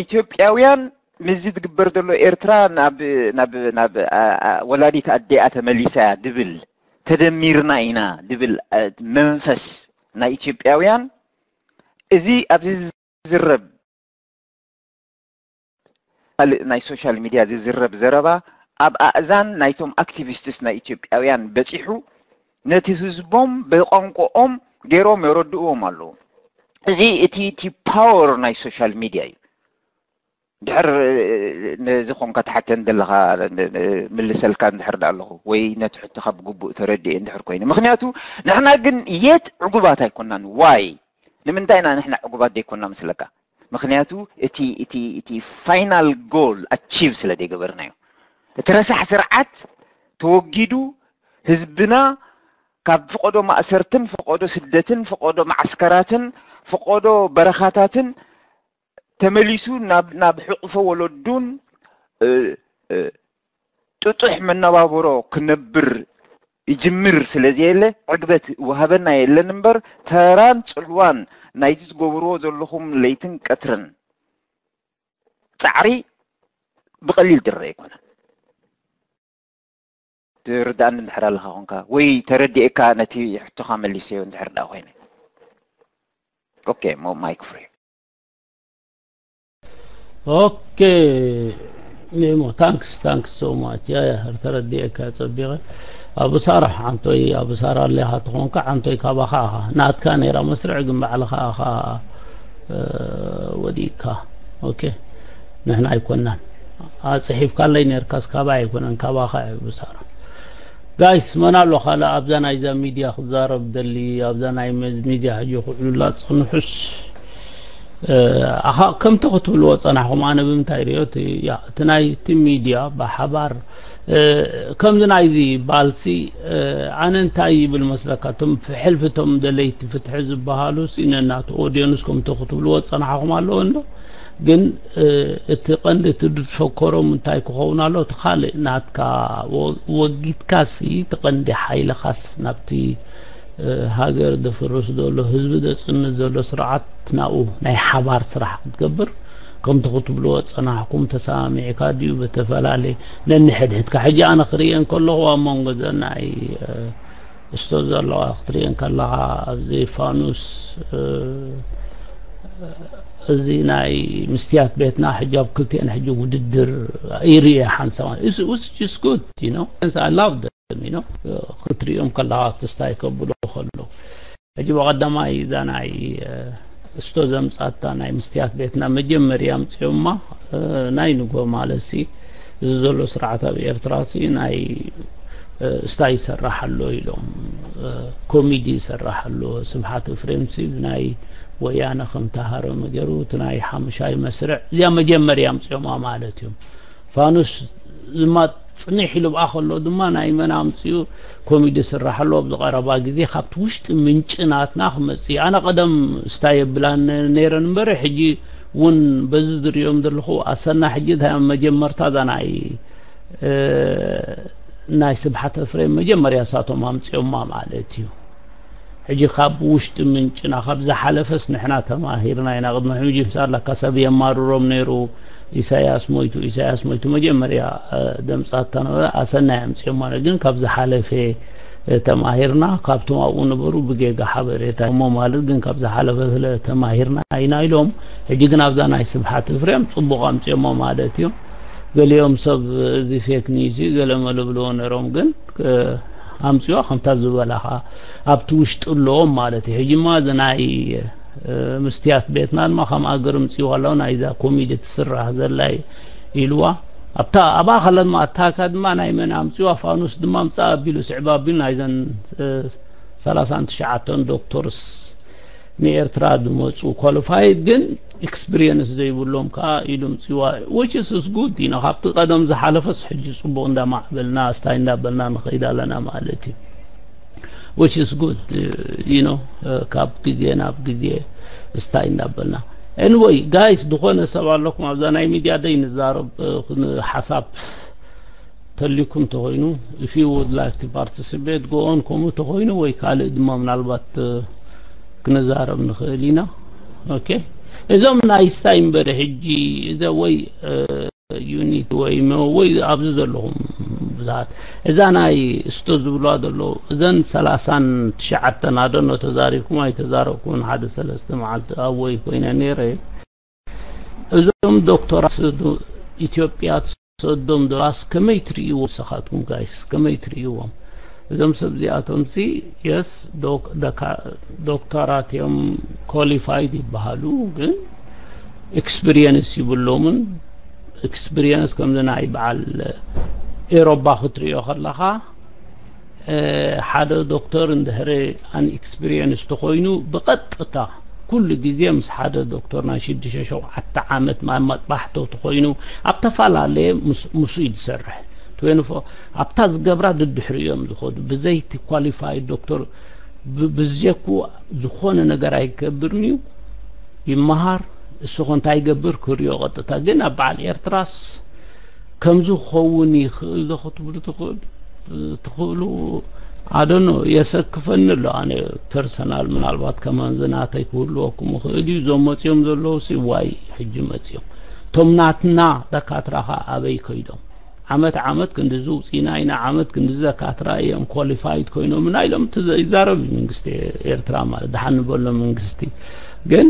ኢትዮጵያውያን ምስዚ ዝግበር ዘሎ ኤርትራ ናብ ናብ ናብ ወላዲት ኣዴኣ ተመሊሳ እያ ድብል ተደሚርና ኢና ድብል መንፈስ ናይ ኢትዮጵያውያን እዚ ኣብዚ ዝዝረብ ካልእ ናይ ሶሻል ሚድያ ዝዝረብ ዘረባ ኣብ ኣእዛን ናይቶም ኣክቲቪስትስ ናይ ኢትዮጵያውያን በፂሑ ነቲ ህዝቦም ብቋንቋኦም ገይሮም የረድእዎም ኣለዉ። እዚ እቲ እቲ ፓወር ናይ ሶሻል ሚድያ እዩ። ድሕር ነዚ ኮንካ ትሓተን ዘለኻ ምልሰልካ እንድሕር ዳ ኣለኹ ወይ ነቲ ሕቶኻ ብግቡእ ተረድኤ እንድሕር ኮይነ ምክንያቱ ንሕና ግን የት ዕጉባት ኣይኮናን ዋይ ንምንታይ ኢና ንሕና ዕጉባት ዘይኮና መስለካ ምክንያቱ እቲ እቲ እቲ ፋይናል ጎል ኣቺቭ ስለ ዘይገበርናዮ እቲ ረሳሕ ስርዓት ተወጊዱ ህዝብና ካብ ፍቆዶ ማእሰርትን ፍቆዶ ስደትን ፍቆዶ ማዓስከራትን ፍቆዶ በረኻታትን ተመሊሱ ናብ ናብ ሕቑፎ ወለዱን ጥጡሕ መነባብሮ ክነብር ይጅምር ስለ ዘየለ ዕግበት ወሃበና የለን እምበር ተራን ፅልዋን ናይቲ ትገብርዎ ዘለኹም ለይትን ቀትርን ፃዕሪ ብቐሊል ድረ ኣይኮነን። ትርዳእኒ እንድሕር ኣለኻ ኮንካ ወይ ተረዲኤካ ነቲ ሕቶኻ መሊሰዮ እንድሕር ደኣ ኮይነ ኦኬ ሞ ማይክ ፍሪ Okay Nemo, thanks, thanks so much. Yeah, yeah, ተረዲኤካ ጸቢቐ። ኣቡ ሳራ ዓንቶይ ኣቡ ሳራ ኣለኻ ትኾንካ ዓንቶይ ካባኻ ኣኻ ናትካ ነይራ መስርዕ ግን ባዕልኻ ኣኻ ወዲእካ። ኦኬ ንሕና ኣይኮናን ኣጽሒፍካለይ ነርካስ ካባይ ኣይኮነን ካባኻ እዩ ብሳራ። ጋይስ መን ኣሎ ካልእ ኣብዛ ናይዛ ሚድያ ክዛረብ ደሊ ኣብዛ ናይ ሚድያ ሕጂ ክውዕሉላ ጽንሑስ ኣኻ ከምቲ ክትብልዎ ጸናሕኹም ኣነ ብምንታይ ሪኦ እቲ ናይ እቲ ሚድያ ብሓባር ከምዚ ናይዚ ባልሲ ኣነ እንታይ ይብል መስለካ እቶም ሕልፊ እቶም ደለይቲ ፍትሒ ዝበሃሉ ሲ ነናቱ ኦድየንስ ከምቲ ክትብልዎ ጸናሕኹም ኣለዎ እንዶ ግን እቲ ቀንዲ እቲ ድሸኮሮም እንታይ ክኸውን ኣሎ እቲ ካልእ ናትካ ወጊድካሲ እቲ ቀንዲ ሓይልኻስ ናብቲ ሃገር ደፍርስ ዘሎ ህዝቢ ደጽንት ዘሎ ስርዓት ናብኡ ናይ ሓባር ስራሕ ክትገብር ከምቲ ክትብልዎ ዝጸናሕኩም ተሰማሚዕካ ድዩ ብተፈላለየ ነንሕድሕድካ ሕጂ ኣነ ክርእየን ከለኹ ኣብ መንጎ ዘናይ እስቶ ዘለዋ ክትርእየን ከለኻ ኣብዚ ፋኑስ እዚ ናይ ምስትያት ቤትና ሕጂ ኣብ ክልቲኤን ሕጂ ውድድር ይርእየ ሓንሳብ which is good you know I love them you know ክትርእዮም ከለኻ ተስታይ ከብሎ ከሎ ሕጂ ብቐዳማይ እዛ ናይ እስቶ ዘምጻታ ናይ ምስትያት ቤትና መጀመርያ ኣምጺኦማ ናይ ንጎ ማለት ሲ እዚ ዘሎ ስርዓት ኣብ ኤርትራ ሲ ናይ እስታ ይሰራሕ ኣሎ ኢሎም ኮሚዲ ይሰራሕ ኣሎ ስብሓት እፍሬም ሲ ናይ ወያነ ከም ተሃረመ ገይሩ እቲ ናይ ሓሙሻይ መስርዕ እዚኣ መጀመርያ ኣምጺኦማ ማለት እዮም ፋኑስ ዝማ ጽኒሕ ኢሉ ብኣ ከሎ ድማ ናይ መን ኣምጽኡ ኮሚዲ ስራሕሉ ኣብዚ ቀረባ ግዜ ካብቲ ውሽጢ ምንጪ ናትና ክመጽእ። ኣነ ቀደም ስታይ የብላን ነይረን እምበር፣ ሕጂ እውን በዚ ዝርእዮም ዘለኹ ኣሰና ሕጂ እንታይ መጀመርታ እዛ ናይ፣ እ፣ ናይ ስብሓት ኤፍሬም መጀመርያ እሳቶም ኣምጺኦማ ማለት እዩ። ሕጂ ካብ ውሽጢ ምንጭና ካብ ዝሓለፈስ ንሕና ተማሂርና ኢና። ቅድሚ ሕጂ ምሳላ ካብ ሰብ የማርሮም ነይሩ፣ ኢሳያስ ሞይቱ፣ ኢሳያስ ሞይቱ። መጀመርያ፣ እ፣ ደምጻት ተነበረ ኣሰናይ ኣምጺኦማ ነይሩ። ግን ካብ ዝሓለፈ፣ እ፣ ተማሂርና፣ ካብቶም ኣብኡ ነበሩ ብጌጋ ሓበሬታ እሞ ማለት ግን ካብ ዝሓለፈ ስለ ተማሂርና ኢና ኢሎም። ሕጂ ግን ኣብዛ ናይ ስብሓት ኤፍሬም ጽቡቕ ኣምጺኦሞ ማለት እዩ። ገሊኦም ሰብ እዚ ፌክ ኒውስ እዩ ገለ መለ ብልዎ ነይሮም፣ ግን፣ እ፣ ኣምጺዋ ከምታ ዝበላኻ ኣብቲ ውሽጢ ኣለዎም ማለት እዩ። ሕጂ ማ እዚ ናይ፣ እ፣ ምስትያት ቤትና ድማ ከም ኣገር ምጽዋ ኣለዉ ናይዛ ኮሚዲ ትስራሕ ዘላ ኢልዋ። ኣብታ ኣብኣ ከላ ድማ ኣታካ ድማ ናይ መን ኣምጺዋ ፋኑስ ድማ ምጻእ ኣቢሉ ስዕብ ኣቢሉ ናይዘን፣ እ፣ ሰላሳን ትሽዓተን ዶክተርስ ንኤርትራ ዝመጹ ኳሊፋይድ ግን ኤክስፒሪየንስ ዘይብሎም ከዓ ኢሉ ምጽዋ፣ which is good። ኢና ካብቲ ቀደም ዝሓለፈስ ሕጂ ጽቡቕ እንዳማዕበልና ስታይ እንዳበልና ንኸይድ ኣለና ማለት እዩ። Which is good, you know, ካብ ግዜ ናብ ግዜ ስታይ እንዳበልና። Anyway guys፣ ዝኾነ ሰብ ኣለኩም ኣብዛ ናይ ሚድያ ደይ ንዛረብ፣ እ፣ ሓሳብ ተልዩኩም ተኾይኑ፣ if you would like to participate, go on። ከምኡ ተኾይኑ ወይ ካልእ ድማ ምናልባት፣ እ፣ ክንዛረብ ንኽእል ኢና። ኦኬ፣ እዞም ናይ ስታይ እምበር ሕጂ እዘ ወይ፣ እ፣ ዩኒት ወይ መ-፣ ወይ ኣብዚ ዘለኹም ብዙሓት እዛ ናይ ስቶ ዝብልዋ ዘሎ እዘን ሰላሳን ትሽዓተን ኣደኖ ተዛሪብኩም ኣይተዛረብኩምን ሓደ ሰለስተ መዓልቲ ኣብ ወይ ኮይነ ነይረ። እዞም ዶክተራት ኢትዮጵያ ትሰዶም ዶላርስ ከመይ ትርእይዎ ንስኻትኩም ጋይስ? ከመይ ትርእይዎም? እዞም ሰብ እዚኣቶም ሲ የስ ዶክ-፣ ደካ-፣ ዶክተራት እዮም፣ ኳሊፋይድ ይበሃሉ፣ ግን ኤክስፒሪየንስ ይብሎምን። ኤክስፒሪየንስ ከምዚ ናይ በዓል ኤሮባ ክትርእዮ ከለኻ፣ እ፣ ሓደ ዶክተር እንድሕሪ ኣን ኤክስፒሪየንስ ተኾይኑ ብቐጥታ ኩሉ ግዜ ምስ ሓደ ዶክተር ናይ ሽዱሽተ ሸውዓተ ዓመት ማ-፣ መጥባሕቶ ተኾይኑ ኣብ ተፈላለየ ምስ-፣ ምስኡ እዩ ዝሰርሕ። ትዌንቲ ፎር ኣብታ ዝገብራ ድድሕሪ እዮም ዝኸዱ። ብዘይቲ ኳሊፋይድ ዶክተር ብ-፣ ብዘኩ ዝኾነ ነገር ኣይገብርን እዩ። ይመሃር፣ እሱ ኸ እንታይ ይገብር ክርእዮ ቀጥታ። ግን ኣብ በዓል ኤርትራስ ከምዚ ክኸውን ይኽእል ዶ ክትብሉ ትኽእል-፣ ትኽእሉ? ኣደኖ የሰክፈኒ ኣሎ። ኣነ ፐርሰናል ምናልባት ከማን ዝናተይ ክህልወኩም ይኽእል እዩ። እዞም መጺኦም ዘለዉ ሲ ዋይ ሕጂ መጺኦም። እቶም ናትና ደካትራ ኸ ኣበይ ከይዶም? ዓመት ዓመት ክንድዚ ውጺና ኢና፣ ዓመት ክንድዚ ደካትራ እዮም ኳሊፋይድ ኮይኖምና ኢሎም ትዘ-፣ ይዛረብ እዩ መንግስቲ ኤርትራ ማለት። ደሓን ንበሎ መንግስቲ። ግን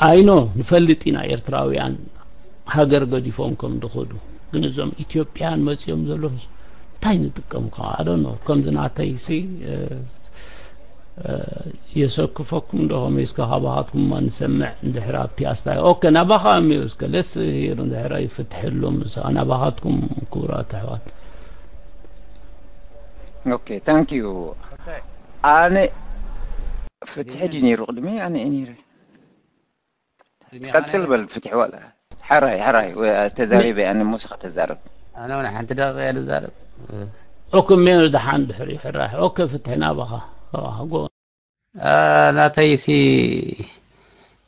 ኣይኖ ንፈልጥ ኢና ኤርትራውያን ሃገር ገዲፎም ከም ዝኸዱ። ግን እዞም ኢትዮጵያን መጺኦም ዘለዉ እንታይ ንጥቀም? ከ ኣደኖ ከምዚ ናተይ ሲ፣ እ፣ እ፣ የሰክፈኩም ዶ ከመይ እስከ ካባኻትኩም ማ ንሰምዕ እንድሕር ኣብቲ ኣስታይ። ኦኬ፣ ናባኻ እምዮ እስከ let's hear እንድሕር ኣይፍትሕሉ ምሳኻ ናባኻትኩም ክቡራት ኣሕዋት። ኦኬ፣ ታንክ ዩ። ኣነ ፍትሒ ድዩ ነይሩ ቅድሚ ኣነ እየ ነይረ። ቀጽል በል ፍትሒ ዋላ። ሕራይ፣ ሕራይ፣ ወ-፣ ተዛሪበ ኣነ ሞስኻ ተዛረብ። ኣነ እውን ሓንቲ ደቂቃ እየ ዝዛረብ። ኦኬ፣ ሜኑ ደሓን ድሕሪ ሕራይ። ኦኬ፣ ፍትሒ ናባኻ። ካባኻ፣ ጎ። አ፣ ናተይሲ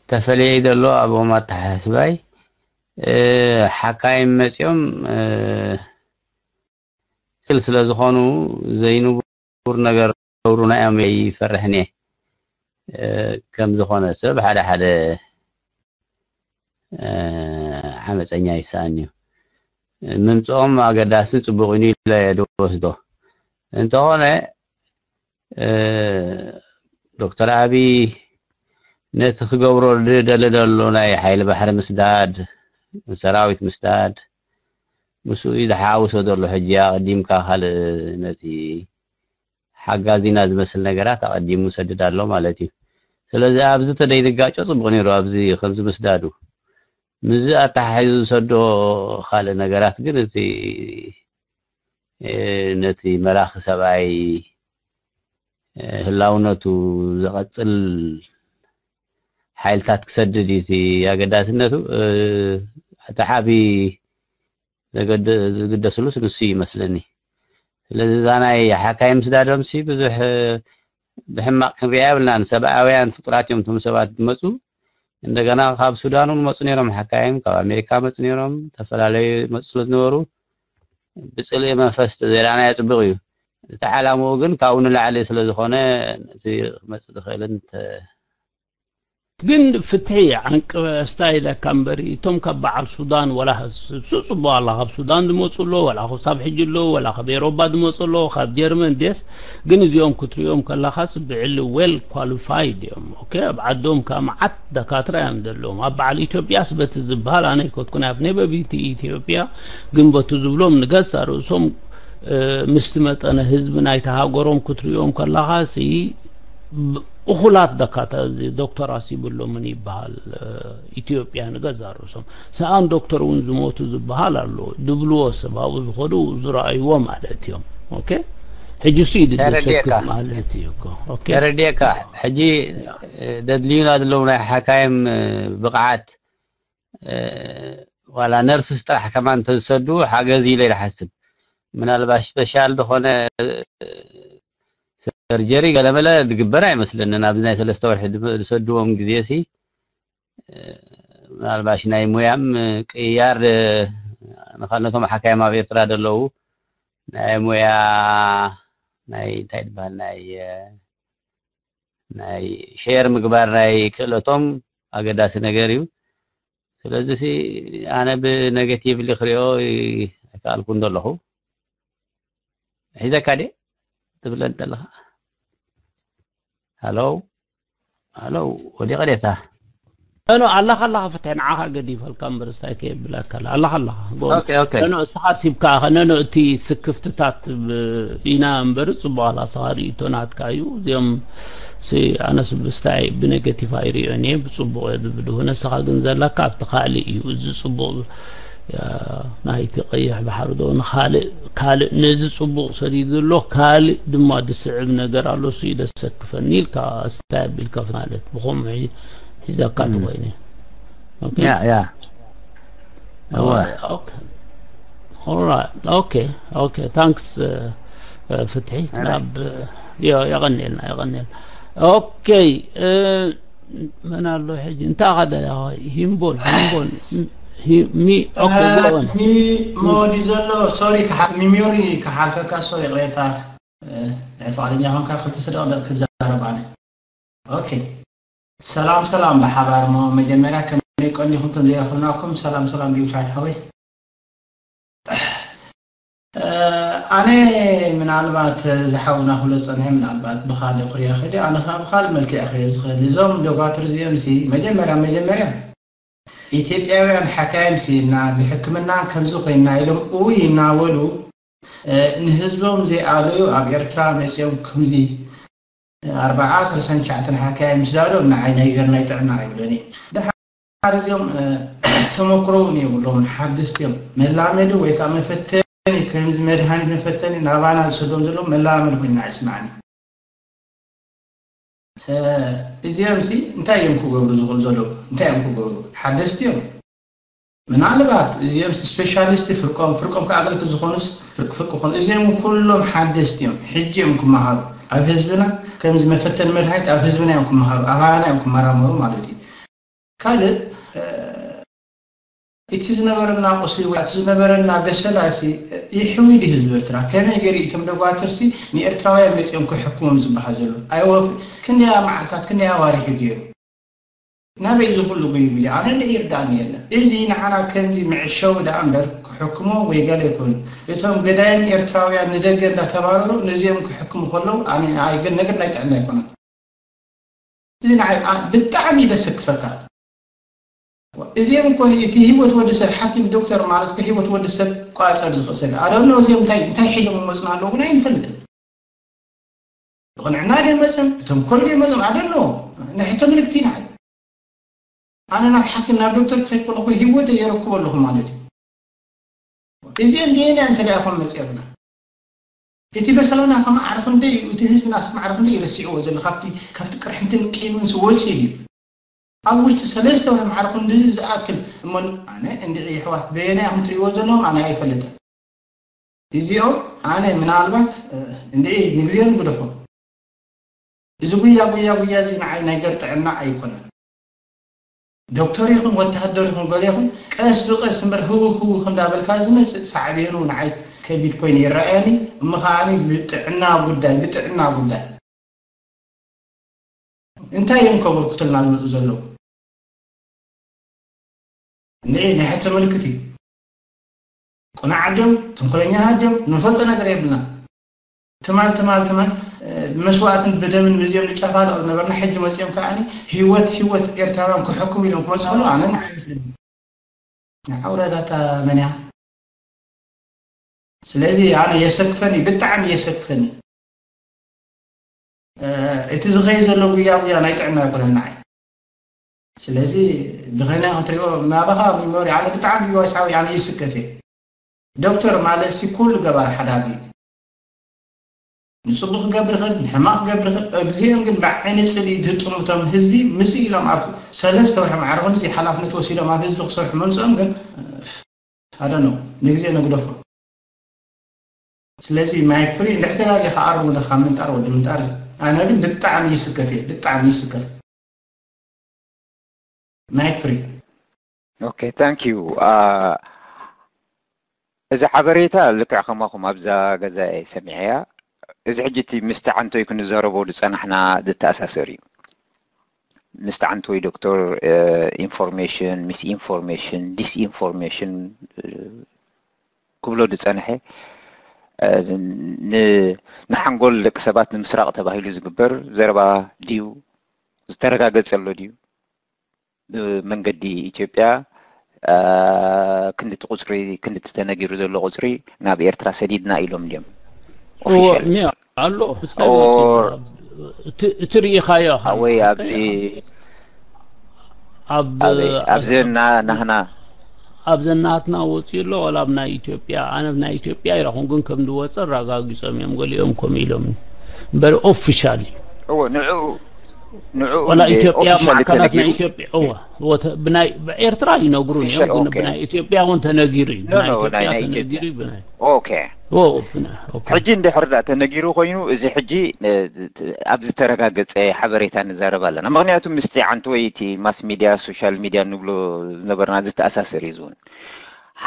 ተፈልየ ዘሎ ኣብኦም ኣተሓሳስባይ፣ እ፣ ሓካይም መጺኦም፣ እ፣ ስል ስለ ዝኾኑ ዘይንቡር ነገር ገብሩና እዮም ይፈርሕን እየ። እ፣ ከም ዝኾነ ሰብ ሓደ ሓደ፣ እ፣ ዓመፀኛ ይሰኣን እዩ። ምምፅኦም ኣገዳስን ፅቡቕ እዩ ኢለ እየ ዝወስዶ። እንተኾነ፣ እ፣ ዶክተር ኣብይ ነቲ ክገብሮ ዝደሊ ዘሎ ናይ ሓይሊ ባሕሪ ምስዳድ፣ ሰራዊት ምስዳድ፣ ምስኡ እዩ ዝሓውሶ ዘሎ። ሕጂ ኣቐዲምካ ካልእ ነቲ ሓጋዚና ዝመስል ነገራት ኣቐዲሙ ይሰድድ ኣሎ ማለት እዩ። ስለዚ ኣብዚ ተደይንጋጮ ጽቡቕ ነይሩ፣ ኣብዚ ከምዚ ምስዳዱ። ምስዚ ኣተሓሒዙ ዝሰዶ ካልእ ነገራት ግን እቲ፣ እ፣ ነቲ መራኺ ሰብኣይ፣ እ፣ ህላውነቱ ዘቐጽል ሓይልታት ክሰድድ እዩ እቲ ኣገዳስነቱ። እ፣ እቲ ዓቢ ዝግደስሉስ ንሱ ይመስለኒ። ስለዚ እዛ ናይ ሓካይም ምስዳዶምሲ ብዙሕ ብሕማቕ ክንሪኣ የብልናን። ሰብኣውያን ፍጡራት እዮም እቶም ሰባት ዝመፁ። እንደገና ካብ ሱዳን እውን መፁ ነይሮም ሓካይም፣ ካብ ኣሜሪካ መፁ ነይሮም። ዝተፈላለዩ መፁ ስለ ዝነበሩ ብፅልኢ መንፈስ ተዘይረኣናዮ ፅቡቕ እዩ። እቲ ዓላምኡ ግን ካብኡ ንላዕሊ ስለ ዝኾነ ነቲ ክመፅእ ዝኽእልን ተ- ግን ፍትሒ ዓንቂ ስታይ ኢለካ እምበሪ እቶም ካብ በዓል ሱዳን ወላ ፅቡቕ ኣላ ካብ ሱዳን ዝመፁ ኣሎ ወላ ክሳብ ሕጂ ኣሎ ወላ ካብ ኤሮባ ዝመፁ ኣሎ ካብ ጀርመን ደስ ግን እዚኦም ክትሪኦም ከለኻስ ብዕሊ well qualified እዮም። ኦኬ ኣብ ዓዶም ከ መዓት ደካትራ እዮም ዘለዎም። ኣብ በዓል ኢትዮጵያስ በቲ ዝበሃል ኣነ ኣይኮትኩን ኣብ ነበቢቲ ኢትዮጵያ ግን በቱ ዝብሎም ንገዛ ርእሶም ምስቲ መጠነ ህዝቢ ናይቲ ሃገሮም ክትሪኦም ከለኻ ሲ እኹላት ደካተ ዶክተራት ይብሎምን ይበሃል። ኢትዮጵያ ንገዛ ርእሶም ሰኣን ዶክተር እውን ዝሞቱ ዝበሃል ኣሎ ድብልዎ ሰብ ኣብኡ ዝኸዱ ዝረኣይዎ ማለት እዮም። ኦኬ ሕጂ ሱ እዩ ተረዲእካ። ድደሰክፍ ማለት እዩ እኮ። ኦኬ ተረዲእካ። ሕጂ ደድልዩና ዘለዉ ናይ ሓካይም ብቕዓት ዋላ ነርስስ ጥራሕ ከማን እንተዝሰዱ ሓገዝ ኢለ ይሓስብ። ምናልባት ስፔሻል ዝኾነ ሰርጀሪ ገለመለ ዝግበር ኣይመስለንን። ኣብዚ ናይ ሰለስተ ወርሒ ዝሰድዎም ግዜ ሲ ምናልባሽ ናይ ሙያም ቅያር ንኻልነቶም ሓካይም ኣብ ኤርትራ ዘለዉ ናይ ሙያ ናይ እንታይ ዝበሃል ናይ ናይ ሼር ምግባር ናይ ክእለቶም ኣገዳሲ ነገር እዩ። ስለዚ ሲ ኣነ ብኔጋቲቭሊ ክሪኦ ኣይከኣልኩን ዘለኹ። ሒዘካ ድየ ትብለኒ ዘለኻ? ሃሎ ሃሎ ወዲቐ ድየታ? ኖ ኣለኻ ኣለኻ ፍትሒ ንዓኻ ገዲፈልካ እምበር ስታይ ከየብለካ ኣለ ኣለኻ ኣለኻ ኦኬ ኦኬ ኖ እስኻ ሲብካ ኣኸ ኖ እቲ ስክፍትታት ኢና እምበር ጽቡቕ ኣላ እስኻ ርእይቶ ናትካ እዩ። እዚኦም ኣነስ ብስታይ ብኔጋቲቭ ኣይርእዮን እየ ብጽቡቕ እየ ዝብል ይኹን እስኻ ግን ዘለካ ኣብቲ ካልእ እዩ እዚ ጽቡቕ ናይቲ ቀይሕ ባሕሪ ዶ ንኻልእ ካልእ ነዚ ጽቡቕ ሰዲዱ ኣሎ ካልእ ድማ ዝስዕብ ነገር ኣሎ እሱ እዩ ደሰክፈኒ ኢልካ እስታይ ኣቢልካ ማለት ብኸምኡ ሒዘካ ተኾይነ ያ ያ ኦኬ ኦኬ ታንክስ ፍትሒ ናብ የቐኔልና የቐኔልና ኦኬ መን ኣሎ ሕጂ እንታይ ኻ ደለኻ ሂምቦን ሂምቦን ሚ ኦኬ ጎበን ሚ ሞዲ ዘሎ ሶሪ ሚሞሪ ክሓልፈካ ሶሪ ይቕሬታ ድሕር ፍቓደኛ ኾንካ ክልተ ሰደቕ ደቕ ክዛረብ ኣነ ኦኬ ሰላም ሰላም ብሓባር ሞ መጀመርያ ከመይ ቀኒኹም ከም ዘይረኽብናኩም ሰላም ሰላም ቢውሻን ሓወይ ኣነ ምናልባት ዝሓውና ክብሎ ዝፀንሐ ምናልባት ብካልእ ክሪኦ ክእል ኣነ ከዓ ብካልእ መልክዕ ክሪኦ ዝኽእል እዞም ዶጓትር እዚኦም ሲ መጀመርያ መጀመርያ ኢትዮጵያውያን ሓካይም ሲ እና ብሕክምና ከምዚ ኮይና ኢሎም እውይ እናበሉ ንህዝቦም ዘይኣለዩ ኣብ ኤርትራ መፅኦም ከምዚ ኣርባዓ ሰለሳን ትሽዓተን ሓካይም ምስ ዳሎም ንዓይ ነገር ናይ ጥዕና ኣይብለኒ ድሓር እዚኦም ተመክሮ እውን የብሎምን ሓደስቲ እዮም መላመዲ ወይ ከዓ መፈተኒ ከምዚ መድሃኒት መፈተኒ ናባና ዝሰዶም ዘለዉ መላመዲ ኮይና ኣይስማዕኒ እዚኦም ሲ እንታይ እዮም ክገብሩ ዝኽእሉ ዘለዉ እንታይ እዮም ክገብሩ ሓደስቲ እዮም ምናልባት እዚኦም ስፔሻሊስት ፍርቆም ፍርቆም ከኣገልቲ ዝኾኑስ ፍርቅ ፍርቅ ዝኾኑ እዚኦም ኩሎም ሓደስቲ እዮም ሕጂ እዮም ክመሃሩ ኣብ ህዝብና ከምዚ መፈተን መድሃኒት ኣብ ህዝብና እዮም ክመሃሩ ኣባና እዮም ክመራመሩ ማለት እዩ ካልእ እቲ ዝነበረና ቁስሊ ወይ እቲ ዝነበረና በሰላ ሲ ይሕዊ ድዩ ህዝቢ ኤርትራ ከመይ ገይሩ እቶም ደጓትር ሲ ንኤርትራውያን መፅኦም ክሕክሞም ዝበሃል ዘሎ ኣይወፍ ክንደያ መዓልታት ክንደያ ኣዋሪሑ ገይሩ ናበይ እዚ ኩሉ ጉይጉይ ኣነ እንደ ይርዳእኒ የለን እዚ ንዓና ከምዚ መዕሸዊ ደኣ እምበር ክሕክሞ ወይ ገለ ይኮኑ እቶም ገዳይም ኤርትራውያን ንደገ እንዳተባረሩ ነዚኦም ክሕክሙ ከለዉ ኣነ ኣይገ ነገር ናይ ጥዕና ኣይኮነን እዚ ንዓይ ብጣዕሚ ደሰክፈካ እዚኦም እኮ እቲ ህይወት ወዲ ሰብ ሓኪም ዶክተር ማለት እኮ ህይወት ወዲ ሰብ ቋፀር ዝኽእል ሰብ ኣደሎ እዚኦም እንታይ እንታይ ሒዞም መፅና ኣለዉ ግን ኣይንፈልጥን ይኾን ዕና ድዮም መፅም እቶም ኮል ድዮም መፅም ኣደሎ ናይ ሕቶ ምልክት ኢና ኣነ ናብ ሓኪም ናብ ዶክተር ክኸድ ከለኹ ህይወት የረክቦ ኣለኹ ማለት እዩ እዚኦም ዲኤንኤ እንተ ደኣ ኾን መፅኦምና እቲ በሰላና ከማዕርፍ እንደ እዩ እቲ ህዝብና ስማዕርፍ እንደ እዩ ረሲዕዎ ዘሎ ካብቲ ካብቲ ቅርሕንትን ቂምን ስወፂ እዩ ኣብ ውሽጢ ሰለስተ ወርሒ ማዕረ ክንድዚ ዝኣክል እሞ ኣነ እንድዒ የሕዋት በየናይ ኢኹም ትሪእዎ ዘለኹም ኣነ ኣይፈልጥን። እዚኦም ኣነ ምናልባት እንድዒ ንግዜኦም ግደፎም። እዚ ጉያ ጉያ ጉያ እዚ ንዓይ ነገር ጥዕና ኣይኮነን። ዶክተር ይኹን ወተሃደር ይኹን ገለ ይኹን ቀስ ብቀስ እምበር ህውኽ ህውኽ እንዳበልካ ዝመፅእ ሳዕቤኑ ንዓይ ከቢድ ኮይኑ ይረኣየኒ። እሞ ከዓኒ ብጥዕና ጉዳይ ብጥዕና ጉዳይ እንታይ እዮም ከበርክቱልና ዝመፁ ዘለዉ? እንድዒ ናይ ሕቶ ምልክት እዩ። ቅኑዓት ድዮም ተንኮለኛታት ድዮም ንፈልጦ ነገር የብልና። ትማል ትማል ትማል ብመስዋእትን ብደምን ብዚኦም ንጨፋለቕ ዝነበርና ሕጂ መፂኦም ከዓኒ ህይወት ህይወት ኤርትራውያን ክሕኩም ኢሎም ክመፁ ከለዉ ኣነ ንዓይ ኣይመስለኒ። ንዓውረዳታ መን እያ? ስለዚ ኣነ የሰክፈኒ፣ ብጣዕሚ የሰክፈኒ። እቲ ዝኸይ ዘሎ ጉያ ጉያ ናይ ጥዕና ኣይኮነን ንዓይ። ስለዚ ብኸመይ ክትሪኦ ናባኻ ሚሞሪ ኣነ ብጣዕሚ ይዋስዓዊ ኣነ ይስከፍ እየ። ዶክተር ማለት ሲ ኩሉ ገባር ሓዳግ እዩ። ንፅቡቅ ክገብር ይኽእል ንሕማቅ ክገብር ይኽእል። እግዜኦም ግን ብዓይኒ ፅልኢ ዝጥምቶም ህዝቢ ምስ ኢሎም ኣብ ሰለስተ ወርሒ ማዕረ ክንዚ ሓላፍነት ወሲዶም ኣብ ህዝቢ ክሰርሑ መምፅኦም ግን ኣደ ነው ንግዜ ነግደፎ። ስለዚ ማይክ ፍሪ እንድሕተጋጊ ከዓርቡ ለካ ምንጣር ወዲ ምንጣር ኣነ ግን ብጣዕሚ ይስከፍ እየ ብጣዕሚ ይስከፍ። ማይክ ፍሪ okay thank you እዚ ሓበሬታ ልክዕ ከማኹም ኣብዛ ገዛ እየ ሰሚዐያ። እዚ ሕጂ እቲ ምስቲ ዓንቶይ ክንዘረቦ ዝፀናሕና ዝተኣሳሰር እዩ። ምስቲ ዓንቶይ ዶክተር ኢንፎርሜሽን፣ ሚስ ኢንፎርሜሽን፣ ዲስ ኢንፎርሜሽን ክብሎ ዝፀንሐ ንሓንጎል ደቂ ሰባት ንምስራቕ ተባሂሉ ዝግበር ዘረባ ድዩ? ዝተረጋገፀ ኣሎ ድዩ? ብመንገዲ ኢትዮጵያ ክንድቲ ቁፅሪ ክንድቲ ተነጊሩ ዘሎ ቁፅሪ ናብ ኤርትራ ሰዲድና ኢሎም ድዮም? ኦፊሻል ኣሎ ምስታይ እቲ ርኢኻዮ ወይ ኣብዚ ኣብዚ ናህና ኣብ ዘናትና ወፂኡ ኣሎ ወላ ኣብ ናይ ኢትዮጵያ ኣነ ናይ ኢትዮጵያ ይረኹም ግን ከም ዝወፀ ኣረጋጊፆም እዮም ገሊኦም ከም ኢሎም እምበር ኦፊሻል እዩ ንዕኡ ንዕኡ ወላ ኢትዮጵያ ማዕከናት ናይ ኢትዮጵያ እወ ብናይ ኤርትራ ይነግሩን እዮም ግን ብናይ ኢትዮጵያ እውን ተነጊሩ እዩ ብናይ ኢትዮጵያ ተነጊሩ እዩ ብናይ ኦኬ ሕጂ እንድሕር ዳ ተነጊሩ ኮይኑ እዚ ሕጂ ኣብ ዝተረጋገፀ ሓበሬታ ንዛረብ ኣለና። ምክንያቱ ምስቲ ዓንተወይ እቲ ማስ ሚድያ ሶሻል ሚድያ ንብሎ ዝነበርና ዝተኣሳሰር እዩ ዝውን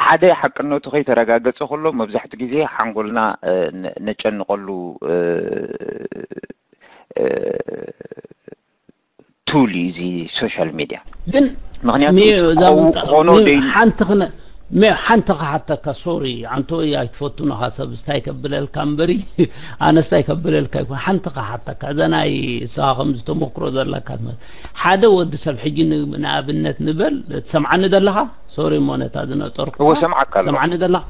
ሓደ ሓቅነቱ ከይተረጋገፀ ከሎ መብዛሕትኡ ግዜ ሓንጎልና ነጨንቐሉ ቱል እዩ እዚ ሶሻል ሚድያ። ግን ምክንያቱ ክኾኖ ሓንቲ ክነ ሓንቲ ክሓተካ ሶሪ ዓንቶ ኣይትፈቱን ኢኻ ሰብ ስታይ ከብለልካ እምበሪ ኣነ ስታይ ከብለልካ ይኮን ሓንቲ ክሓተካ እዛ ናይ ንስኻ ከም ዝተመክሮ ዘለካ ትመስል ሓደ ወዲ ሰብ ሕጂ ንኣብነት ንበል ትሰምዓኒ ዘለኻ ሶሪ እሞ ነታ ዝነጠርኩ እዎ ሰምዓካ ኣለኹ። ሰምዓኒ ዘለኻ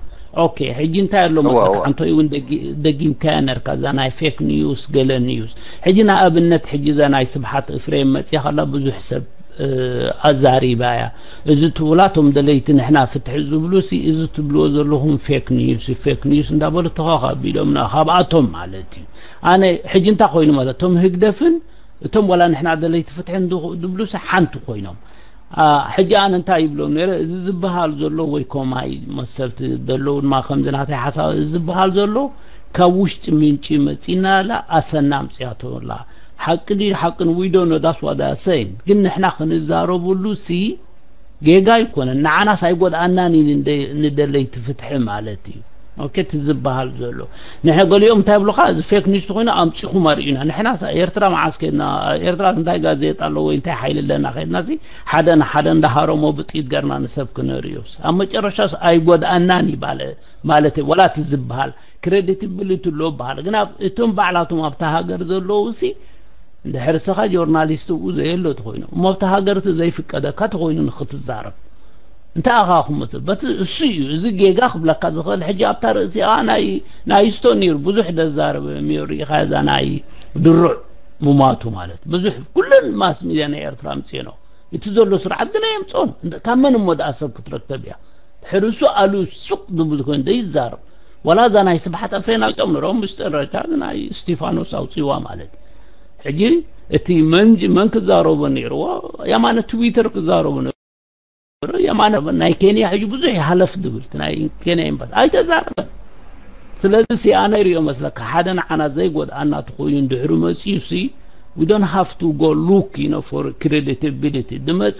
ኦኬ ሕጂ እንታይ ኣሎ መሰለካ ዓንቶ እውን ደጊምካያ ነርካ እዛ ናይ ፌክ ኒውስ ገለ ኒውስ ሕጂ ንኣብነት ሕጂ እዛ ናይ ስብሓት እፍሬም መፅያ ከላ ብዙሕ ሰብ ኣዛሪባ እያ። እዚ ትብላ እቶም ደለይቲ ንሕና ፍትሒ ዝብሉ ሲ እዚ ትብልዎ ዘለኹም ፌክ ኒውስ ዩ ፌክ ኒውስ እንዳበሉ ተኸኸ ኣቢሎምና ካብኣቶም ማለት እዩ። ኣነ ሕጂ እንታይ ኮይኑ ማለት እቶም ህግደፍን እቶም ዋላ ንሕና ደለይቲ ፍትሒ ዝብሉ ሲ ሓንቲ ኮይኖም ሕጂ ኣነ እንታይ ይብሎም ነረ እዚ ዝበሃል ዘሎ ወይ ኮማይ መሰልቲ ዘለዉ ድማ ከምዚ ናተይ ሓሳብ እዚ ዝበሃል ዘሎ ካብ ውሽጢ ምንጪ መፂና ላ ኣሰና ኣምፅያቶ ላ ሓቂ ድዩ ሓቅን we don't know that's what they are saying ግን ንሕና ክንዛረብሉ ሲ ጌጋ ኣይኮነን ንዓናስ ኣይጎድኣናን እዩ ንደለይቲ ፍትሒ ማለት እዩ ኦኬ እቲ ዝበሃል ዘሎ ንሕና ገሊኦም እንታይ ይብሉካ እዚ ፌክ ኒውስ ተኮይኑ ኣምፂኹም ኣርእዩና ንሕና ኤርትራ መዓስ ከድና ኤርትራ እንታይ ጋዜጣ ኣሎ ወይ እንታይ ሓይሊ ኣለና ከድና ሲ ሓደ ንሓደ እንዳሃረሞ ብጥይት ገርና ንሰብ ክነርእዮስ ኣብ መጨረሻስ ኣይጎድኣናን ይባለ ማለት ወላ እቲ ዝበሃል ክሬዲቲቢሊቲ ኣሎ በሃል ግን እቶም ባዕላቶም ኣብታ ሃገር ዘለዉ ሲ እንድሕር ስኻ ጆርናሊስት ኡ ዘየሎ ተኮይኑ እሞ ኣብታ ሃገር እቲ ዘይፍቀደካ ተኮይኑ ንክትዛረብ እንታይ ኣኻ ክምትል በቲ እሱ እዩ እዚ ጌጋ ክብለካ ዝኽእል ሕጂ ኣብታ ርእሲኣ ናይ ናይ ስቶን ነይሩ ብዙሕ ደዛረበ ሚዮ ርኢኻ እዛ ናይ ድሩዕ ሙማቱ ማለት ብዙሕ ኩለን ማስ ሚድያ ናይ ኤርትራ ኣምፅኤኖ እቲ ዘሎ ስርዓት ግን ኣየምፅኦን ካብ መን እሞ ደኣ ሰብ ክትረከብ እያ ሕርሱ ኣሉ ሱቅ ዝብል ኮይኑ ዘይዛረብ ዋላ እዛ ናይ ስብሓት ኣፍሬን ኣውፅኦም ነሮም ምስጢር ረቻ ናይ እስቲፋኖስ ኣውፅዋ ማለት ሕጂ እቲ መንጅ መን ክዛረቦ ነይርዎ? የማነ ትዊተር ክዛረቡ ነይሩ። የማነ ናይ ኬንያ ሕጂ ብዙሕ ይሃለፍ ዝብል፣ እቲ ናይ ኬንያ ኤምባሲ ኣይተዛረበን። ስለዚ ሲ ኣነ ይሪኦ መስለካ፣ ሓደ ንዓና ዘይጎድኣና ተኾይኑ ድሕሪ መፂኡ ሲ፣ we don't have to go look, you know, for credibility። ድመፀ፣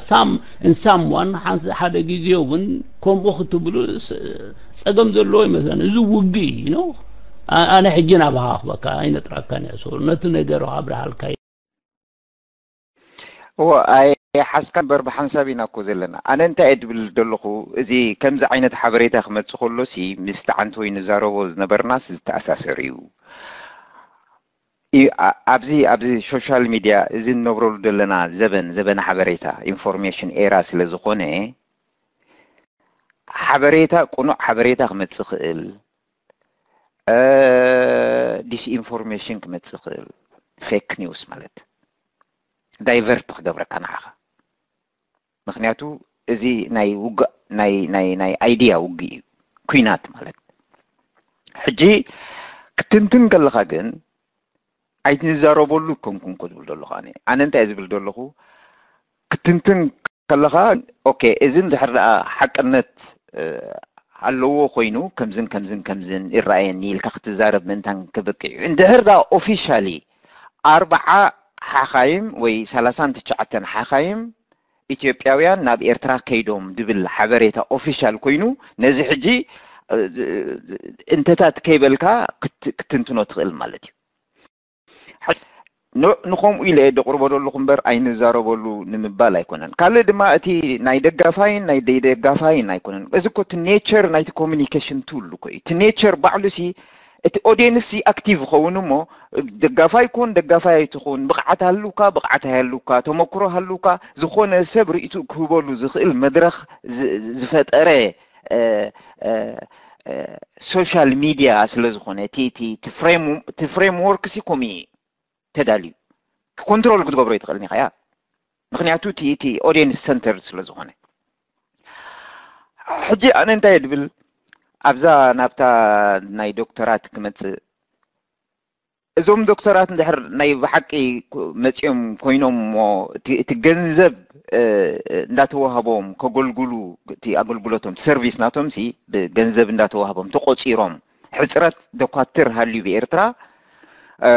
some, in someone፣ ሓደ ግዜ እውን ከምኡ ክትብሉ ጸገም ዘለዎ ይመስለኒ። እዚ ውግእ እዩ፣ you know። ኣነ ሕጂ ናባኻ ክበካ ኣይነጥራካን እየ። ነቲ ነገር ኣብርሃልካ። እዎ፣ ኣይሓዝካ እምበር ብሓንሳብ ኢና እኮ ዘለና። ኣነ እንታይ እየ ድብል ዘለኹ፣ እዚ ከምዚ ዓይነት ሓበሬታ ክመጽእ ከሎ ሲ፣ ምስ ተዓንቶ ንዛረቦ ዝነበርናስ ዝተኣሳሰር እዩ። ኣብዚ፣ ኣብዚ ሶሻል ሚድያ፣ እዚ እንነብረሉ ዘለና ዘበን፣ ዘበን ሓበሬታ፣ ኢንፎርሜሽን ኤራ ስለ ዝኾነ፣ ሓበሬታ፣ ቅኑዕ ሓበሬታ ክመጽእ ክእል፣ ዲስኢንፎርሜሽን ክመጽእ ክእል፣ ፌክ ኒውስ ማለት፣ ዳይቨርት ክገብረካ ንዓኻ። ምክንያቱ እዚ ናይ ውግእ፣ ናይ፣ ናይ፣ ናይ ኣይድያ ውግእ እዩ፣ ኩናት ማለት። ሕጂ ክትንትን ከለኻ ግን ኣይትንዛረበሉ ኮንኩን እኮ ዝብል ዘለኹ ኣነ። ኣነ እንታይ ዝብል ዘለኹ፣ ክትንትን ከለኻ፣ ኦኬ፣ እዚ እንድሕር ደኣ ሓቅነት፣ እ፣ ኣለዎ ኮይኑ፣ ከምዝን ከምዝን ከምዝን ይረኣየኒ ኢልካ ክትዛረብ ምእንታን ክበቅዕ እዩ። እንድሕር ደኣ ኦፊሻሊ ኣርብዓ ሓኻይም ወይ ሰላሳን ትሽዓተን ሓኻይም ኢትዮጵያውያን ናብ ኤርትራ ከይዶም ዝብል ሓበሬታ ኦፊሻል ኮይኑ፣ ነዚ ሕጂ፣ እ፣ እንተታት ከይበልካ ክት-፣ ክትንትኖ ትኽእል ማለት እዩ። ን-፣ ንኸምኡ ኢለ እየ ደቕርቦ ዘለኹ እምበር ኣይንዛረበሉ ንምባል ኣይኮነን። ካልእ ድማ እቲ ናይ ደጋፋይን ናይ ደይደጋፋይን ኣይኮነን። እዚ እኮ እቲ ኔቸር ናይቲ ኮሚኒኬሽን ቱል እኮ እዩ። እቲ ኔቸር ባዕሉ ሲ፣ እቲ ኦዲየንስ ሲ ኣክቲቭ ይኸውን እሞ፣ ደጋፋይ ኩን ደጋፋይ ኣይትኹን፣ ብቕዓት ሃልውካ ብቕዓት ኣይሃልውካ፣ ተመክሮ ሃልውካ፣ ዝኾነ ሰብ ርእይትኡ ክህበሉ ዝኽእል መድረኽ ዝ-፣ ዝፈጠረ፣ እ፣ እ፣ እ፣ ሶሻል ሚድያ ስለ ዝኾነ፣ እቲ፣ እቲ፣ እቲ ፍሬም፣ እቲ ፍሬምወርክ ሲ ከምኡ እዩ ተዳልዩ። ኮንትሮል ክትገብሮ ይትኽእልን ኢኻ እያ። ምክንያቱ እቲ፣ እቲ ኦዲየንስ ሰንተርድ ስለ ዝኾነ። ሕጂ ኣነ እንታይ እየ ድብል፣ ኣብዛ ናብታ ናይ ዶክተራት ክመጽእ፣ እዞም ዶክተራት እንድሕር ናይ ብሓቂ መጺኦም ኮይኖም እሞ፣ እቲ፣ እቲ ገንዘብ፣ እ፣ እንዳተዋህቦም ከገልግሉ፣ እቲ ኣገልግሎቶም፣ ሰርቪስ ናቶም ሲ ብገንዘብ እንዳተዋህቦም ተቆጺሮም፣ ሕጽረት ደኳትር ሃልዩ ብኤርትራ፣ እ፣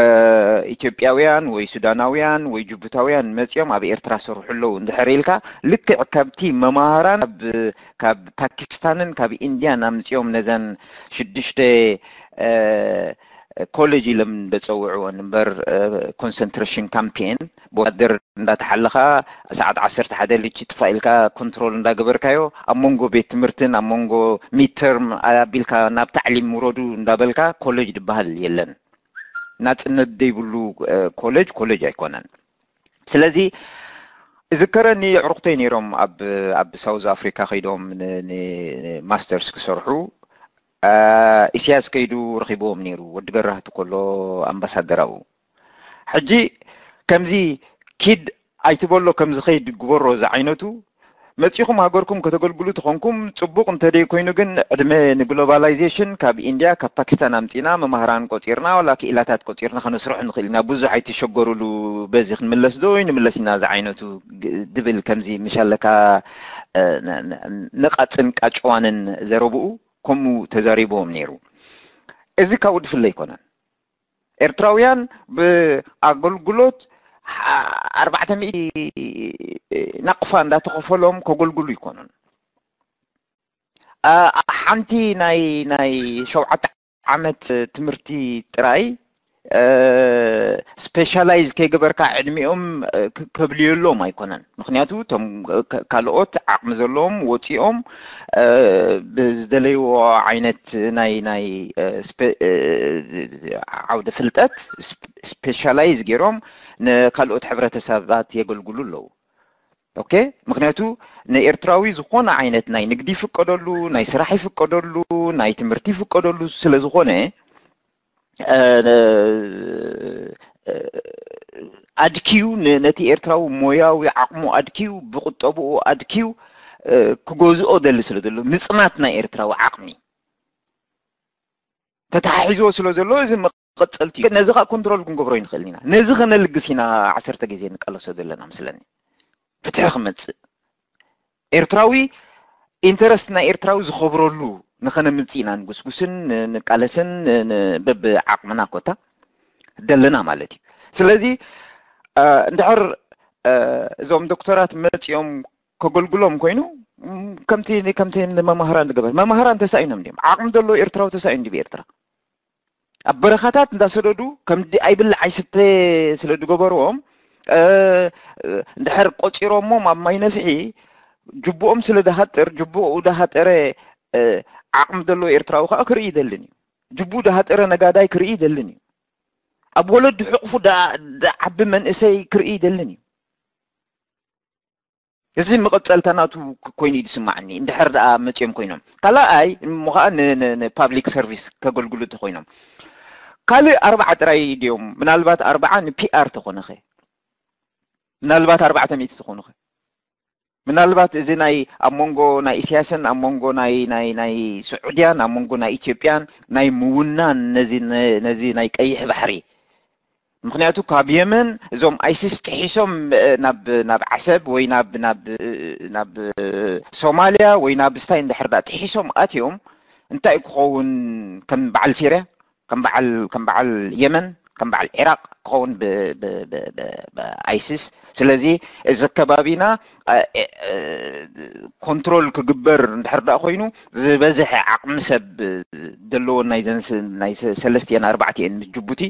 ኢትዮጵያውያን ወይ ሱዳናውያን ወይ ጅቡታውያን መጺኦም ኣብ ኤርትራ ሰርሑ ኣለዉ እንድሕር ኢልካ፣ ልክዕ ካብቲ መማህራን ካብ፣ ካብ ፓኪስታንን ካብ ኢንድያን ኣምጺኦም ነዘን ሽዱሽተ፣ እ፣ ኮሌጅ ኢሎም ደጸውዕወን እምበር፣ እ፣ ኮንሰንትሬሽን ካምፔን፣ ብወታደር እንዳተሓለኻ፣ ሰዓት ዓሰርተ ሓደ ልቺ ጥፋእ ኢልካ ኮንትሮል እንዳገበርካዮ፣ ኣብ መንጎ ቤት ትምህርትን ኣብ መንጎ ሚድተርም ኣቢልካ ናብ ታዕሊም ውረዱ እንዳበልካ ኮሌጅ ዝበሃል የለን። ናጽነት ዘይብሉ፣ እ፣ ኮሌጅ ኮሌጅ ኣይኮነን። ስለዚ እዝከረኒ፣ ኣዕሩኽተይ ነይሮም ኣብ፣ ኣብ ሳውዝ ኣፍሪካ ከይዶም ን-፣ ን-፣ ማስተርስ ክሰርሑ፣ እ፣ ኢሳያስ ከይዱ ረኺብዎም ነይሩ፣ ወዲ ገራህቱ ከሎ ኣምባሳደር ኣብኡ። ሕጂ ከምዚ ኪድ ኣይትበሎ፣ ከምዚ ከይድ ግበሮ ዝዓይነቱ፣ መጺኹም ሃገርኩም ከተገልግሉ ተኾንኩም ጽቡቕ፣ እንተደይ ኮይኑ ግን ዕድመ ንግሎባላይዜሽን ካብ ኢንድያ ካብ ፓኪስታን ኣምጺና መማህራን ቆጺርና ዋላ ክኢላታት ቆጺርና ከነስርሑ ንኽእል ኢና፣ ብዙሕ ኣይትሸገሩሉ፣ በዚ ክንምለስ ዶ ይንምለስ ኢና ዝዓይነቱ ግ-፣ ድብል ከምዚ ምሻለካ፣ እ፣ ነ-፣ ነ-፣ ነቓጽን ቃጭዋንን ዘረብኡ ከምኡ ተዛሪብዎም ነይሩ። እዚ ካብኡ ድፍለ ኣይኮነን። ኤርትራውያን ብኣገልግሎት ሓ-፣ ኣርባዕተ ሚእቲ ናቕፋ እንዳተኸፈሎም ከገልግሉ ኣይኮኑን። ኣ-፣ ሓንቲ ናይ፣ ናይ ሸውዓተ ዓመት ትምህርቲ ጥራይ፣ እ፣ ስፔሻላይዝ ከይገበርካ ዕድሚኦም፣ እ፣ ክ-፣ ከብልየሎም ኣይኮነን። ምኽንያቱ እቶም ካ-፣ ካልኦት ዓቕሚ ዘለዎም ወፂኦም፣ እ፣ ብዝደለይዎ ዓይነት ናይ፣ ናይ፣ እ፣ ስፔ-፣ እ፣ ዓውደ ፍልጠት ስፕ-፣ ስፔሻላይዝ ገይሮም ንካልኦት ሕብረተሰባት የገልግሉ ኣለዉ። ኦኬ፣ ምኽንያቱ ንኤርትራዊ ዝኾነ ዓይነት ናይ ንግዲ ይፍቀደሉ፣ ናይ ስራሕ ይፍቀደሉ፣ ናይ ትምህርቲ ይፍቀደሉ ስለ ዝኾነ፣ እ፣ እ፣ ኣድኪዩ ን-፣ ነቲ ኤርትራዊ ሞያዊ ዓቕሙ ኣድኪዩ፣ ብቁጠብኡ ኣድኪዩ፣ እ፣ ክገዝኦ ደሊ ስለ ዘሎ፣ ምጽናት ናይ ኤርትራዊ ዓቕሚ ተተሓሒዝዎ ስለ ዘሎ፣ እዚ መቐጸልቲ እዩ። ነዚ ከዓ ኮንትሮል ክንገብሮ ይንኽእል ኢና። ነዚ ከነልግስ ኢና ዓሰርተ ግዜ ንቃለሶ ዘለና መስለኒ። ፍትሒ ክመጽእ፣ ኤርትራዊ ኢንተረስት ናይ ኤርትራዊ ዝኸብረሉ ንኸነምጽእ ኢና ንጉስጉስን ንቃለስን በብዓቕምና ኮታ ደለና ማለት እዩ። ስለዚ እንድሕር እዞም ዶክተራት መጺኦም ከገልግሎም ኮይኑ ከምቲ ከምቲ ንመማህራን ዝገበር መማህራን ተሳኢኖም ድዮም? ዓቕሚ ዘለዎ ኤርትራዊ ተሳኢኑ ድዩ ኤርትራ? ኣብ በረኻታት እንዳሰደዱ ከም ዲ ኣይብላዕ ኣይስተ ስለ ዝገበርዎም እንድሕር ቆፂሮሞም ኣብ ማይ ነፍሒ ጅቡኦም ስለ ዝሃጥር ጅቡኡ ዝሃጠረ ዓቕሚ ዘለዎ ኤርትራዊ ከዓ ክርኢ ይደልን እዩ። ጅቡኡ ዝሃጠረ ነጋዳይ ክርኢ ይደልን እዩ። ኣብ ወለዱ ሕቕፉ ዝዓቢ መንእሰይ ክርኢ ይደልን እዩ። እዚ መቐጸልታ ናቱ ኮይኑ እዩ ዝስማዓኒ። እንድሕር ደኣ መጺኦም ኮይኖም ካልኣይ እሞ ኸዓ ንፓብሊክ ሰርቪስ ከገልግሉ እንተኮይኖም ካልእ ኣርባዓ ጥራይ ድዮም? ምናልባት ኣርባዓ ንፒኣር ተኾነኸ ምናልባት ኣርባዕተ ሚእቲ ተኾኑኸ ምናልባት እዚ ናይ ኣብ መንጎ ናይ ኢሳያስን ኣብ መንጎ ናይ ናይ ናይ ስዑድያን ኣብ መንጎ ናይ ኢትዮጵያን ናይ ምውናን ነዚ ነዚ ናይ ቀይሕ ባሕሪ ምክንያቱ ካብ የመን እዞም ኣይሲስ ጥሒሶም ናብ ናብ ዓሰብ ወይ ናብ ናብ ናብ ሶማልያ ወይ ናብ ስታይ እንድሕር ዳ ጥሒሶም ኣትዮም እንታይ ክኸውን ከም በዓል ሲርያ ከም በዓል ከም በዓል የመን ከም በዓል ዒራቅ ክኸውን ብኣይሲስ ስለዚ እዚ ከባቢና ኮንትሮል ክግበር እንድሕር ዳ ኮይኑ ዝበዝሐ ዓቕሚ ሰብ ዘለዎ ናይ ሰለስቲአን ኣርባዕቲአን ምስ ጅቡቲ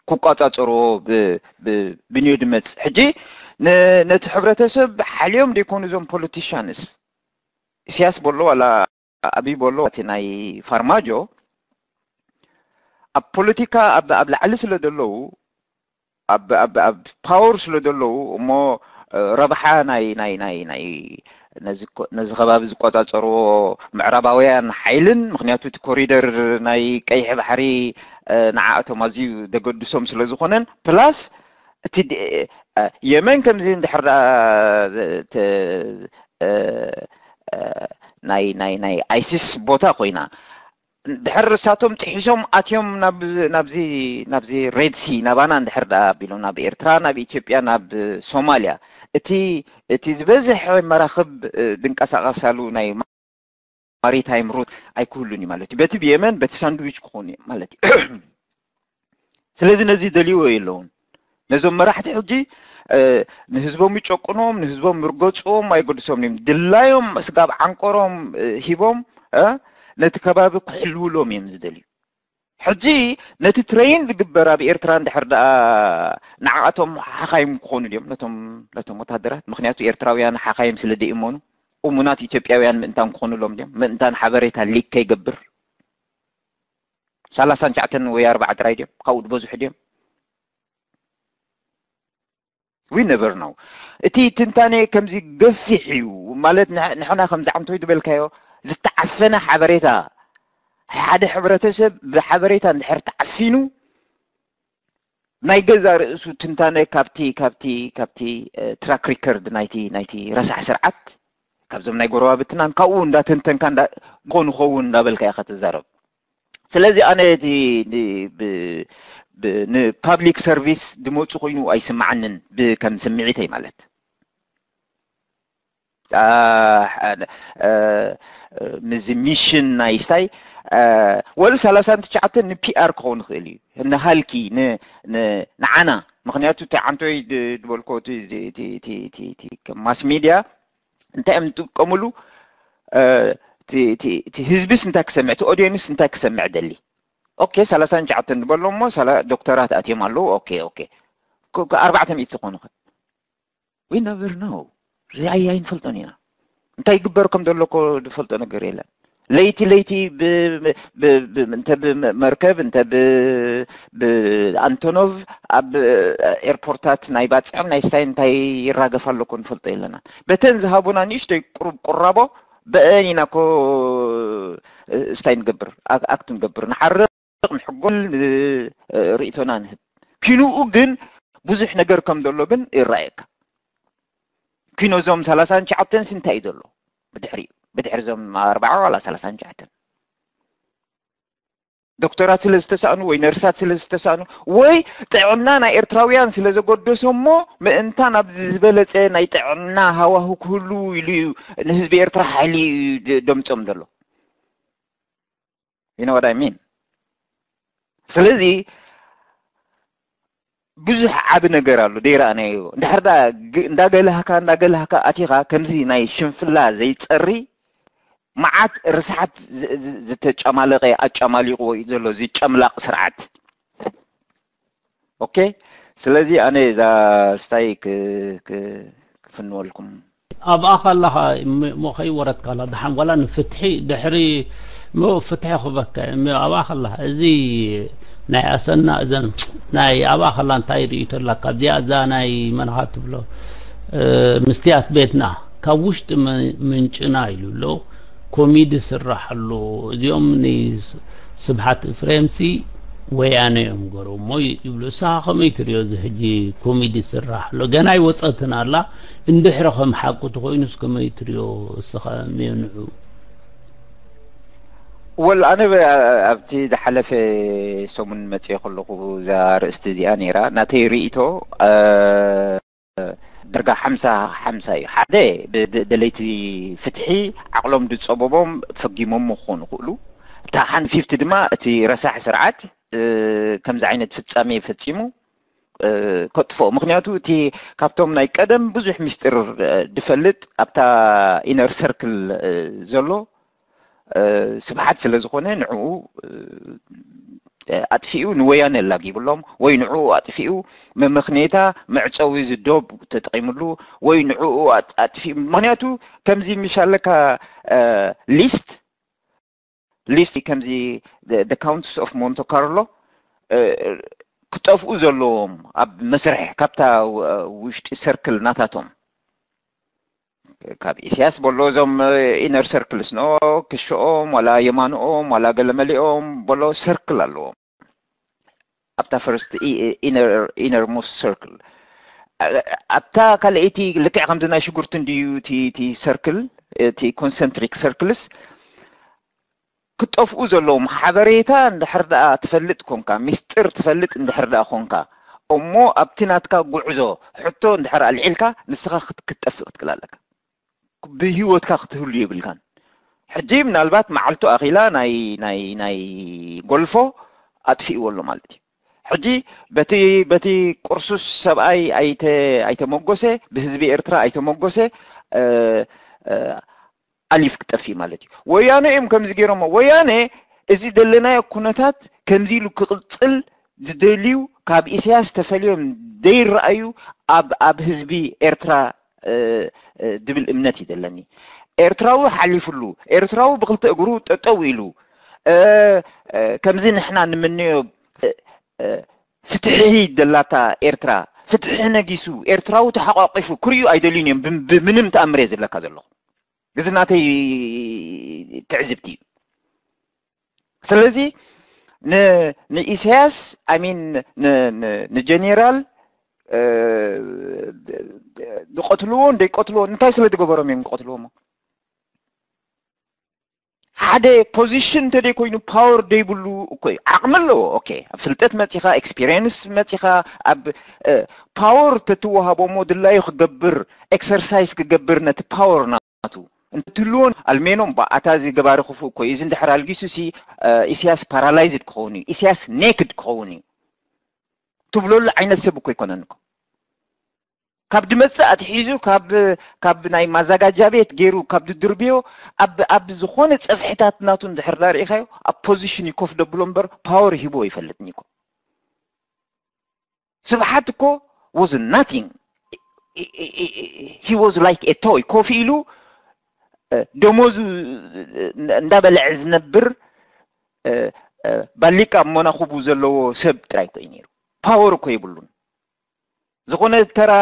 ክቋጻጸርዎ ብንዮ ድመጽ ሕጂ ነቲ ሕብረተሰብ ሓልዮም ደይኮኑ እዞም ፖለቲሻንስ ኢሳያስ በሎ ዋላ ኣቢ በሎ እቲ ናይ ፋርማጆ ኣብ ፖለቲካ ኣብ ላዕሊ ስለ ዘለዉ ኣብ ፓወር ስለ ዘለዉ እሞ ረብሓ ናይ ናይ ናይ ናይ ነዚ ከባቢ ዝቆጻጸርዎ ምዕራባውያን ሓይልን ምክንያቱ እቲ ኮሪደር ናይ ቀይሕ ባሕሪ ንዓኣቶም ኣዝዩ ደገድሶም ስለ ዝኾነን ፕላስ እቲ የመን ከምዚ እንድሕር ናይ ናይ ናይ ኣይሲስ ቦታ ኮይና ድሕር እሳቶም ጥሒሶም ኣትዮም ናብዚ ናብዚ ሬድ ሲ ናባና እንድሕር ደኣ ኣቢሎም ናብ ኤርትራ ናብ ኢትዮጵያ ናብ ሶማልያ እቲ እቲ ዝበዝሐ መራኽብ ድንቀሳቐሳሉ ናይ ማሪታይም ሩት ኣይክህሉን እዩ ማለት እዩ። በቲ ብየመን በቲ ሳንድዊች ክኾኑ እዮም ማለት እዩ። ስለዚ ነዚ ደልይዎ የለውን። ነዞም መራሕቲ ሕጂ ንህዝቦም ይጨቁኖም፣ ንህዝቦም ይርገፅዎም ኣይገድሶም እዮም። ድላዮም ስጋብ ዓንቆሮም ሂቦም ነቲ ከባቢ ክሕልውሎም እዮም ዝደልዩ። ሕጂ ነቲ ትሬን ዝግበር ኣብ ኤርትራ እንድሕር ደኣ ንዓኣቶም ሓኻይም ክኾኑ ድዮም ነቶም ነቶም ወታደራት? ምክንያቱ ኤርትራውያን ሓኻይም ስለ ደይእመኑ እሙናት ኢትዮጵያውያን ምእንታን ክኾኑሎም ድዮም? ምእንታን ሓበሬታ ሊክ ከይገብር ሰላሳን ትሽዓተን ወይ ኣርባዓ ጥራይ ድዮም? ካብኡ ዝበዝሑ ድዮም? We never know። እቲ ትንታኔ ከምዚ ገፊሕ እዩ ማለት ንሕና ከምዚ ዓንቶይ ዝበልካዮ ዝተዓፈነ ሓበሬታ ሓደ ሕብረተሰብ ብሓበሬታ እንድሕር ተዓፊኑ ናይ ገዛ ርእሱ ትንታነ ካብቲ ካብቲ ካብቲ ትራክ ሪከርድ ናይቲ ናይቲ ረሳሕ ስርዓት ካብዞም ናይ ጎረባብትናን ካብኡ እንዳተንተንካ እንዳ- ኮኑ ኸውን እንዳበልካ ኢኻ ትዛረብ። ስለዚ ኣነ እቲ ንፓብሊክ ሰርቪስ ዝመፁ ኮይኑ ኣይስማዓንን ብከም ስምዒተይ ማለት ምስዚ ሚሽን ናይ ስታይ ወል ሰላሳን ትሽዓተን ንፒኣር ክኸውን ይኽእል እዩ ንሃልኪ ንዓና ምክንያቱ እቲ ዓንቶይ ዝበልኮ ማስ ሚድያ እንታይ እዮም ዝጥቀምሉ እቲ ህዝብስ እንታይ ክሰምዕ እቲ ኦዲየንስ እንታይ ክሰምዕ ደሊ ኦኬ ሰላሳን ትሽዓተን ዝበሎ እሞ ዶክተራት ኣትዮም ኣለዉ ኦኬ ኦኬ ኣርባዕተ ሚእቲ ዝኾኑ we never know ሪኣይ ኣይንፈልጦን ኢና እንታይ ይግበር ከም ዘሎ እኮ ዝፈልጦ ነገር የለን ለይቲ ለይቲ እንተ ብመርከብ እንተ ብኣንቶኖቭ ኣብ ኤርፖርታት ናይ ባፅዕን ናይ ስታይ እንታይ ይራገፍ ኣሎ እኮ ንፈልጦ የለና በተን ዝሃቡና ንእሽተይ ቁሩብ ቁራቦ በአን ኢና እኮ ስታይ ንገብር ኣክት ንገብር ንሓርቕ ንሕጎል ርእቶና ንህብ ኪንኡ ግን ብዙሕ ነገር ከም ዘሎ ግን ይረኣየካ ኪኖ እዞም ሰላሳን ትሽዓተን እንታይ እዩ ዘሎ ብድሕሪ ብድሕሪ እዞም ኣርባዓ ዋላ ሰላሳን ትሽዓተን ዶክተራት ስለ ዝተሳእኑ ወይ ነርሳት ስለ ዝተሳእኑ ወይ ጥዕና ናይ ኤርትራውያን ስለ ዘጎደሶ እሞ ምእንታን ኣብዚ ዝበለጸ ናይ ጥዕና ሃዋሁ ክህሉ ኢሉ እዩ ንህዝቢ ኤርትራ ሓይሊ ደምጾም ዘሎ። You know what I mean? ስለዚ ብዙሕ ዓቢ ነገር ኣሎ ደይረኣናዮ። እንድሕር ዳ እንዳገለህካ እንዳገለህካ ኣቲኻ ከምዚ ናይ ሽንፍላ ዘይጸሪ መዓት ርስሓት ዝተጫማለቀ ኣጫማሊቅዎ እዩ ዘሎ እዚ ጨምላቅ ስርዓት። ኦኬ፣ ስለዚ ኣነ እዛ ስታይ ክፍንወልኩም። ኣብኣ ከለኻ እሞ ከይወረድካ ላ ደሓን ዋላ ንፍትሒ ድሕሪ እሞ ፍትሒ ክበካ እሞ ኣብኣ ከለኻ እዚ ናይ ኣሰና እዘን ናይ ኣብኣ ከላ እንታይ ርእይቶ ኣላካ ኣብዚኣ እዛ ናይ መናኻ ትብሎ ምስትያት ቤትና ካብ ውሽጢ ምንጭና ኢሉ ኣሎ። ኮሚዲ ስራሕ ኣሎ። እዚኦም ንስብሓት እፍሬምሲ ወያነ እዮም ገረሞ ይብሉ። እሳ ከመይ ትሪኦ እዚ ሕጂ ኮሚዲ ስራሕ ኣሎ ገና ይወፀትን ኣላ። እንድሕሪ ከም ሓቁ ተኮይኑስ ከመይ ትሪኦ እስኻ ሜንዑ? ወል ኣነ ኣብቲ ዝሓለፈ ሰሙን መፅኦ ከለኹ እዛ ርእስቲ እዚኣ ነይራ ናተይ ርእይቶ ደርጋ ሓምሳ ሓምሳ እዩ። ሓደ ደለይቲ ፍትሒ ዓቕሎም ዝፀበቦም ፈጊሞሞ ክኾኑ ይኽእሉ። እታ ሓንቲ ፊፍቲ ድማ እቲ ረሳሕ ስርዓት ከምዚ ዓይነት ፍጻሜ ፈጺሙ ከጥፍኦ። ምክንያቱ እቲ ካብቶም ናይ ቀደም ብዙሕ ሚስጥር ዝፈልጥ ኣብታ ኢነር ሰርክል ዘሎ ስብሓት ስለ ዝኾነ ንዕኡ ኣጥፊኡ ንወያነ ኣላጊብሎም ወይ ንዕኡ ኣጥፊኡ መመኽኔታ መዕፀዊ ዝዶብ ተጠቂምሉ ወይ ንዕኡ ኣጥፊኡ ምክንያቱ ከምዚ ምሻለካ ሊስት ሊስት ከምዚ the Countess of Monte Carlo ክጠፍኡ ዘለዎም ኣብ መስርሕ ካብታ ውሽጢ ሰርክል ናታቶም ካብ ኢሳያስ በሎ እዞም ኢነር ሰርክልስ ኖ ክሽኦም ዋላ የማንኦም ዋላ ገለመሊኦም በሎ ሰርክል ኣለዎም ኣብታ ፈርስት ኢነርሞስት ሰርክል ኣብታ ካልኣይቲ ልክዕ ከምዚ ናይ ሽጉርቲ እንድዩ እቲ ሰርክል እቲ ኮንሰንትሪክ ሰርክልስ ክጠፍኡ ዘለዎም ሓበሬታ እንድሕር ደኣ ትፈልጥ ኮንካ ሚስጥር ትፈልጥ እንድሕር ደኣ ኮንካ እሞ ኣብቲ ናትካ ጉዕዞ ሕቶ እንድሕር ኣልዒልካ ንስኻ ክትጠፍእ ክትክእል ኣለካ ብህይወትካ ክትህሉ የብልካን ሕጂ ምናልባት መዓልቱ ኣኺላ ናይ ናይ ናይ ጎልፎ ኣጥፊእዎ ኣሎ ማለት እዩ ሕጂ በቲ በቲ ቁርሱስ ሰብኣይ ኣይተ ኣይተመጎሰ ብህዝቢ ኤርትራ ኣይተመጎሰ ኣሊፍ ክጠፍእ ማለት እዩ ወያነ እዮም ከምዚ ገይሮሞ ወያነ እዚ ዘለናዮ ኩነታት ከምዚ ኢሉ ክቕፅል ዝደልዩ ካብ ኢሳያስ ተፈልዮም ዘይረኣዩ ኣብ ኣብ ህዝቢ ኤርትራ ድብል እምነት እዩ ዘለኒ ኤርትራዊ ሓሊፍሉ ኤርትራዊ ብክልተ እግሩ ጠጠው ኢሉ ከምዚ ንሕና ንምንዮ ፍትሒ ደላታ ኤርትራ ፍትሒ ነጊሱ ኤርትራዊ ተሓቋቂፉ ክርእዩ ኣይደልዩን እዮም ብምንም ተኣምር እየ ዝብለካ ዘለኹ እዚ ናተይ ትዕዝብቲ እዩ ስለዚ ንኢሳያስ ኣሚን ንጀኔራል ዝቀትልዎ እንደይቀትልዎ እንታይ ስለ ዝገበሮም እዮም ዝቀትልዎሞ ሓደ ፖዚሽን እንተደይ ኮይኑ ፓወር ደይብሉ እኮ እዩ ዓቕሚ ኣለዎ ኦኬ ኣብ ፍልጠት መፂኻ ኤክስፒሪየንስ መፂኻ ኣብ ፓወር ተትወሃቦ እሞ ድላዩ ክገብር ኤክሰርሳይዝ ክገብር ነቲ ፓወር ናቱ እንትትህልዎን ኣልሜኖም ኣታ እዚ ገባሪ ክፉእ እኮ እዩ እዚ እንድሕር ኣልጊሱ ሲ ኢሳያስ ፓራላይዝድ ክኸውን እዩ ኢሳያስ ኔክድ ክኸውን እዩ ትብለሉ ዓይነት ሰብ እኮ ኣይኮነን እኮ ካብ ድመፅእ ኣትሒዙ ካብ ናይ ማዛጋጃ ቤት ገይሩ ካብ ድድርብዮ ኣብ ዝኾነ ፀፍሒታት ናቱ እንድሕር ዳርኢኻዮ ኣብ ፖዚሽን እዩ ኮፍ ደብሎ እምበር ፓወር ሂቦ ይፈልጥኒ እኮ ስብሓት እኮ was nothing he was like a toy ኮፍ ኢሉ ደሞዙ እንዳበልዐ ዝነብር ባሊቃ ሞናኹቡ ዘለዎ ሰብ ጥራይ እኮ እዩ ነይሩ ፓወር እኮ የብሉን ዝኾነ ተራ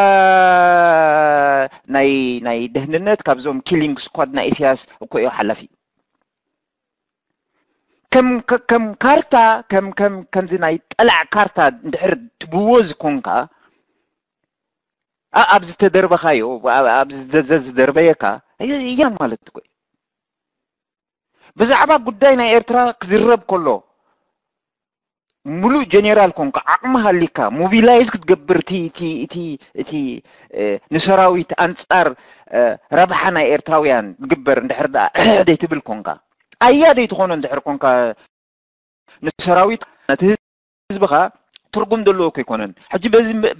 ናይ ናይ ደህንነት ካብዞም ኪሊንግ ስኳድ ናይ ኢሳያስ እኮ እዩ ሓላፊ ከም ከም ካርታ ከም ከም ከምዚ ናይ ጠላዕ ካርታ እንድሕር ትብወዝ ኮንካ ኣብዚ ተደርበኻዮ ኣብዚ ዝደርበየካ እያን ማለት እኮ ብዛዕባ ጉዳይ ናይ ኤርትራ ክዝረብ ከሎ ሙሉእ ጀኔራል ኮንካ ዓቕሚ ሃሊካ ሞቢላይዝ ክትገብር እቲ እቲ እቲ እቲ ንሰራዊት ኣንጻር ረብሓ ናይ ኤርትራውያን ዝግበር እንድሕር ደኣ ደይትብል ኮንካ ኣያ ደይትኾኖ እንድሕር ኮንካ ንሰራዊት ነቲ ህዝብኻ ትርጉም ዘለዎ ከይኮነን ሕጂ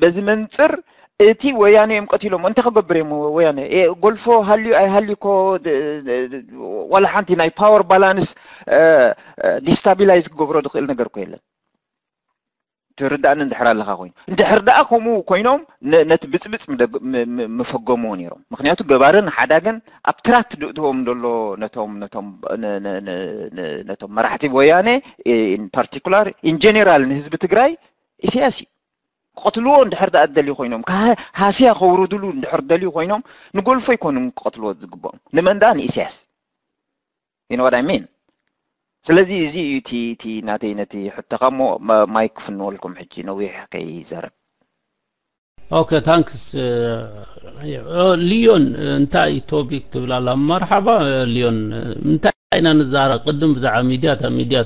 በዚ መንፅር እቲ ወያነ እዮም ቀቲሎም እንተ ክገብር እዮም ወያነ ጎልፎ ሃልዩ ኣይሃልዩ ኮ ዋላ ሓንቲ ናይ ፓወር ባላንስ ዲስታቢላይዝ ክገብሮ ዝኽእል ነገር ኮ የለን። ትርዳእኒ እንድሕር ኣለኻ ኮይኑ እንድሕር ደኣ ከምኡ ኮይኖም ነቲ ብፅብፅ ምፈገምዎ ነይሮም። ምክንያቱ ገባርን ሓዳግን ኣብ ትራፕ ድእትዎም ዘሎ ነቶም ነቶም ነቶም መራሕቲ ወያነ ኢን ፓርቲኩላር ኢን ጀኔራል ንህዝቢ ትግራይ ኢሳያስ እዩ። ክቐትልዎ እንድሕር ደኣ ዝደልዩ ኮይኖም ሃስያ ከውርድሉ እንድሕር ደልዩ ኮይኖም ንጎልፎ ኣይኮኑም ክቐትልዎ ዝግብኦም። ንመን ደኣ ንኢሳያስ። You know what I mean? ስለዚ እዚ እዩ እቲ እቲ ናተይ ነቲ ሕቶኻ እሞ ማይክ ክፍንወልኩም ሕጂ ነዊሕ ከይዘረብ። ኦኬ ታንክስ። ሊዮን እንታይ ቶፒክ ትብል ኣላ? መርሓባ ሊዮን፣ እንታይ ኢና ንዛረብ? ቅድም ብዛዕባ ሚድያ እታ ሚድያ